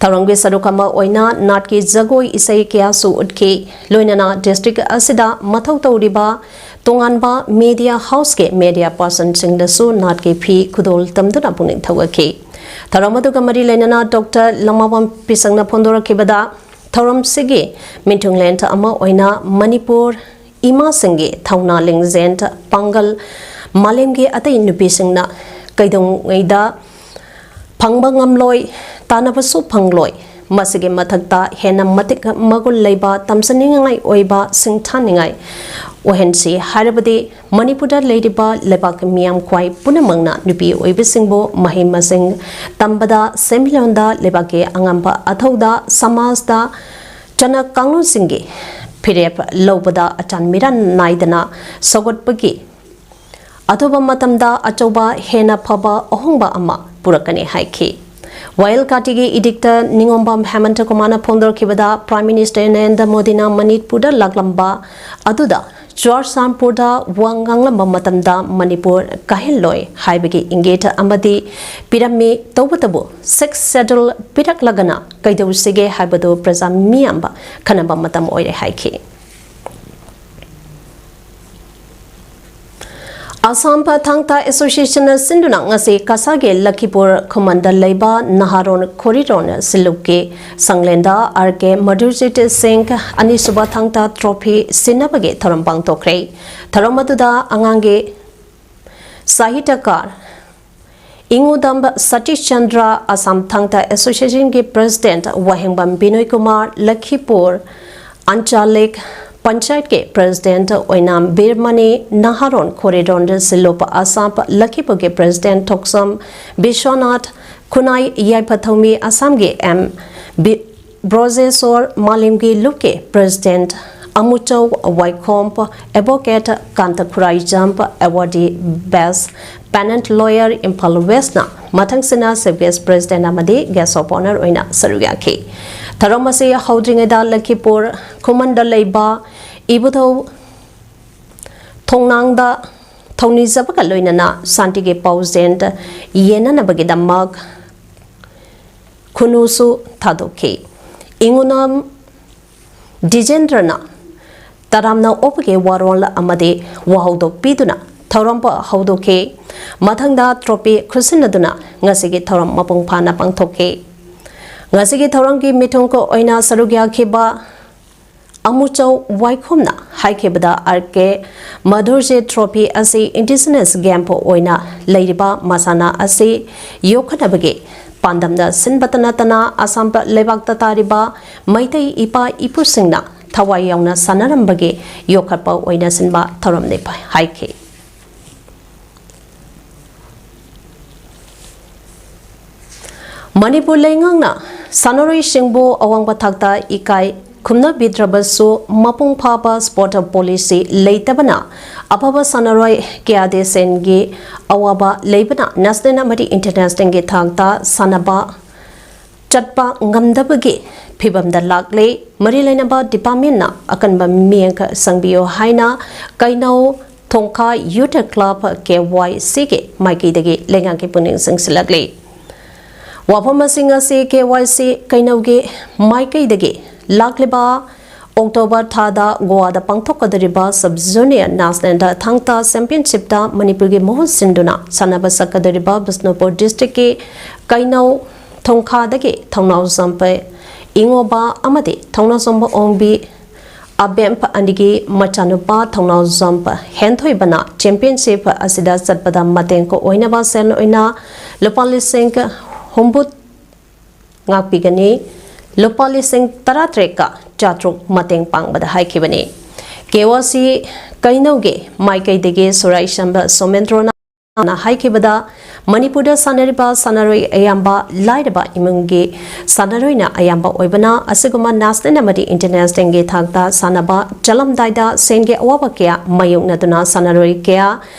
ꯊꯧꯔꯝꯒꯤ ꯁꯔꯨꯛ ꯑꯃ ꯑꯣꯏꯅ ꯅꯥꯠꯀꯤ ꯖꯒꯣꯏ ꯏꯁꯩ ꯀꯌꯥꯁꯨ ꯎꯠꯈꯤ꯫ ꯂꯣꯏꯅꯅ district ꯑꯁꯤꯗ ꯃꯊꯧ ꯇꯧꯔꯤꯕ ꯇꯣꯉꯥꯟꯕ media houseꯀꯤ media personꯁꯤꯡꯗꯁꯨ ꯅꯥꯠꯀꯤ ꯐꯤ ꯈꯨꯗꯣꯜ ꯇꯝꯗꯨꯅ ꯄꯨꯛꯅꯤꯡ ꯊꯧꯒꯠꯈꯤ꯫ ꯊꯧꯔꯝ ꯑꯗꯨꯒ ꯃꯔꯤ ꯂꯩꯅꯅ Doctor ꯂꯃꯥꯕꯝ ꯄꯤꯁꯪꯅ ꯐꯣꯡꯗꯣꯔꯛꯈꯤꯕꯗ, ꯊꯧꯔꯝꯁꯤꯒꯤ ꯃꯤꯊꯨꯡꯂꯦꯟ ꯑꯃ ꯑꯣꯏꯅ ꯃꯅꯤꯄꯨꯔ ꯏꯃꯥꯁꯤꯡꯒꯤ ꯊꯧꯅꯥ ꯂꯤꯡꯖꯦꯜ ꯄꯥꯡꯒꯜ ꯃꯥꯂꯦꯝꯒꯤ ꯑꯇꯩ ꯅꯨꯄꯤꯁꯤꯡꯅ ꯀꯩꯗꯧꯉꯩꯗ ꯐꯪꯕ ꯉꯝꯂꯣꯏ, ꯇꯥꯟꯅꯕꯁꯨ ꯐꯪꯂꯣꯏ꯫ ꯃꯁꯤꯒꯤ ꯃꯊꯛꯇ ꯍꯦꯟꯅ ꯃꯇꯤꯛ ꯃꯒꯨꯟ ꯂꯩꯕ, ꯇꯝꯖꯅꯤꯡꯉꯥꯏ ꯑꯣꯏꯕ, ꯁꯤꯡꯊꯥꯅꯤꯡꯉꯥꯏ ꯑꯣꯏꯍꯟꯁꯤ ꯍꯥꯏꯔꯕꯗꯤ ꯃꯅꯤꯄꯨꯔꯗ ꯂꯩꯔꯤꯕ ꯂꯩꯕꯥꯛ ꯃꯤꯌꯥꯝ ꯈ꯭ꯋꯥꯏ ꯄꯨꯝꯅꯃꯛꯅ ꯅꯨꯄꯤ ꯑꯣꯏꯕꯁꯤꯡꯕꯨ ꯃꯍꯩ ꯃꯁꯤꯡ ꯇꯝꯕꯗ, ꯁꯦꯟꯃꯤꯠꯂꯣꯟꯗ, ꯂꯩꯕꯥꯛꯀꯤ ꯑꯉꯝꯕ ꯑꯊꯧꯗ, ꯁꯃꯥꯖꯗ, ꯆꯠꯅ ꯀꯥꯡꯂꯣꯟꯁꯤꯡꯒꯤ ꯐꯤꯔꯦꯞ ꯂꯧꯕꯗ ꯑꯆꯥꯟ ꯃꯤꯔꯥꯟ ꯅꯥꯏꯗꯅ ꯁꯧꯒꯠꯄꯒꯤ ꯑꯊꯨꯕ ꯃꯇꯝꯗ ꯑꯆꯧꯕ ꯍꯦꯟꯅ ꯐꯕ ꯑꯍꯣꯡꯕ ꯑꯃ ꯄꯨꯔꯛꯀꯅꯤ ꯍꯥꯏꯈꯤ꯫ ꯋꯥꯌꯦꯜ ꯀꯥꯇꯤꯒꯤ Editor ꯅꯤꯉꯣꯝꯕꯝ ꯍꯦꯃꯟꯇ ꯀꯨꯃꯥꯔꯅ ꯐꯣꯡꯗꯣꯔꯛꯈꯤꯕꯗ, Prime Minister ꯅꯔꯦꯟꯗ꯭ꯔ ꯃꯣꯗꯤꯅ ꯃꯅꯤꯄꯨꯔꯗ ꯂꯥꯛꯂꯝꯕ ꯑꯗꯨꯗ ꯆꯨꯔꯥꯆꯥꯟꯄꯨꯔꯗ ꯋꯥ ꯉꯥꯡꯂꯝꯕ ꯃꯇꯝꯗ ꯃꯅꯤꯄꯨꯔ ꯀꯥꯏꯍꯜꯂꯣꯏ ꯍꯥꯏꯕꯒꯤ ꯏꯪꯒꯤꯠ ꯑꯃꯗꯤ ꯄꯤꯔꯝꯃꯤ꯫ ꯇꯧꯕꯇꯕꯨ Sixth Schedule ꯄꯤꯔꯛꯂꯒꯅ ꯀꯩꯗꯧꯁꯤꯒꯦ ꯍꯥꯏꯕꯗꯨ ꯄ꯭ꯔꯖꯥ ꯃꯤꯌꯥꯝꯕ ꯈꯟꯅꯕ ꯃꯇꯝ ꯑꯣꯏꯔꯦ ꯍꯥꯏꯈꯤ꯫ ꯑꯁꯥꯝ ꯊꯥꯡ ꯇꯥ Association ꯅ ꯁꯤꯟꯗꯨꯅ ꯉꯁꯤ ꯀꯁꯥꯒꯤ ꯂꯈꯤꯄꯨꯔ ꯈꯨꯃꯟꯗ ꯂꯩꯕ ꯅꯍꯥꯔꯣꯟ ꯈꯣꯔꯤꯔꯣꯟ ꯁꯤꯂꯨꯛꯀꯤ ꯁꯪꯂꯦꯟꯗ ꯑꯥꯔ ꯀꯦ ꯃꯙꯨꯔꯖꯤꯠ ꯁꯤꯡ ꯑꯅꯤꯁꯨꯕ ꯊꯥꯡ ꯇꯥ trophy ꯁꯤꯟꯅꯕꯒꯤ ꯊꯧꯔꯝ ꯄꯥꯡꯊꯣꯛꯈ꯭ꯔꯦ꯫ ꯊꯧꯔꯝ ꯑꯗꯨꯗ ꯑꯉꯥꯡꯒꯤ ꯁꯥꯍꯤꯇ꯭ꯌꯀꯥꯔ ꯏꯉꯨꯗꯝ ꯁꯇꯤꯁ ꯆꯟꯗ꯭ꯔ, ꯑꯁꯥꯝ ꯊꯥꯡ ꯇꯥ Association ꯒꯤ President ꯋꯥꯍꯦꯡꯕꯝ ꯕꯤꯅꯣꯏ ꯀꯨꯃꯥꯔ, ꯂꯈꯤꯄꯨꯔ ꯑꯟꯆꯥꯂꯤꯛ ꯄꯟꯆꯥꯌꯠꯀꯤ ꯄ꯭ꯔꯦꯁꯤꯗꯦꯟꯠ ꯑꯣꯏꯅꯥꯝ ꯕꯤꯔꯃꯅꯤ ꯅꯍꯥꯔꯣꯟ ꯈꯣꯔꯤꯔꯣꯟ ꯁꯤꯜꯂꯨꯞ ꯑꯁꯥꯝ ꯂꯈꯤꯄꯨꯔꯒꯤ ꯄ꯭ꯔꯦꯁꯤꯗꯦꯟꯠ ꯊꯣꯛꯁꯝ ꯕꯤꯁ꯭ꯋꯅꯥꯊ ꯈꯨꯅꯥꯏ ꯌꯥꯏꯐꯊꯧꯃꯤ ꯑꯁꯥꯝꯒꯤ ꯑꯦꯝ ꯕꯤ ꯕ꯭ꯔꯣꯖꯦꯁꯣꯔ ꯃꯥꯂꯦꯝꯒꯤ ꯂꯨꯞꯀꯤ ꯄ꯭ꯔꯦꯁꯤꯗꯦꯟꯠ ꯑꯃꯨꯆꯧ ꯋꯥꯏꯈꯣꯝ ꯑꯦꯗꯚꯣꯀꯦꯠ ꯀꯥꯟꯇ ꯈꯨꯔꯥꯏꯖꯝ ꯑꯦꯋꯥꯔꯗꯤ ꯕꯦꯁ ꯄꯦꯅꯦꯟꯠ ꯂꯣꯌꯔ ꯏꯝꯐꯥꯜ ꯋꯦꯁꯅ ꯃꯊꯪꯁꯤꯅ ꯆꯤꯐ ꯒꯦꯁ ꯄ꯭ꯔꯦꯁꯤꯗꯦꯟꯠ ꯑꯃꯗꯤ ꯒꯦꯁ ꯑꯣꯐ ꯑꯣꯅꯔ ꯑꯣꯏꯅ ꯁꯔꯨꯛ ꯌꯥꯈꯤ꯫ ꯊꯧꯔꯝ ꯑꯁꯤ ꯍꯧꯗ꯭ꯔꯤꯉꯩꯗ ꯂꯈꯤꯄꯨꯔ ꯈꯨꯃꯟꯗ ꯂꯩꯕ ꯏꯕꯨꯙꯧ ꯊꯣꯡꯅꯥꯡꯗ ꯊꯧꯅꯤꯖꯕꯒ ꯂꯣꯏꯅꯅ ꯁꯥꯟꯇꯤꯒꯤ ꯄꯥꯎꯖꯦꯜ ꯌꯦꯟꯅꯅꯕꯒꯤꯗꯃꯛ ꯈꯨꯅꯨꯁꯨ ꯊꯥꯗꯣꯛꯈꯤ꯫ ꯏꯉꯨꯅꯝ ꯗꯤꯖꯦꯟꯗ꯭ꯔꯅ ꯇꯔꯥꯝꯅ ꯑꯣꯛꯄꯒꯤ ꯋꯥꯔꯣꯜ ꯑꯃꯗꯤ ꯋꯥꯍꯧꯗꯣꯛ ꯄꯤꯗꯨꯅ ꯊꯧꯔꯝ ꯍꯧꯗꯣꯛꯈꯤ꯫ ꯃꯊꯪꯗ ꯇ꯭ꯔꯣꯐꯤ ꯈꯨꯠꯁꯤꯟꯅꯗꯨꯅ ꯉꯁꯤꯒꯤ ꯊꯧꯔꯝ ꯃꯄꯨꯡ ꯐꯥꯅ ꯄꯥꯡꯊꯣꯛꯈꯤ꯫ ꯉꯁꯤꯒꯤ ꯊꯧꯔꯝꯒꯤ ꯃꯤꯊꯨꯡ ꯑꯣꯏꯅ ꯁꯔꯨꯛ ꯌꯥꯈꯤꯕ ꯑꯃꯨꯆꯧ ꯋꯥꯏꯈꯣꯝꯅ ꯍꯥꯏꯈꯤꯕꯗ, ꯑꯥꯔ ꯀꯦ ꯃꯙꯨꯔꯖꯤꯠ ꯇ꯭ꯔꯣꯐꯤ ꯑꯁꯤ ꯏꯟꯗꯤꯖꯤꯅꯁ ꯒꯦꯝ ꯑꯣꯏꯅ ꯂꯩꯔꯤꯕ ꯃꯁꯥꯟꯅ ꯑꯁꯤ ꯌꯣꯛꯈꯠꯅꯕꯒꯤ ꯄꯥꯟꯗꯝꯗ ꯁꯤꯟꯕꯇ ꯅꯠꯇꯅ ꯑꯁꯥꯝ ꯂꯩꯕꯥꯛꯇ ꯇꯥꯔꯤꯕ ꯃꯩꯇꯩ ꯏꯄꯥ ꯏꯄꯨꯁꯤꯡꯅ ꯊꯋꯥꯏ ꯌꯥꯎꯅ ꯁꯥꯟꯅꯔꯝꯕꯒꯤ ꯌꯣꯛꯈꯠꯄ ꯑꯣꯏꯅ ꯁꯤꯟꯕ ꯊꯧꯔꯝꯅꯤ ꯍꯥꯏꯈꯤ꯫ ꯃꯅꯤꯄꯨꯔ ꯂꯩꯉꯥꯛꯅ ꯁꯥꯟꯅꯔꯣꯏꯁꯤꯡꯕꯨ ꯑꯋꯥꯡꯕ ꯊꯥꯛꯇ ꯏꯀꯥꯏ ꯈꯨꯝꯅꯕꯤꯗ꯭ꯔꯕꯁꯨ, ꯃꯄꯨꯡ ꯐꯥꯕ ꯁ꯭ꯄꯣꯔꯠ ꯄꯣꯂꯤꯁꯤ ꯂꯩꯇꯕꯅ ꯑꯐꯕ ꯁꯥꯟꯅꯔꯣꯏ ꯀꯌꯥꯗꯤ ꯁꯦꯟꯒꯤ ꯑꯋꯥꯕ ꯂꯩꯕꯅ ꯅꯦꯁꯅꯦꯜ ꯑꯃꯗꯤ ꯏꯟꯇꯔꯅꯦꯁꯅꯦꯜꯒꯤ ꯊꯥꯛꯇ ꯁꯥꯟꯅꯕ ꯆꯠꯄ ꯉꯝꯗꯕꯒꯤ ꯐꯤꯚꯝꯗ ꯂꯥꯛꯂꯦ꯫ ꯃꯔꯤ ꯂꯩꯅꯕ ꯗꯤꯄꯥꯔꯠꯃꯦꯟꯅ ꯑꯀꯟꯕ ꯃꯤꯠꯌꯦꯡ ꯆꯪꯕꯤꯌꯨ ꯍꯥꯏꯅ ꯀꯩꯅꯧ ꯊꯣꯡꯈꯥ ꯌꯨꯊ ꯀ꯭ꯂꯕ, ꯀꯦ ꯋꯥꯏ ꯁꯤꯒꯤ ꯃꯥꯏꯀꯩꯗꯒꯤ ꯂꯩꯉꯥꯛꯀꯤ ꯄꯨꯛꯅꯤꯡ ꯆꯤꯡꯁꯤꯜꯂꯛꯂꯤ꯫ ꯋꯥꯐꯝꯁꯤꯡ ꯑꯁꯤ ꯀꯦ ꯋꯥꯏ ꯁꯤ ꯀꯩꯅꯧꯒꯤ ꯃꯥꯏꯀꯩꯗꯒꯤ ꯂꯥꯛꯂꯤꯕ ꯑꯣꯛꯇꯣꯕꯔ ꯊꯥꯗ ꯒꯣꯋꯥꯗ ꯄꯥꯡꯊꯣꯛꯀꯗꯧꯔꯤꯕ ꯁꯕ ꯖꯨꯅꯤꯌꯔ ꯅꯦꯁꯅꯦꯜ ꯊꯥꯡ ꯇꯥ ꯆꯦꯝꯄꯤꯌꯟꯁꯤꯞꯇ ꯃꯅꯤꯄꯨꯔꯒꯤ ꯃꯍꯨꯠ ꯁꯤꯟꯗꯨꯅ ꯁꯥꯟꯅꯕ ꯆꯠꯀꯗꯧꯔꯤꯕ ꯕꯤꯁꯅꯨꯄꯨꯔ ꯗꯤꯁꯇ꯭ꯔꯤꯛꯀꯤ ꯀꯩꯅꯧ ꯊꯣꯡꯈꯥꯗꯒꯤ ꯊꯧꯅꯥꯎꯖꯝ ꯏꯉꯣꯕ ꯑꯃꯗꯤ ꯊꯧꯅꯥꯎꯖꯝ ꯑꯣꯡꯕꯤ ꯑꯕꯦꯝ ꯑꯅꯤꯒꯤ ꯃꯆꯥꯅꯨꯄꯥ ꯊꯧꯅꯥꯎꯖꯝ ꯍꯦꯟꯊꯣꯏꯕꯅ ꯆꯦꯝꯄꯤꯌꯟꯁꯤꯞ ꯑꯁꯤꯗ ꯆꯠꯄꯗ ꯃꯇꯦꯡ ꯑꯣꯏꯅꯕ ꯁꯦꯜ ꯑꯣꯏꯅ ꯂꯨꯄꯥ ꯂꯤꯁꯤꯡ ꯍꯨꯝꯐꯨ ꯉꯥꯛꯄꯤꯒꯅꯤ꯫ ꯂꯨꯄꯥ ꯂꯤꯁꯤꯡ ꯇꯔꯥꯇꯔꯦꯠꯀ ꯆꯥꯇ꯭ꯔꯨꯛ ꯃꯇꯦꯡ ꯄꯥꯡꯕꯗ ꯍꯥꯏꯈꯤꯕꯅꯤ꯫ ꯀꯦ ꯋꯥꯏ ꯁꯤ ꯀꯩꯅꯧꯒꯤ ꯃꯥꯏꯀꯩꯗꯒꯤ ꯁꯨꯔꯥꯏꯁꯝꯕ ꯁꯣꯃꯦꯟꯗ꯭ꯔꯣꯅ ꯍꯥꯏꯈꯤꯕꯗ, ꯃꯅꯤꯄꯨꯔꯗ ꯁꯥꯟꯅꯔꯤꯕ ꯁꯥꯟꯅꯔꯣꯏ ꯑꯌꯥꯝꯕ ꯂꯥꯏꯔꯕ ꯏꯃꯨꯡꯒꯤ ꯁꯥꯟꯅꯔꯣꯏꯅ ꯑꯌꯥꯝꯕ ꯑꯣꯏꯕꯅ, ꯑꯁꯤꯒꯨꯝꯕ ꯅꯦꯁꯅꯦꯜ ꯑꯃꯗꯤ ꯏꯟꯇꯔꯅꯦꯁꯅꯦꯜꯒꯤ ꯊꯥꯛꯇ ꯁꯥꯟꯅꯕ ꯆꯠꯂꯝꯗꯥꯏꯗ ꯁꯦꯟꯒꯤ ꯑꯋꯥꯕ ꯀꯌꯥ ꯃꯥꯌꯣꯛꯅꯗꯨꯅ ꯁꯥꯟꯅꯔꯣꯏ ꯀꯌꯥ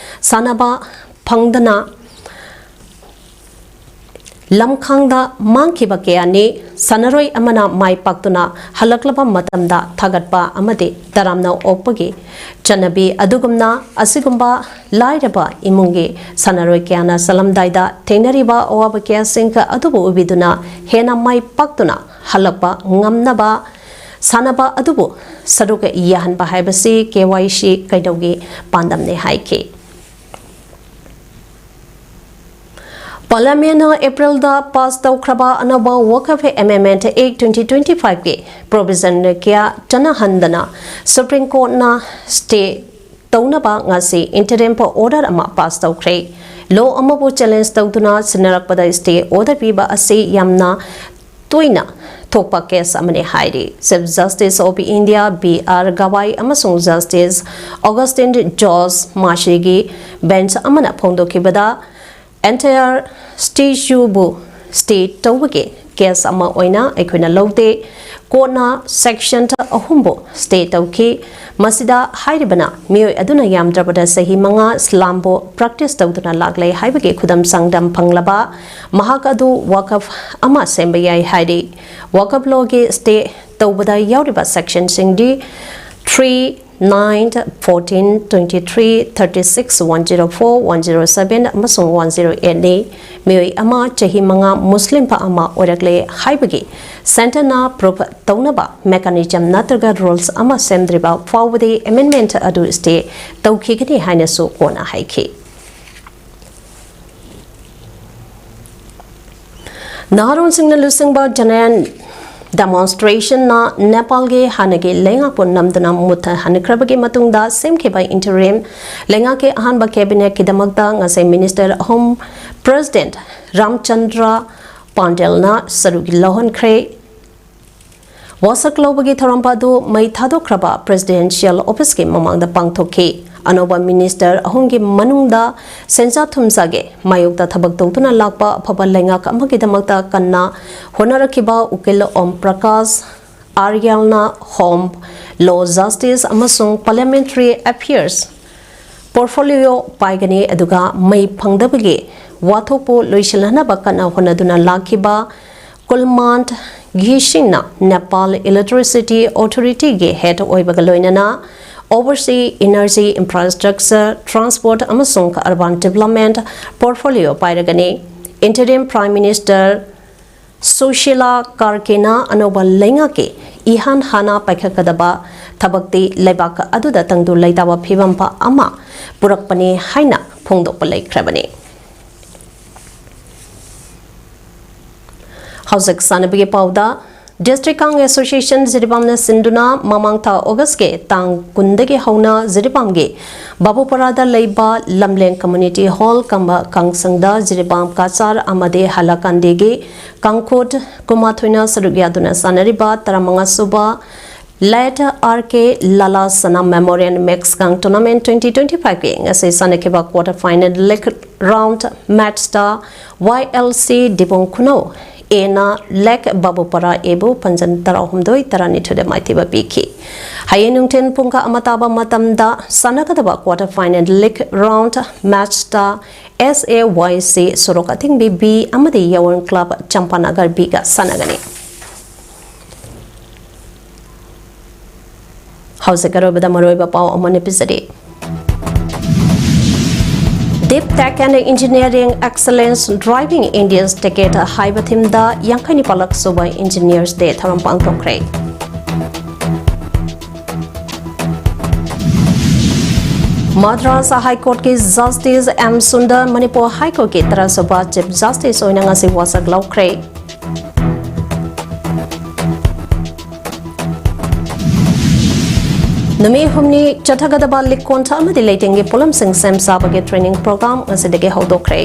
ꯁꯥꯟꯅꯕ ꯐꯪꯗꯅ ꯂꯝꯈꯥꯡꯗ ꯃꯥꯡꯈꯤꯕ ꯀꯌꯥꯅꯤ꯫ ꯁꯥꯟꯅꯔꯣꯏ ꯑꯃꯅ ꯃꯥꯏ ꯄꯥꯛꯇꯨꯅ ꯍꯜꯂꯛꯂꯕ ꯃꯇꯝꯗ ꯊꯥꯒꯠꯄ ꯑꯃꯗꯤ ꯇꯔꯥꯝꯅ ꯑꯣꯛꯄꯒꯤ ꯆꯠꯅꯕꯤ ꯑꯗꯨꯒꯨꯝꯅ, ꯑꯁꯤꯒꯨꯝꯕ ꯂꯥꯏꯔꯕ ꯏꯃꯨꯡꯒꯤ ꯁꯥꯟꯅꯔꯣꯏ ꯀꯌꯥꯅ ꯆꯠꯂꯝꯗꯥꯏꯗ ꯊꯦꯡꯅꯔꯤꯕ ꯑꯋꯥꯕ ꯀꯌꯥꯁꯤꯡ ꯑꯗꯨꯕꯨ ꯎꯕꯤꯗꯨꯅ ꯍꯦꯟꯅ ꯃꯥꯏ ꯄꯥꯛꯇꯨꯅ ꯍꯜꯂꯛꯄ ꯉꯝꯅꯕ ꯁꯥꯟꯅꯕ ꯑꯗꯨꯕꯨ ꯁꯔꯨꯛ ꯌꯥꯍꯟꯕ ꯍꯥꯏꯕꯁꯤ ꯀꯦ ꯋꯥꯏ ꯁꯤ ꯀꯩꯗꯧꯒꯤ ꯄꯥꯟꯗꯝꯅꯤ ꯍꯥꯏꯈꯤ꯫ ꯄꯥꯔꯂꯤꯌꯥꯃꯦꯟꯅ ꯑꯦꯄ꯭ꯔꯤꯜꯗ ꯄꯥꯁ ꯇꯧꯈ꯭ꯔꯕ ꯑꯅꯧꯕ ꯋꯥꯀꯐ ꯑꯦꯃꯦꯟꯗꯃꯦꯟꯠ ꯑꯦꯛꯠ ꯇ꯭ꯋꯦꯟꯇꯤ ꯇ꯭ꯋꯦꯟꯇꯤ ꯐꯥꯏꯚꯀꯤ ꯄ꯭ꯔꯣꯚꯤꯖꯟ ꯀꯌꯥ ꯆꯠꯅꯍꯟꯗꯅ ꯁꯨꯄ꯭ꯔꯤꯝ ꯀꯣꯔꯠꯅ ꯁ꯭ꯇꯦ ꯇꯧꯅꯕ ꯉꯁꯤ ꯏꯟꯇꯔꯤꯝ ꯑꯣꯔꯗꯔ ꯑꯃ ꯄꯥꯁ ꯇꯧꯈ꯭ꯔꯦ꯫ ꯂꯣ ꯑꯃꯕꯨ ꯆꯦꯂꯦꯟꯖ ꯇꯧꯗꯨꯅ ꯁꯤꯟꯅꯔꯛꯄꯗ ꯁ꯭ꯇꯦ ꯑꯣꯔꯗꯔ ꯄꯤꯕ ꯑꯁꯤ ꯌꯥꯝꯅ ꯇꯣꯏꯅ ꯊꯣꯛꯄ ꯀꯦꯁ ꯑꯃꯅꯤ ꯍꯥꯏꯔꯤ꯫ Chief justice of India B R Gavai ꯑꯃꯁꯨꯡ ꯖꯁꯇꯤꯁ ꯑꯣꯒꯁꯇꯤꯟ ꯖꯣꯔꯖ ꯃꯥꯁꯤꯒꯤ ꯕꯦꯟꯆ ꯑꯃꯅ ꯐꯣꯡꯗꯣꯛꯈꯤꯕꯗ, ꯑꯦꯟꯇꯥꯌꯔ ꯁ꯭ꯇꯦꯆꯨꯕꯨ ꯁ꯭ꯇꯦ ꯇꯧꯕꯒꯤ ꯀꯦꯁ ꯑꯃ ꯑꯣꯏꯅ ꯑꯩꯈꯣꯏꯅ ꯂꯧꯗꯦ꯫ ꯀꯣꯔꯠꯅ ꯁꯦꯛꯁꯟ ꯑꯍꯨꯝꯕꯨ ꯁ꯭ꯇꯦ ꯇꯧꯈꯤ꯫ ꯃꯁꯤꯗ ꯍꯥꯏꯔꯤꯕꯅ ꯃꯤꯑꯣꯏ ꯑꯗꯨꯅ ꯌꯥꯝꯗ꯭ꯔꯕꯗ ꯆꯍꯤ ꯃꯉꯥ ꯁ꯭ꯂꯥꯝꯕꯨ ꯄ꯭ꯔꯦꯛꯇꯤꯁ ꯇꯧꯗꯨꯅ ꯂꯥꯛꯂꯦ ꯍꯥꯏꯕꯒꯤ ꯈꯨꯗꯝ ꯆꯥꯡꯗꯝ ꯐꯪꯂꯕ ꯃꯍꯥꯛ ꯑꯗꯨ ꯋꯥꯀꯐ ꯑꯃ ꯁꯦꯝꯕ ꯌꯥꯏ ꯍꯥꯏꯔꯤ꯫ ꯋꯥꯀꯐ ꯂꯣꯒꯤ ꯁ꯭ꯇꯦ ꯇꯧꯕꯗ ꯌꯥꯎꯔꯤꯕ ꯁꯦꯛꯁꯟꯁꯤꯡꯗꯤ three, nine, fourteen, twenty three, thirty six, one zero four, one zero seven ꯑꯃꯁꯨꯡ ꯋꯥꯟ ꯖꯤꯔꯣ ꯑꯩꯠꯅꯤ꯫ ꯃꯤꯑꯣꯏ ꯑꯃ ꯆꯍꯤ ꯃꯉꯥ ꯃꯨꯁꯂꯤꯝ ꯑꯃ ꯑꯣꯏꯔꯛꯂꯦ ꯍꯥꯏꯕꯒꯤ ꯁꯦꯟꯇꯔꯅ ꯄ꯭ꯔꯨꯐ ꯇꯧꯅꯕ ꯃꯦꯀꯥꯅꯤꯖꯝ ꯅꯠꯇ꯭ꯔꯒ ꯔꯨꯜꯁ ꯑꯃ ꯁꯦꯝꯗ꯭ꯔꯤꯕ ꯐꯥꯎꯕꯗꯤ ꯑꯦꯃꯦꯟꯗꯃꯦꯟꯠ ꯑꯗꯨ ꯁ꯭ꯇꯦ ꯇꯧꯈꯤꯒꯅꯤ ꯍꯥꯏꯅꯁꯨ ꯀꯣꯔꯠꯅ ꯍꯥꯏꯈꯤ꯫ ꯅꯍꯥꯔꯣꯜꯁꯤꯡꯅ ꯂꯨꯆꯤꯡꯕ ꯖꯦꯅꯦꯔꯦꯜ ꯗꯦꯃꯣꯟꯁꯇ꯭ꯔꯦꯁꯟꯅ ꯅꯦꯄꯥꯜꯒꯤ ꯍꯥꯟꯅꯒꯤ ꯂꯩꯉꯥꯛꯄꯨ ꯅꯝꯗꯨꯅ ꯃꯨꯠꯊꯍꯟꯈ꯭ꯔꯕꯒꯤ ꯃꯇꯨꯡꯗ ꯁꯦꯝꯈꯤꯕ ꯏꯟꯇꯔꯤꯝ ꯂꯩꯉꯥꯛꯀꯤ ꯑꯍꯥꯟꯕ ꯀꯦꯕꯤꯅꯦꯠꯀꯤꯗꯃꯛꯇ ꯉꯁꯤ ꯃꯤꯅꯤꯁꯇꯔ ꯑꯍꯨꯝ ꯄ꯭ꯔꯦꯁꯤꯗꯦꯟꯠ ꯔꯥꯝꯆꯟꯗ꯭ꯔ ꯄꯥꯟꯗꯦꯜꯅ ꯁꯔꯨꯛ ꯂꯧꯍꯟꯈ꯭ꯔꯦ꯫ ꯋꯥꯁꯛ ꯂꯧꯕꯒꯤ ꯊꯧꯔꯝ ꯑꯗꯨ ꯃꯩ ꯊꯥꯗꯣꯛꯈ꯭ꯔꯕ Presidential Officeꯀꯤ ꯃꯃꯥꯡꯗ ꯄꯥꯡꯊꯣꯛꯈꯤ꯫ ꯑꯅꯧꯕ Minister ꯑꯍꯨꯝꯒꯤ ꯃꯅꯨꯡꯗ ꯁꯦꯟꯖꯥ ꯊꯨꯝꯖꯥꯒꯤ ꯃꯥꯌꯣꯛꯇ ꯊꯕꯛ ꯇꯧꯗꯨꯅ ꯂꯥꯛꯄ ꯑꯐꯕ ꯂꯩꯉꯥꯛ ꯑꯃꯒꯤꯗꯃꯛꯇ ꯀꯟꯅ ꯍꯣꯠꯅꯔꯛꯈꯤꯕ ꯎꯀꯤꯜ ꯑꯣꯝ ꯄ꯭ꯔꯀꯥꯁ ꯑꯥꯔꯌꯥꯜꯅ Home, Law, Justice ꯑꯃꯁꯨꯡ Parliamentary Affairs portfolio ꯄꯥꯏꯒꯅꯤ, ꯑꯗꯨꯒ ꯃꯩ ꯐꯪꯗꯕꯒꯤ ꯋꯥꯊꯣꯛꯄꯨ ꯂꯣꯏꯁꯤꯜꯍꯟꯅꯕ ꯀꯟꯅ ꯍꯣꯠꯅꯗꯨꯅ ꯂꯥꯛꯈꯤꯕ ꯀꯨꯜꯃꯥꯟ ꯘꯤꯁꯤꯡꯅ Nepal Electricity Authorityꯒꯤ head ꯑꯣꯏꯕꯒ ꯂꯣꯏꯅꯅ Overseas Energy, Infrastructure, Transport ꯑꯃꯁꯨꯡ Urban Development portfolio ꯄꯥꯏꯔꯒꯅꯤ꯫ Interim Prime Minister Sushila ꯀꯥꯔꯀꯦꯅ ꯑꯅꯧꯕ ꯂꯩꯉꯥꯛꯀꯤ ꯏꯍꯥꯟ ꯍꯥꯟꯅ ꯄꯥꯏꯈꯠꯀꯗꯕ ꯊꯕꯛꯇꯤ ꯂꯩꯕꯥꯛ ꯑꯗꯨꯗ ꯇꯪꯗꯨ ꯂꯩꯇꯥꯕ ꯐꯤꯕꯝ ꯑꯃ ꯄꯨꯔꯛꯄꯅꯤ ꯍꯥꯏꯅ ꯐꯣꯡꯗꯣꯛꯄ ꯂꯩꯈ꯭ꯔꯕꯅꯤ꯫ ꯍꯧꯖꯤꯛ ꯁꯥꯟꯅꯕꯒꯤ ꯄꯥꯎꯗ, District Kang Association ꯖꯤꯔꯤꯕꯥꯝꯅ ꯁꯤꯟꯗꯨꯅ ꯃꯃꯥꯡ ꯊꯥ Augustꯀꯤ ꯇꯥꯡ ꯀꯨꯟꯗꯒꯤ ꯍꯧꯅ ꯖꯤꯔꯤꯕꯥꯝꯒꯤ ꯕꯥꯕꯨꯄꯥꯔꯥꯗ ꯂꯩꯕ ꯂꯝꯂꯦꯟ Community Hall ꯀꯝꯕ ꯀꯥꯡꯁꯪꯗ ꯖꯤꯔꯤꯕꯥꯝ ꯀꯆꯥꯔ ꯑꯃꯗꯤ ꯍꯂꯥꯀꯥꯟꯗꯤꯒꯤ ꯀꯥꯡꯈꯨꯠ ꯀꯨꯟꯃꯥꯊꯣꯏꯅ ꯁꯔꯨꯛ ꯌꯥꯗꯨꯅ ꯁꯥꯟꯅꯔꯤꯕ ꯇꯔꯥꯃꯉꯥ ꯁꯨꯕ Late R K Lala Sana Memorial Mixed Kang Tournament twenty twenty-fiveꯀꯤ ꯉꯁꯤ ꯁꯥꯟꯅꯈꯤꯕ quarter final league round matchꯇ Y L C ꯗꯤꯕꯣꯡ ꯈꯨꯅꯧ Aꯅ ꯂꯦꯛ ꯕꯥꯕꯨꯄꯥꯔꯥ Aꯕꯨ ꯄꯟꯖꯟ ꯇꯔꯥꯍꯨꯝꯗꯣꯏ ꯇꯔꯥꯅꯤꯊꯣꯏꯗ ꯃꯥꯏꯊꯤꯕ ꯄꯤꯈꯤ꯫ ꯍꯌꯦꯡ ꯅꯨꯡꯊꯤꯜ ꯄꯨꯡ ꯑꯃ ꯇꯥꯕ ꯃꯇꯝꯗ ꯁꯥꯟꯅꯒꯗꯕ quarter final league round matchꯇ S A Y C ꯁꯣꯔꯣꯛ ꯑꯊꯤꯡꯕꯤ B ꯑꯃꯗꯤ ꯌꯥꯋꯟ club ꯆꯝꯄꯥꯅꯒꯔ Bꯒ ꯁꯥꯟꯅꯒꯅꯤ꯫ ꯍꯧꯖꯤꯛ ꯑꯔꯣꯏꯕꯗ ꯃꯔꯨꯑꯣꯏꯕ ꯄꯥꯎ ꯑꯃ ꯅꯤꯄꯤꯖꯔꯤ꯫ Deep Tech and Engineering Excellence Driving India's Ticket ꯍꯥꯏꯕ themeꯗ ꯌꯥꯡꯈꯩ ꯅꯤꯄꯥꯜꯂꯛ ꯁꯨꯕ Engineers Day ꯊꯧꯔꯝ ꯄꯥꯡꯊꯣꯛꯈ꯭ꯔꯦ꯫ Madras High Courtꯀꯤ Justice M Sundar Manipur High Courtꯀꯤ ꯇꯔꯥꯁꯨꯕ Chief Justice ꯑꯣꯏꯅ ꯉꯁꯤ ꯋꯥꯁꯛ ꯂꯧꯈ꯭ꯔꯦ꯫ ꯅꯨꯃꯤꯠ ꯍꯨꯝꯅꯤ ꯆꯠꯊꯒꯗꯕ ꯂꯤꯛꯀꯣꯟ ꯑꯃꯗꯤ ꯂꯩꯇꯦꯡꯒꯤ ꯄꯣꯠꯂꯝꯁꯤꯡ ꯁꯦꯝ ꯁꯥꯕꯒꯤ training program ꯉꯁꯤꯗꯒꯤ ꯍꯧꯗꯣꯛꯈ꯭ꯔꯦ꯫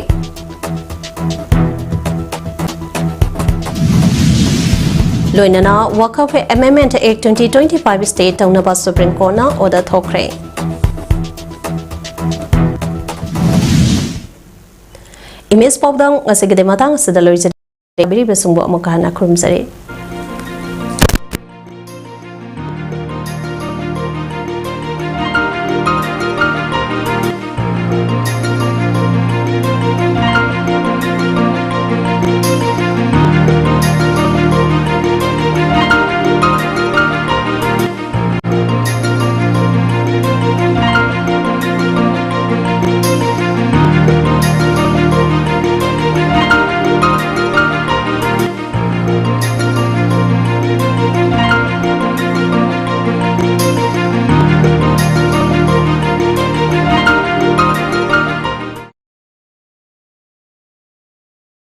ꯂꯣꯏꯅꯅ Waqf Amendment Act twenty twenty five stay ꯇꯧꯅꯕ Supreme Courtꯅ order ꯊꯣꯛꯈ꯭ꯔꯦ꯫ Image ꯄꯥꯎꯗꯝ ꯉꯁꯤꯒꯤꯗꯤ ꯃꯇꯥꯡ ꯑꯁꯤꯗ ꯂꯣꯏꯖꯔꯦ꯫ ꯂꯩꯕꯤꯔꯤꯕꯁꯤꯡꯕꯨ ꯑꯃꯨꯛꯀ ꯍꯟꯅ ꯈꯨꯔꯨꯝꯖꯔꯤ꯫